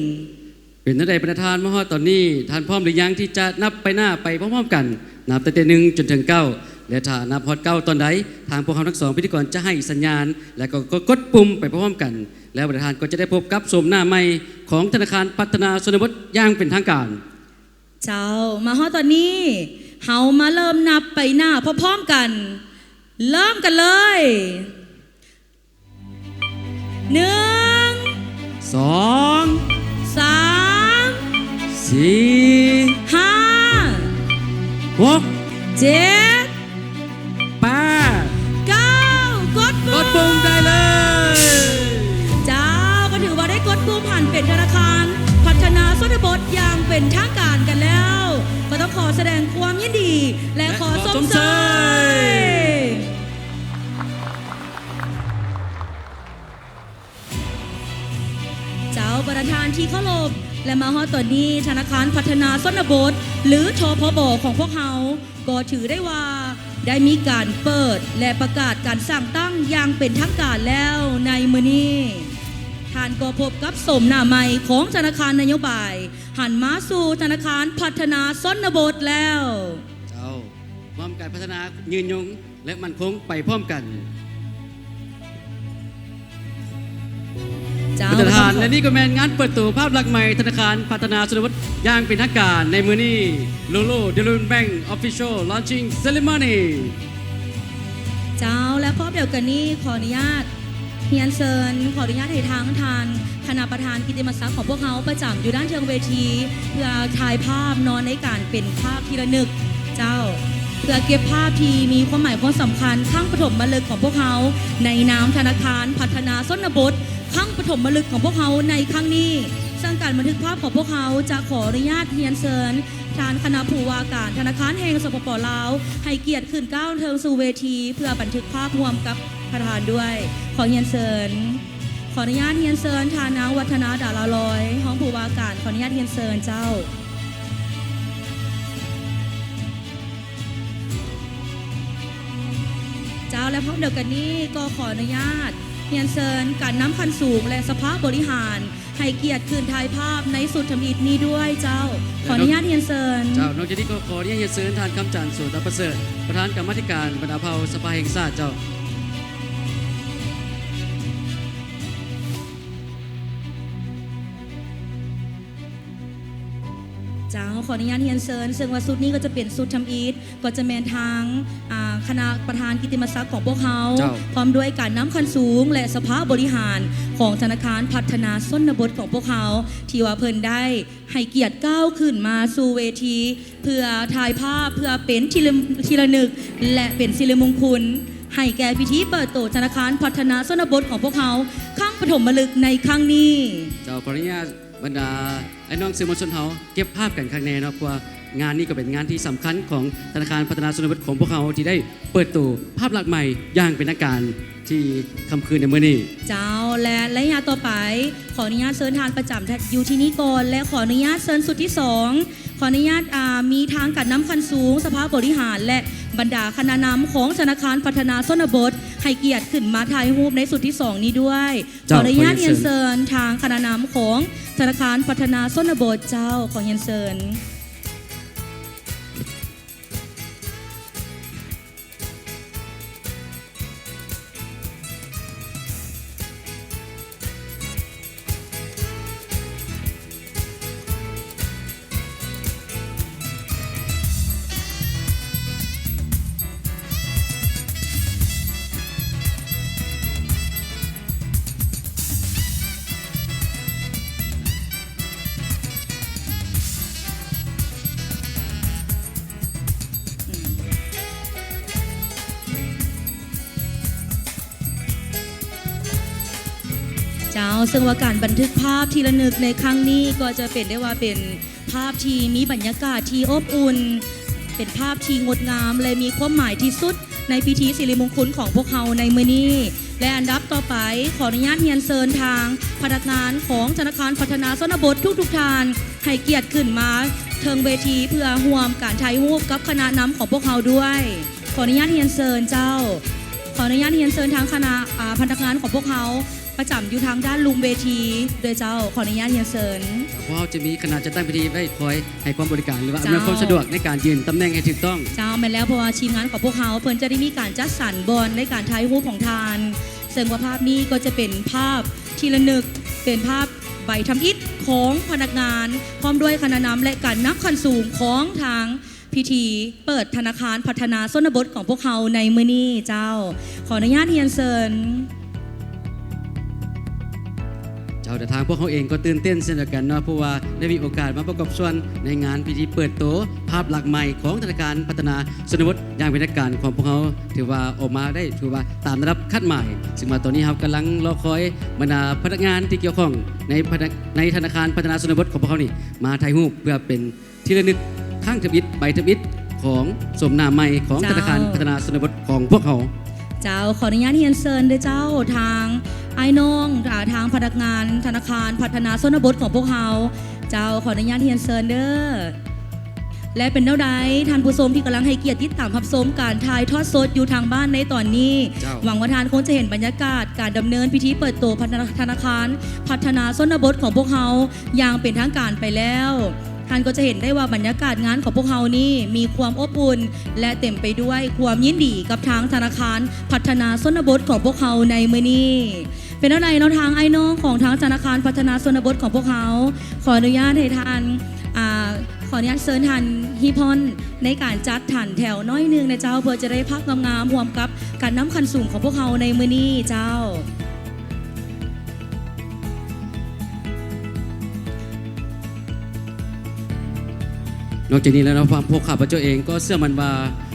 ເປັນແນວໃດບັນດາທ່ານ ມາຮອດຕອນນີ້ ທ່ານພ້ອມຫຼືຍັງທີ່ຈະນັບໄປໜ້າໄປພ້ອມໆກັນ, ນັບຕັ້ງແຕ່ໜຶ່ງຈົນເຖິງເກົ້າ? ແລະ ຖ້ານັບຮອດເກົ້າຕອນໃດ, ທາງພວກເຮົາທັງສອງພິທີກອນຈະໃຫ້ສັນຍານ ແລະ ກໍ ກໍກົດປຸ່ມໄປພ້ອມໆກັນ, ແລ້ວບັນດາທ່ານກໍຈະໄດ້ພົບກັບໂສມໜ້າໃໝ່ຂອງທະນາຄານພັດທະນາຊົນນະບົດຢ່າງເປັນທາງການ. ເຈົ້າ, ມາຮອດຕອນນີ້, ເຮົາມາເລີ່ມນັບໄປໜ້າພ້ອມໆກັນ. ເລີ່ມກັນເລີຍ. ໜຶ່ງ ສອງ ສາມ ສີ່ ຫ້າ ຫົກ ເຈັດ ແປດ ເກົ້າ ກົດປຸ່ມ ກົດປຸ່ມໄດ້ເລີຍ. ເຈົ້າ, ກໍຖືວ່າໄດ້ກົດປຸ່ມຫັນເປັນທະນາຄານພັດທະນາຊົນນະບົດຢ່າງເປັນທາງການກັນແລ້ວ, ກໍຕ້ອງຂໍສະແດງຄວາມຍິນດີ ແລະ ແລະ ຂໍຊົມເຊີຍ. ເຈົ້າ, ບັນດາທ່ານທີ່ເຄົາລົບ, ແລະ ມາຮອດຕອນນີ້ ທະນາຄານພັດທະນາຊົນນະບົດ ຫຼື ທພບ ຂອງພວກເຮົາ ກໍຖືໄດ້ວ່າໄດ້ມີການເປີດ ແລະ ປະກາດການສ້າງຕັ້ງຢ່າງເປັນທາງການແລ້ວໃນມື້ນີ້. ທ່ານກໍພົບກັບໂສມໜ້າໃໝ່ຂອງທະນາຄານນະໂຍບາຍ ຫັນມາສູ່ທະນາຄານພັດທະນາຊົນນະບົດແລ້ວ. ເຈົ້າ, ຮ່ວມກັນພັດທະນາຍືນຍົງ ແລະ ໝັ້ນຄົງໄປພ້ອມກັນ. ເຈົ້າ, ບັນດາທ່ານ, ແລະ ນີ້ກໍແມ່ນງານເປີດໂຕພາບລັກໃໝ່ທະນາຄານພັດທະນາຊົນນະບົດຢ່າງເປັນທາງການໃນມື້ນີ້, Lolo Development Bank Official Launching Ceremony. ເຈົ້າ, ແລະ ພ້ອມດຽວກັນນີ້ ຂໍອະນຸຍາດ ຮຽນເຊີນ, ຂໍອະນຸຍາດໃຫ້ທາງທ່ານຄະນະປະທານກິດຕິມະສັກຂອງພວກເຮົາປະຈຳຢູ່ດ້ານເທິງເວທີ ເພື່ອຖ່າຍພາບເນາະ ໃນການເປັນພາບທີ່ລະນຶກ ເຈົ້າ, ເພື່ອເກັບພາບທີ່ມີຄວາມໝາຍຄວາມສຳຄັນຄັ້ງປະຖົມມະລຶກຂອງພວກເຮົາ ໃນນາມທະນາຄານພັດທະນາຊົນນະບົດຄັ້ງປະຖົມມະລຶກຂອງພວກເຮົາໃນຄັ້ງນີ້. ເຊິ່ງການບັນທຶກພາບຂອງພວກເຮົາຈະຂໍອະນຸຍາດຮຽນເຊີນ ທ່ານຄະນະຜູ້ວ່າການທະນາຄານແຫ່ງ ສປປ ລາວ ໃຫ້ກຽດຂຶ້ນກ້າວເທິງສູ່ເວທີ ເພື່ອບັນທຶກພາບຮ່ວມກັບປະທານດ້ວຍ. ຂໍຮຽນເຊີນ, ຂໍອະນຸຍາດຮຽນເຊີນທ່ານນາງ ວັດທະນາ ດາລາລອຍ ຮອງຜູ້ວ່າການ, ຂໍອະນຸຍາດຮຽນເຊີນເຈົ້າ. ເຈົ້າ, ແລະ ພ້ອມດຽວກັນນີ້ກໍຂໍອະນຸຍາດຮຽນເຊີນການນຳຂັ້ນສູງ ແລະ ສະພາບໍລິຫານ ໃຫ້ກຽດຂຶ້ນຖ່າຍພາບໃນຊຸດທຳອິດນີ້ດ້ວຍເຈົ້າ. ຂໍອະນຸຍາດຮຽນເຊີນ. ເຈົ້າ, ນອກຈາກນີ້ກໍຂໍອະນຸຍາດຮຽນເຊີນທ່ານ ຄຳຈັນ ໂສຕະປະເສີດ ປະທານກຳມາທິການບັນດາເຜົ່າສະພາແຫ່ງຊາດເຈົ້າ. ເຈົ້າ, ຂໍອະນຸຍາດຮຽນເຊີນ, ເຊິ່ງວ່າຊຸດນີ້ກໍຈະເປັນຊຸດທຳອິດ ກໍຈະແມ່ນທາງ, ອາ, ຄະນະປະທານກິດຕິມະສັກຂອງພວກເຮົາ, ເຈົ້າ, ພ້ອມດ້ວຍການນຳຂັ້ນສູງ ແລະ ສະພາບໍລິຫານຂອງທະນາຄານພັດທະນາຊົນນະບົດຂອງພວກເຮົາ ທີ່ວ່າເພິ່ນໄດ້ໃຫ້ກຽດກ້າວຂຶ້ນມາສູ່ເວທີ ເພື່ອຖ່າຍພາບ ເພື່ອເປັນທີ່ລະ, ທີ່ລະນຶກ ແລະ ເປັນສິລິມຸງຄຸນ ໃຫ້ແກ່ພິທີເປີດໂຕທະນາຄານພັດທະນາຊົນນະບົດຂອງພວກເຮົາ ຄັ້ງປະຖົມມະລຶກໃນຄັ້ງນີ້. ເຈົ້າ, ຂໍອະນຸຍາດ ບັນດາອ້າຍນ້ອງສື່ມວນຊົນເຮົາເກັບພາບກັນຄັກແນ່ເນາະ, ເພາະວ່າງານນີ້ກໍເປັນງານທີ່ສຳຄັນຂອງທະນາຄານພັດທະນາຊົນນະບົດຂອງພວກເຮົາ ທີ່ໄດ້ເປີດໂຕພາບລັກໃໝ່ຢ່າງເປັນທາງການທີ່ຄ່ຳຄືນໃນມື້ນີ້. ເຈົ້າ, ແລະ ໄລຍະຕໍ່ໄປ ຂໍອະນຸຍາດເຊີນທ່ານປະຈຳຢູ່ທີ່ນີ້ກ່ອນ ແລະ ຂໍອະນຸຍາດເຊີນຊຸດທີສອງ ຂໍອະນຸຍາດ, ອາ, ມີທາງການນຳຂັ້ນສູງ, ສະພາບໍລິຫານ ແລະ ບັນດາຄະນະນຳຂອງທະນາຄານພັດທະນາຊົນນະບົດ ໃຫ້ກຽດຂຶ້ນມາຖ່າຍຮູບໃນຊຸດທີສອງນີ້ດ້ວຍ. ເຈົ້າ, ຂໍອະນຸຍາດຮຽນເຊີນ ຮຽນເຊີນທາງຄະນະນຳຂອງທະນາຄານພັດທະນາຊົນນະບົດເຈົ້າ, ຂໍຮຽນເຊີນ. ເຈົ້າ, ເຊິ່ງວ່າການບັນທຶກພາບທີ່ລະນຶກໃນຄັ້ງນີ້ ກໍຈະເປັນໄດ້ວ່າເປັນ ພາບທີ່ມີບັນຍາກາດທີ່ອົບອຸ່ນ, ເປັນພາບທີ່ງົດງາມ ແລະ ມີຄວາມໝາຍທີ່ສຸດໃນພິທີສິລິມຸງຄຸນຂອງພວກເຮົາໃນມື້ນີ້. ແລະ ອັນດັບຕໍ່ໄປ, ຂໍອະນຸຍາດຮຽນເຊີນທາງພະນັກງານຂອງທະນາຄານພັດທະນາຊົນນະບົດທຸກໆທ່ານ ໃຫ້ກຽດຂຶ້ນມາເທິງເວທີ ເພື່ອຮ່ວມການຖ່າຍຮູບກັບຄະນະນຳຂອງພວກເຮົາດ້ວຍ. ຂໍອະນຸຍາດຮຽນເຊີນເຈົ້າ. ຂໍອະນຸຍາດຮຽນເຊີນທາງຄະນະ, ອາ, ພະນັກງານຂອງພວກເຮົາ ປະຈຳຢູ່ທາງດ້ານລຸ່ມເວທີເດີເຈົ້າ. ຂໍອະນຸຍາດຮຽນເຊີນ. ພວກເຮົາຈະມີຄະນະຈັດຕັ້ງພິທີໄວ້ຄອຍໃຫ້ຄວາມບໍລິການ ຫຼືວ່າອຳນວຍຄວາມສະດວກໃນການຢືນຕຳແໜ່ງໃຫ້ຖືກຕ້ອງ. ເຈົ້າ ແມ່ນແລ້ວ, ເພາະວ່າທີມງານຂອງພວກເຮົາເພິ່ນຈະໄດ້ມີການຈັດສັນບ່ອນໃນການຖ່າຍຮູບຂອງທ່ານ, ເຊິ່ງວ່າພາບນີ້ກໍຈະເປັນພາບທີ່ລະນຶກ, ເປັນພາບໃບທຳອິດຂອງພະນັກງານ ພ້ອມດ້ວຍຄະນະນຳ ແລະ ການນຳຂັ້ນສູງຂອງທາງ ພິທີເປີດທະນາຄານພັດທະນາຊົນນະບົດຂອງພວກເຮົາໃນມື້ນີ້ເຈົ້າ. ຂໍອະນຸຍາດຮຽນເຊີນ. ເຈົ້າ, ແຕ່ທາງພວກເຮົາເອງກໍຕື່ນເຕັ້ນເຊັ່ນດຽວກັນເນາະ, ເພາະວ່າໄດ້ມີໂອກາດມາປະກອບສ່ວນໃນງານພິທີເປີດໂຕພາບລັກໃໝ່ຂອງທະນາຄານພັດທະນາຊົນນະບົດຢ່າງເປັນທາງການຂອງພວກເຮົາ, ຖືວ່າອອກມາໄດ້ ຖືວ່າຕາມລະດັບຄາດໝາຍ. ເຊິ່ງວ່າຕອນນີ້ເຮົາກຳລັງລໍຄອຍບັນດາພະນັກງານທີ່ກ່ຽວຂ້ອງໃນພະນັກ, ໃນທະນາຄານພັດທະນາຊົນນະບົດຂອງພວກເຮົານີ້ ມາຖ່າຍຮູບເພື່ອເປັນ ທີ່ລະນຶກຄັ້ງທຳອິດ ໃບທຳອິດຂອງໂສມໜ້າໃໝ່ຂອງ ເຈົ້າ ທະນາຄານພັດທະນາຊົນນະບົດຂອງພວກເຮົາ. ເຈົ້າ, ຂໍອະນຸຍາດຮຽນເຊີນເດີເຈົ້າ, ທາງອ້າຍນ້ອງ, ອາ, ທາງພະນັກງານທະນາຄານພັດທະນາຊົນນະບົດຂອງພວກເຮົາ. ເຈົ້າ, ຂໍອະນຸຍາດຮຽນເຊີນເດີ. ແລະ ເປັນແນວໃດທ່ານຜູ້ຊົມທີ່ກຳລັງໃຫ້ກຽດຕິດຕາມຮັບຊົມການຖ່າຍທອດສົດຢູ່ທາງບ້ານໃນຕອນນີ້? ເຈົ້າ. ຫວັງວ່າທ່ານຄົງຈະເຫັນບັນຍາກາດການດຳເນີນພິທີເປີດໂຕພັດທະນາ, ທະນາຄານພັດທະນາຊົນນະບົດຂອງພວກເຮົາຢ່າງເປັນທາງການໄປແລ້ວ. ທ່ານກໍຈະເຫັນໄດ້ວ່າບັນຍາກາດງານຂອງພວກເຮົານີ້ມີຄວາມອົບອຸ່ນ ແລະ ເຕັມໄປດ້ວຍຄວາມຍິນດີກັບທາງທະນາຄານພັດທະນາຊົນນະບົດຂອງພວກເຮົາໃນມື້ນີ້. ເປັນແນວໃດເນາະ ທາງອ້າຍນ້ອງຂອງທາງທະນາຄານພັດທະນາຊົນນະບົດຂອງພວກເຮົາ? ຂໍອະນຸຍາດໃຫ້ທ່ານ, ອາ, ຂໍອະນຸຍາດເຊີນທ່ານຮີພອນໃນການຈັດຖັນແຖວໜ້ອຍໜຶ່ງນະເຈົ້າ, ເພື່ອຈະໄດ້ພາບງາມໆຮ່ວມກັບການນຳຂັ້ນສູງຂອງພວກເຮົາໃນມື້ນີ້ເຈົ້າ. ນອກຈາກນີ້ແລ້ວເນາະ, ພວກຂ້າພະເຈົ້າເອງກໍເຊື່ອໝັ້ນວ່າ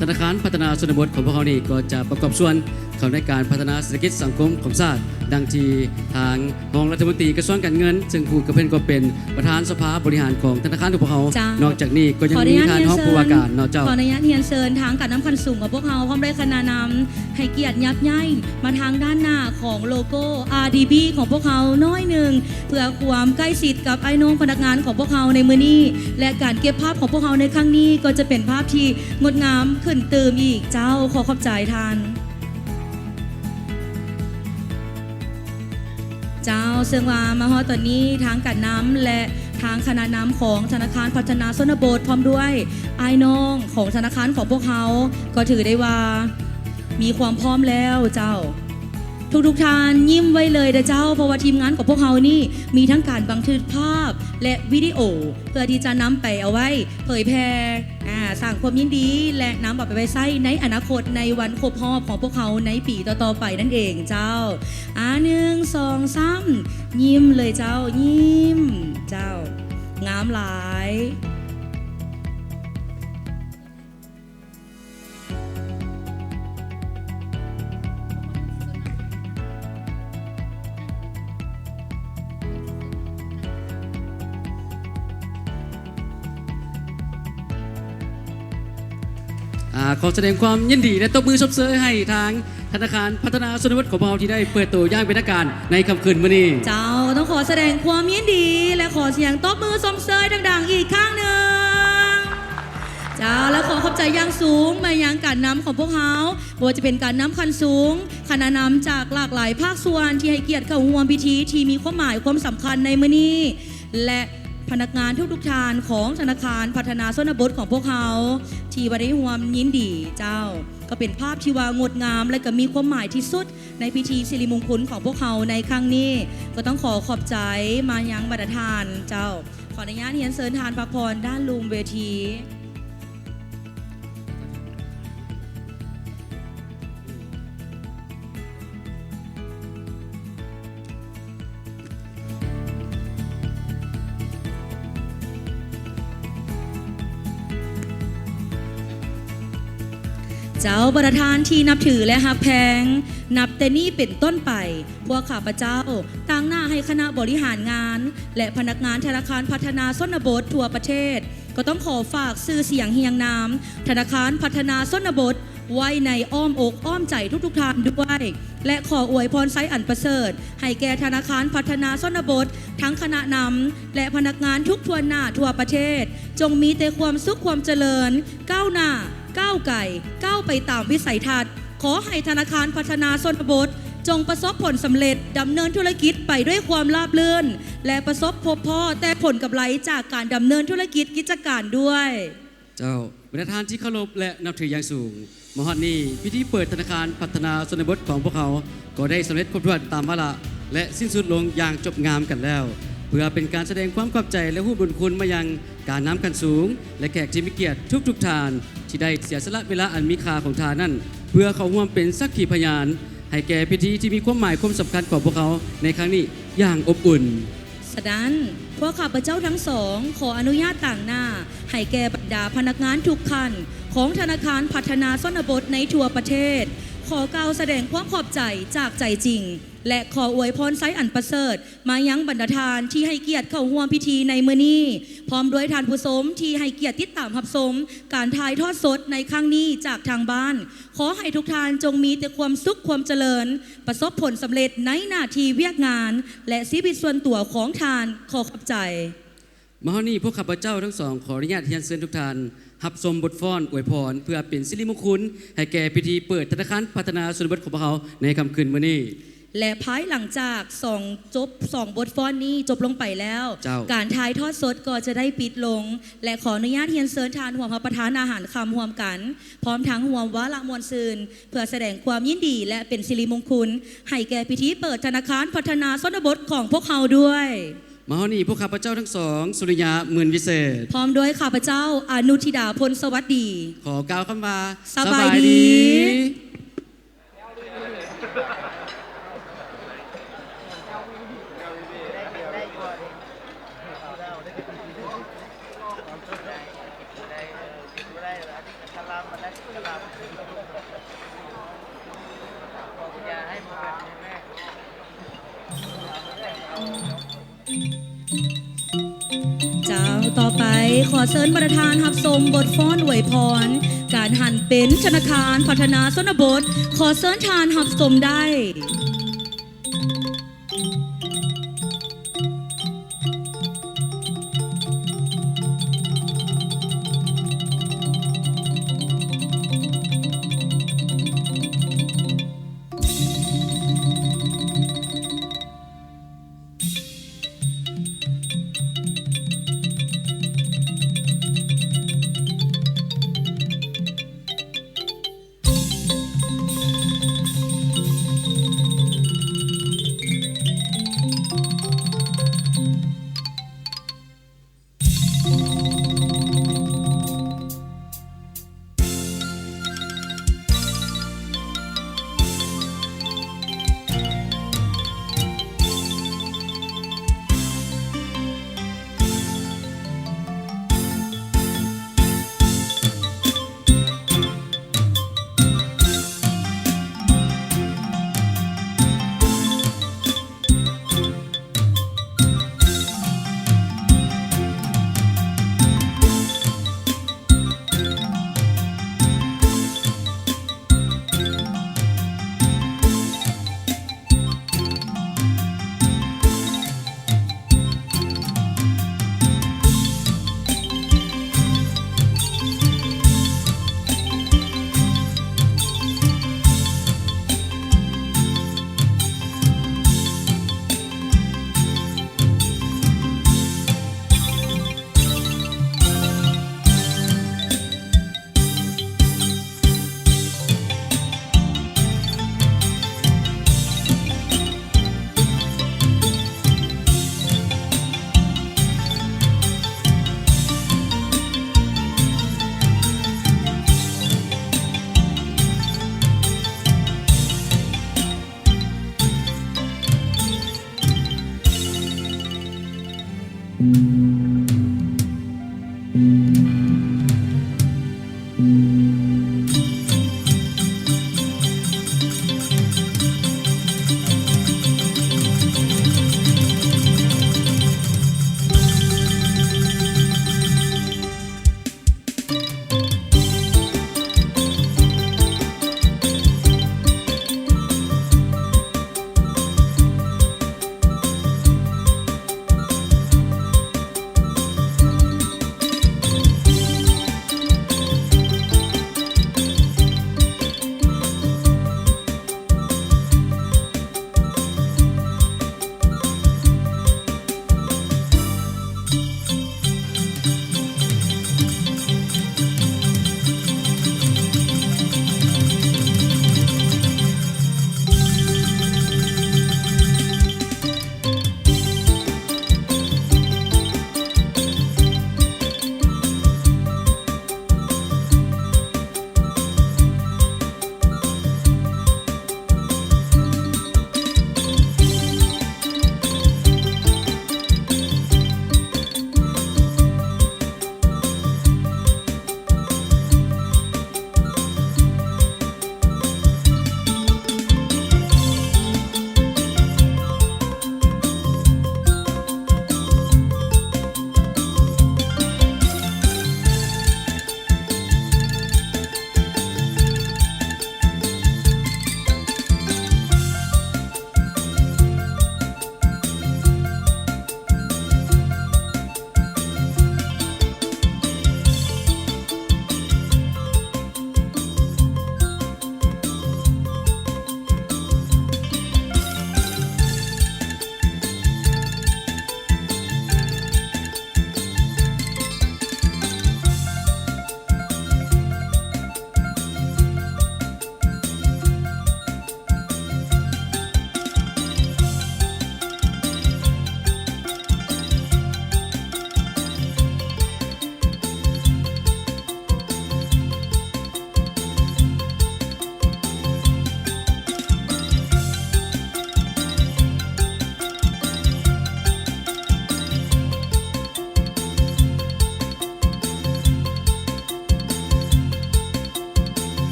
ທະນາຄານພັດທະນາຊົນນະບົດຂອງພວກເຮົານີ້ ກໍຈະປະກອບສ່ວນເຂົ້າໃນການພັດທະນາເສດຖະກິດສັງຄົມຂອງຊາດ, ດັ່ງທີ່ທາງຮອງລັດຖະມົນຕີກະຊວງການເງິນ, ເຊິ່ງຜູ້ກັບເພິ່ນກໍເປັນປະທານສະພາບໍລິຫານຂອງທະນາຄານຂອງພວກເຮົາ. ເຈົ້າ. ນອກຈາກນີ້ກໍຍັງມີທ່ານຮອງຜູ້ວ່າການເນາະ. ເຈົ້າ. ຂໍອະນຸຍາດຮຽນເຊີນ, ຂໍອະນຸຍາດຮຽນເຊີນທາງການນຳຂັ້ນສູງຂອງພວກເຮົາ ພ້ອມດ້ວຍຄະນະນຳ ໃຫ້ກຽດຫຍັບຍ້າຍມາທາງດ້ານໜ້າຂອງໂລໂກ້ ອາ ດີ ບີ ຂອງພວກເຮົາໜ້ອຍໜຶ່ງ ເພື່ອຄວາມໃກ້ຊິດກັບອ້າຍນ້ອງພະນັກງານຂອງພວກເຮົາໃນມື້ນີ້ ແລະ ການເກັບພາບຂອງພວກເຮົາໃນຄັ້ງນີ້ ກໍຈະເປັນພາບທີ່ງົດງາມຂຶ້ນຕື່ມອີກ. ເຈົ້າ, ຂໍຂອບໃຈທ່ານ. ເຈົ້າ, ເຊິ່ງວ່າມາຮອດຕອນນີ້ ທາງການນຳ ແລະ ທາງຄະນະນຳຂອງທະນາຄານພັດທະນາຊົນນະບົດ ພ້ອມດ້ວຍອ້າຍນ້ອງຂອງທະນາຄານຂອງພວກເຮົາ ກໍຖືໄດ້ວ່າມີຄວາມພ້ອມແລ້ວເຈົ້າ. ທຸກໆທ່ານຍິ້ມໄວ້ເລີຍເດີເຈົ້າ, ເພາະວ່າທີມງານຂອງພວກເຮົານີ້ມີທັງການບັນທຶກພາບ ແລະ ວິດີໂອ ເພື່ອທີ່ຈະນຳໄປເອົາໄວ້ເຜີຍແຜ່ ອາ ສ້າງຄວາມຍິນດີ ແລະ ນຳເອົາໄປໄວ້ໃຊ້ໃນອະນາຄົດ ໃນວັນຄົບຮອບຂອງພວກເຮົາໃນປີຕໍ່ໆໄປນັ້ນເອງເຈົ້າ. ອາ ໜຶ່ງ ສອງ ສາມ ຍິ້ມເລີຍເຈົ້າ, ຍິ້ມເຈົ້າ, ງາມຫຼາຍ. ອາ ຂໍສະແດງຄວາມຍິນດີ ແລະ ຕົບມືຊົມເຊີຍໃຫ້ທາງທະນາຄານພັດທະນາຊົນນະບົດຂອງພວກເຮົາ ທີ່ໄດ້ເປີດໂຕຢ່າງເປັນທາງການໃນຄ່ຳຄືນມື້ນີ້. ເຈົ້າ, ຕ້ອງຂໍສະແດງຄວາມຍິນດີ ແລະ ຂໍສຽງຕົບມືຊົມເຊີຍດັງໆອີກຄັ້ງໜຶ່ງ. ເຈົ້າ, ແລະ ຂໍຂອບໃຈຢ່າງສູງມາຍັງການນຳຂອງພວກເຮົາ, ບໍ່ວ່າຈະເປັນການນຳຂັ້ນສູງ, ຄະນະນຳຈາກຫຼາກຫຼາຍພາກສ່ວນທີ່ໃຫ້ກຽດເຂົ້າຮ່ວມພິທີທີ່ມີຄວາມໝາຍຄວາມສຳຄັນໃນມື້ນີ້ ແລະ ພະນັກງານທຸກໆທ່ານຂອງທະນາຄານພັດທະນາຊົນນະບົດຂອງພວກເຮົາ ທີ່ວ່າໄດ້ຮ່ວມຍິນດີເຈົ້າ. ກໍເປັນພາບທີ່ວ່າງົດງາມ ແລະ ກໍມີຄວາມໝາຍທີ່ສຸດໃນພິທີສິລິມຸງຄຸນຂອງພວກເຮົາໃນຄັ້ງນີ້. ກໍຕ້ອງຂໍຂອບໃຈມາຍັງບັນດາທ່ານເຈົ້າ. ຂໍອະນຸຍາດຮຽນເຊີນທ່ານພັກຜ່ອນດ້ານລຸ່ມເວທີ. ເຈົ້າ, ບັນດາທ່ານທີ່ນັບຖື ແລະ ຮັກແພງ, ນັບແຕ່ນີ້ເປັນຕົ້ນໄປ, ພວກຂ້າພະເຈົ້າຕາງໜ້າໃຫ້ຄະນະບໍລິຫານງານ ແລະ ພະນັກງານທະນາຄານພັດທະນາຊົນນະບົດທົ່ວປະເທດ ກໍຕ້ອງຂໍຝາກຊື່ສຽງຮຽງນາມທະນາຄານພັດທະນາຊົນນະບົດ ໄວ້ໃນອ້ອມອົກອ້ອມໃຈທຸກໆທ່ານດ້ວຍ ແລະ ຂໍອວຍພອນໄຊອັນປະເສີດໃຫ້ແກ່ທະນາຄານພັດທະນາຊົນນະບົດ ທັງຄະນະນຳ ແລະ ພະນັກງານທຸກຖ້ວນໜ້າທົ່ວປະເທດ ຈົ່ງມີແຕ່ຄວາມສຸກຄວາມຈະເລີນ ກ້າວໜ້າ ກ້າວໄກ ກ້າວໄປຕາມວິໄສທັດ. ຂໍໃຫ້ທະນາຄານພັດທະນາຊົນນະບົດ ຈົ່ງປະສົບຜົນສຳເລັດ, ດຳເນີນທຸລະກິດໄປດ້ວຍຄວາມລາບລື່ນ ແລະ ປະສົບພົບພໍ້ແຕ່ຜົນກຳໄລຈາກການດຳເນີນທຸລະກິດກິດຈະການດ້ວຍ. ເຈົ້າ, ບັນດາທ່ານທີ່ເຄົາລົບ ແລະ ນັບຖືຢ່າງສູງ, ມາຮອດນີ້, ພິທີເປີດທະນາຄານພັດທະນາຊົນນະບົດຂອງພວກເຮົາກໍໄດ້ສຳເລັດຄົບຖ້ວນຕາມວາລະ ແລະ ສິ້ນສຸດລົງຢ່າງຈົບງາມກັນແລ້ວ. ເພື່ອເປັນການສະແດງຄວາມຂອບໃຈ ແລະ ຮູ້ບຸນຄຸນມາຍັງການນຳຂັ້ນສູງ ແລະ ແຂກທີ່ມີກຽດທຸກໆທ່ານ ທີ່ໄດ້ເສຍສະຫຼະເວລາອັນມີຄ່າຂອງທ່ານນັ້ນ ເພື່ອເຂົ້າຮ່ວມເປັນສັກຂີພະຍານໃຫ້ແກ່ພິທີທີ່ມີຄວາມໝາຍຄວາມສຳຄັນຂອງພວກເຮົາໃນຄັ້ງນີ້ຢ່າງອົບອຸ່ນ. ສະນັ້ນ, ພວກຂ້າພະເຈົ້າທັງສອງ ຂໍອະນຸຍາດຕາງໜ້າໃຫ້ແກ່ບັນດາພະນັກງານທຸກຂັ້ນຂອງທະນາຄານພັດທະນາຊົນນະບົດໃນທົ່ວປະເທດ ຂໍກ່າວສະແດງຄວາມຂອບໃຈຈາກໃຈຈິງ ແລະ ຂໍອວຍພອນໄຊອັນປະເສີດມາຍັງບັນດາທ່ານທີ່ໃຫ້ກຽດເຂົ້າຮ່ວມພິທີໃນມື້ນີ້, ພ້ອມດ້ວຍທ່ານຜູ້ຊົມທີ່ໃຫ້ກຽດຕິດຕາມຮັບຊົມການຖ່າຍທອດສົດໃນຄັ້ງນີ້ຈາກທາງບ້ານ. ຂໍໃຫ້ທຸກທ່ານຈົ່ງມີແຕ່ຄວາມສຸກຄວາມຈະເລີນ, ປະສົບຜົນສຳເລັດໃນໜ້າທີ່ວຽກງານ ແລະ ຊີວິດສ່ວນຕົວຂອງທ່ານ. ຂໍຂອບໃຈ. ມາຮອດນີ້, ພວກຂ້າພະເຈົ້າທັງສອງ ຂໍອະນຸຍາດຮຽນເຊີນທຸກທ່ານຮັບຊົມບົດຟ້ອນອວຍພອນ ເພື່ອເປັນສິລິມຸງຄຸນໃຫ້ແກ່ພິທີເປີດທະນາຄານພັດທະນາຊົນນະບົດຂອງພວກເຮົາໃນຄ່ຳຄືນມື້ນີ້. ແລະ ພາຍຫຼັງຈາກສອງຈົບ, ສອງບົດຟ້ອນນີ້ຈົບລົງໄປແລ້ວ, ເຈົ້າ. ການຖ່າຍທອດສົດກໍຈະໄດ້ປິດລົງ ແລະ ຂໍອະນຸຍາດຮຽນເຊີນທ່ານຮ່ວມຮັບປະທານອາຫານຄ່ຳຮ່ວມກັນ, ພ້ອມທັງຮ່ວມວາລະມ່ວນຊື່ນ ເພື່ອສະແດງຄວາມຍິນດີ ແລະ ເປັນສິລິມຸງຄຸນໃຫ້ແກ່ພິທີເປີດທະນາຄານພັດທະນາຊົນນະບົດຂອງພວກເຮົາດ້ວຍ. ມາຮອດນີ້, ພວກຂ້າພະເຈົ້າທັງສອງ ສຸລິຍາ ໝື່ນວິເສດ ພ້ອມດ້ວຍຂ້າພະເຈົ້າ ອະນຸທິດາ ພົນສະຫວັດດີ ຂໍກ່າວຄຳວ່າ ສະບາຍດີ. ສະບາຍດີ. ເຈົ້າ, ຕໍ່ໄປ ຂໍເຊີນບັນດາທ່ານຮັບຊົມບົດຟ້ອນອວຍພອນ ການຫັນເປັນທະນາຄານພັດທະນາຊົນນະບົດ. ຂໍເຊີນທ່ານຮັບຊົມໄດ້.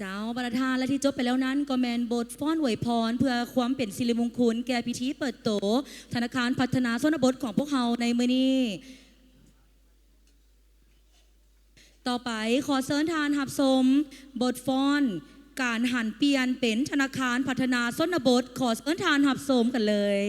ເຈົ້າ ບັນດາທ່ານ ແລະ ທີ່ຈົບໄປແລ້ວນັ້ນ ກໍແມ່ນບົດຟ້ອນອວຍພອນ ເພື່ອຄວາມເປັນສິລິມຸງຄຸນແກ່ພິທີເປີດໂຕທະນາຄານພັດທະນາຊົນນະບົດຂອງພວກເຮົາໃນມື້ນີ້. ຕໍ່ໄປ ຂໍເຊີນທ່ານຮັບຊົມບົດຟ້ອນ ການຫັນປ່ຽນເປັນທະນາຄານພັດທະນາຊົນນະບົດ. ຂໍເຊີນທ່ານຮັບຊົມກັນເລີຍ.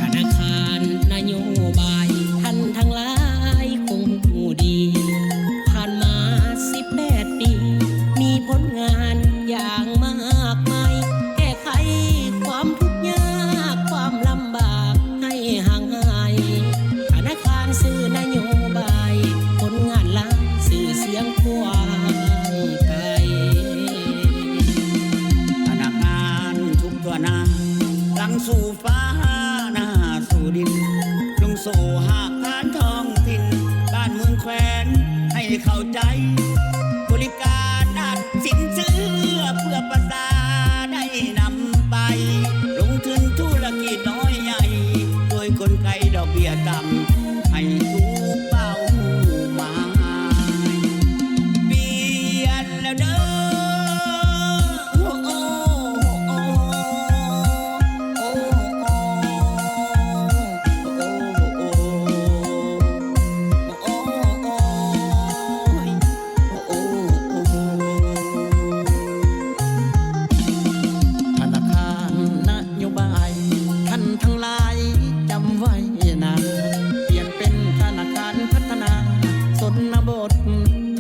ທະນາຄານນະໂຍບາຍ ທ່ານທັງຫຼາຍຄົງຮູ້ດີ ຜ່ານມາສິບແປດປີ ມີຜົນງານຢ່າງມາກມາຍ ແກ້ໄຂຄວາມທຸກຍາກ ຄວາມລຳບາກໃຫ້ຫ່າງຫາຍ. ທະນາຄານສື່ນະໂຍບາຍ ຜົນງານຫຼາຍ ຊື່ສຽງກວ້າງໄກ. ທະນາຄານທຸກທົ່ວໜ້າ ຫຼັງສູ່ຟ້າໜ້າສູ່ດິນ ລຸງໂຊຫາກຖານທ້ອງຖິ່ນ ບ້ານເມືອງແຂວງໃຫ້ເຂົ້າໃຈ ບໍລິການອັດສິນເຊື່ອ ເພື່ອປະຊາໄດ້ນຳໄປ ລົງທຶນທຸລະກິດນ້ອຍໃຫຍ່ ໂດຍກົນໄກດອກເບ້ຍຕ່ຳ ໃຫ້ທຸກເປົ້າໝາຍ. ປ່ຽນແລ້ວເດີ ໂອ້ ໂອ້ ໂອ້ ໂອ້ ໂອ້ ໂອ້ ໂອ້ ໂອ້ ໂອ້ ໂອ້ ໂອ້ ໂອ້ ໂອ້ ໂອ້ ທະນາຄານນະໂຍບາຍ ທ່ານທັງຫຼາຍຈຳໄວ້ນາ ປ່ຽນເປັນທະນາຄານພັດທະນາຊົນນະບົດ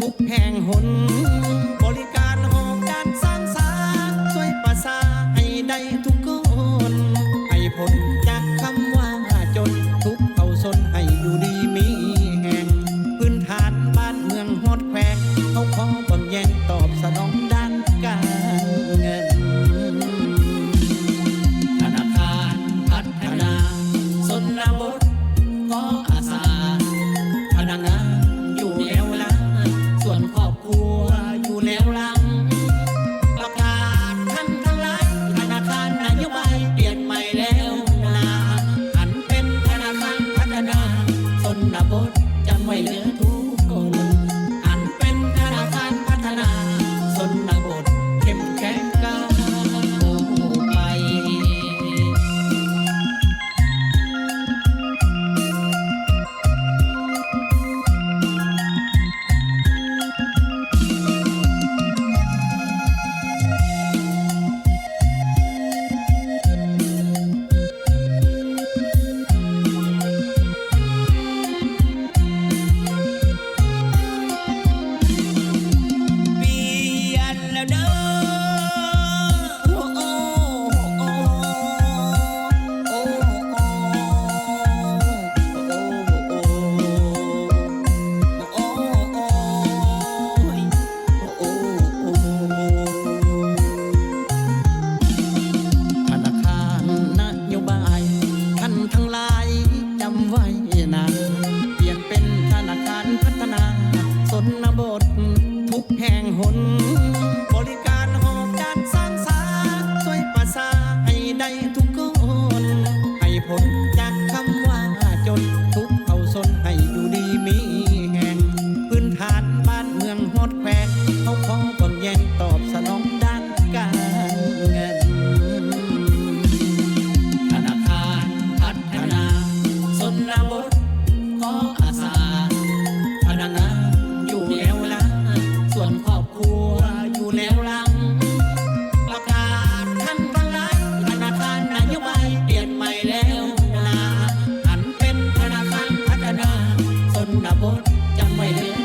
ທຸກແຫ່ງຫົນ ບໍລິການຫ້ອງການສ້າງສາ ຊ່ວຍປະຊາໃຫ້ໄດ້ທຸກຄົນ ໃຫ້ພົ້ນຈາກຄຳວ່າຈົນ ທຸກເຂົາຊົນໃຫ້ຢູ່ດີມີແຮງ ພື້ນຖານບ້ານເມືອງຮອດແຂວງ ເຮົາຂໍບຳແຍງຕອບສະໜອງດ້ານການເງິນ ທະນາຄານພັດທະນາຊົນນະບົດ ຂໍອາສາ ພະນັກງານຢູ່ແນວໜ້າ ສ່ວນຄອບຄົວຢູ່ແນວຫຼັງ ປະກາດທ່ານທັງຫຼາຍ ທະນາຄານນະໂຍບາຍປ່ຽນໃໝ່ແລ້ວນາ ອັນເປັນທະນາຄານພັດທະນາຊົນນະບົດ ຈຳໄວ້ເດີທຸກຄົນ ອັນເປັນທະນາຄານພັດທະນາຊົນນະບົດ ເຂັ້ມແຂງກ້າວໄປ. ທະນາຄານນະໂຍບາຍ ທ່ານທັງຫຼາຍຈຳໄວ້ນາ ປ່ຽນເປັນທະນາຄານພັດທະນາຊົນນະບົດ ທຸກແຫ່ງຫົນ ບໍລິການຫ້ອງການສ້າງສາ ຊ່ວຍປະຊາໃຫ້ໄດ້ທຸກຄົນ ໃຫ້ພົ້ນຈາກຄຳວ່າຈົນ ທຸກເຂົາຊົນໃຫ້ຢູ່ດີມີແຮງ ພື້ນຖານບ້ານເມືອງຮອດແຂວງ ເຮົາຂໍບຳແຍງຕອບສະໜອງດ້ານການເງິນ ທະນາຄານພັດທະນາຊົນນະບົດ ຂໍອາສາ ພະນັກງານຢູ່ແນວໜ້າ ສ່ວນຄອບຄົວຢູ່ແນວຫຼັງ ປະກາດທ່ານທັງຫຼາຍ ທະນາຄານນະໂຍບາຍປ່ຽນໃໝ່ແລ້ວນາ ອັນເປັນທະນາຄານພັດທະນາຊົນນະບົດ ຈຳໄວ້ເດີ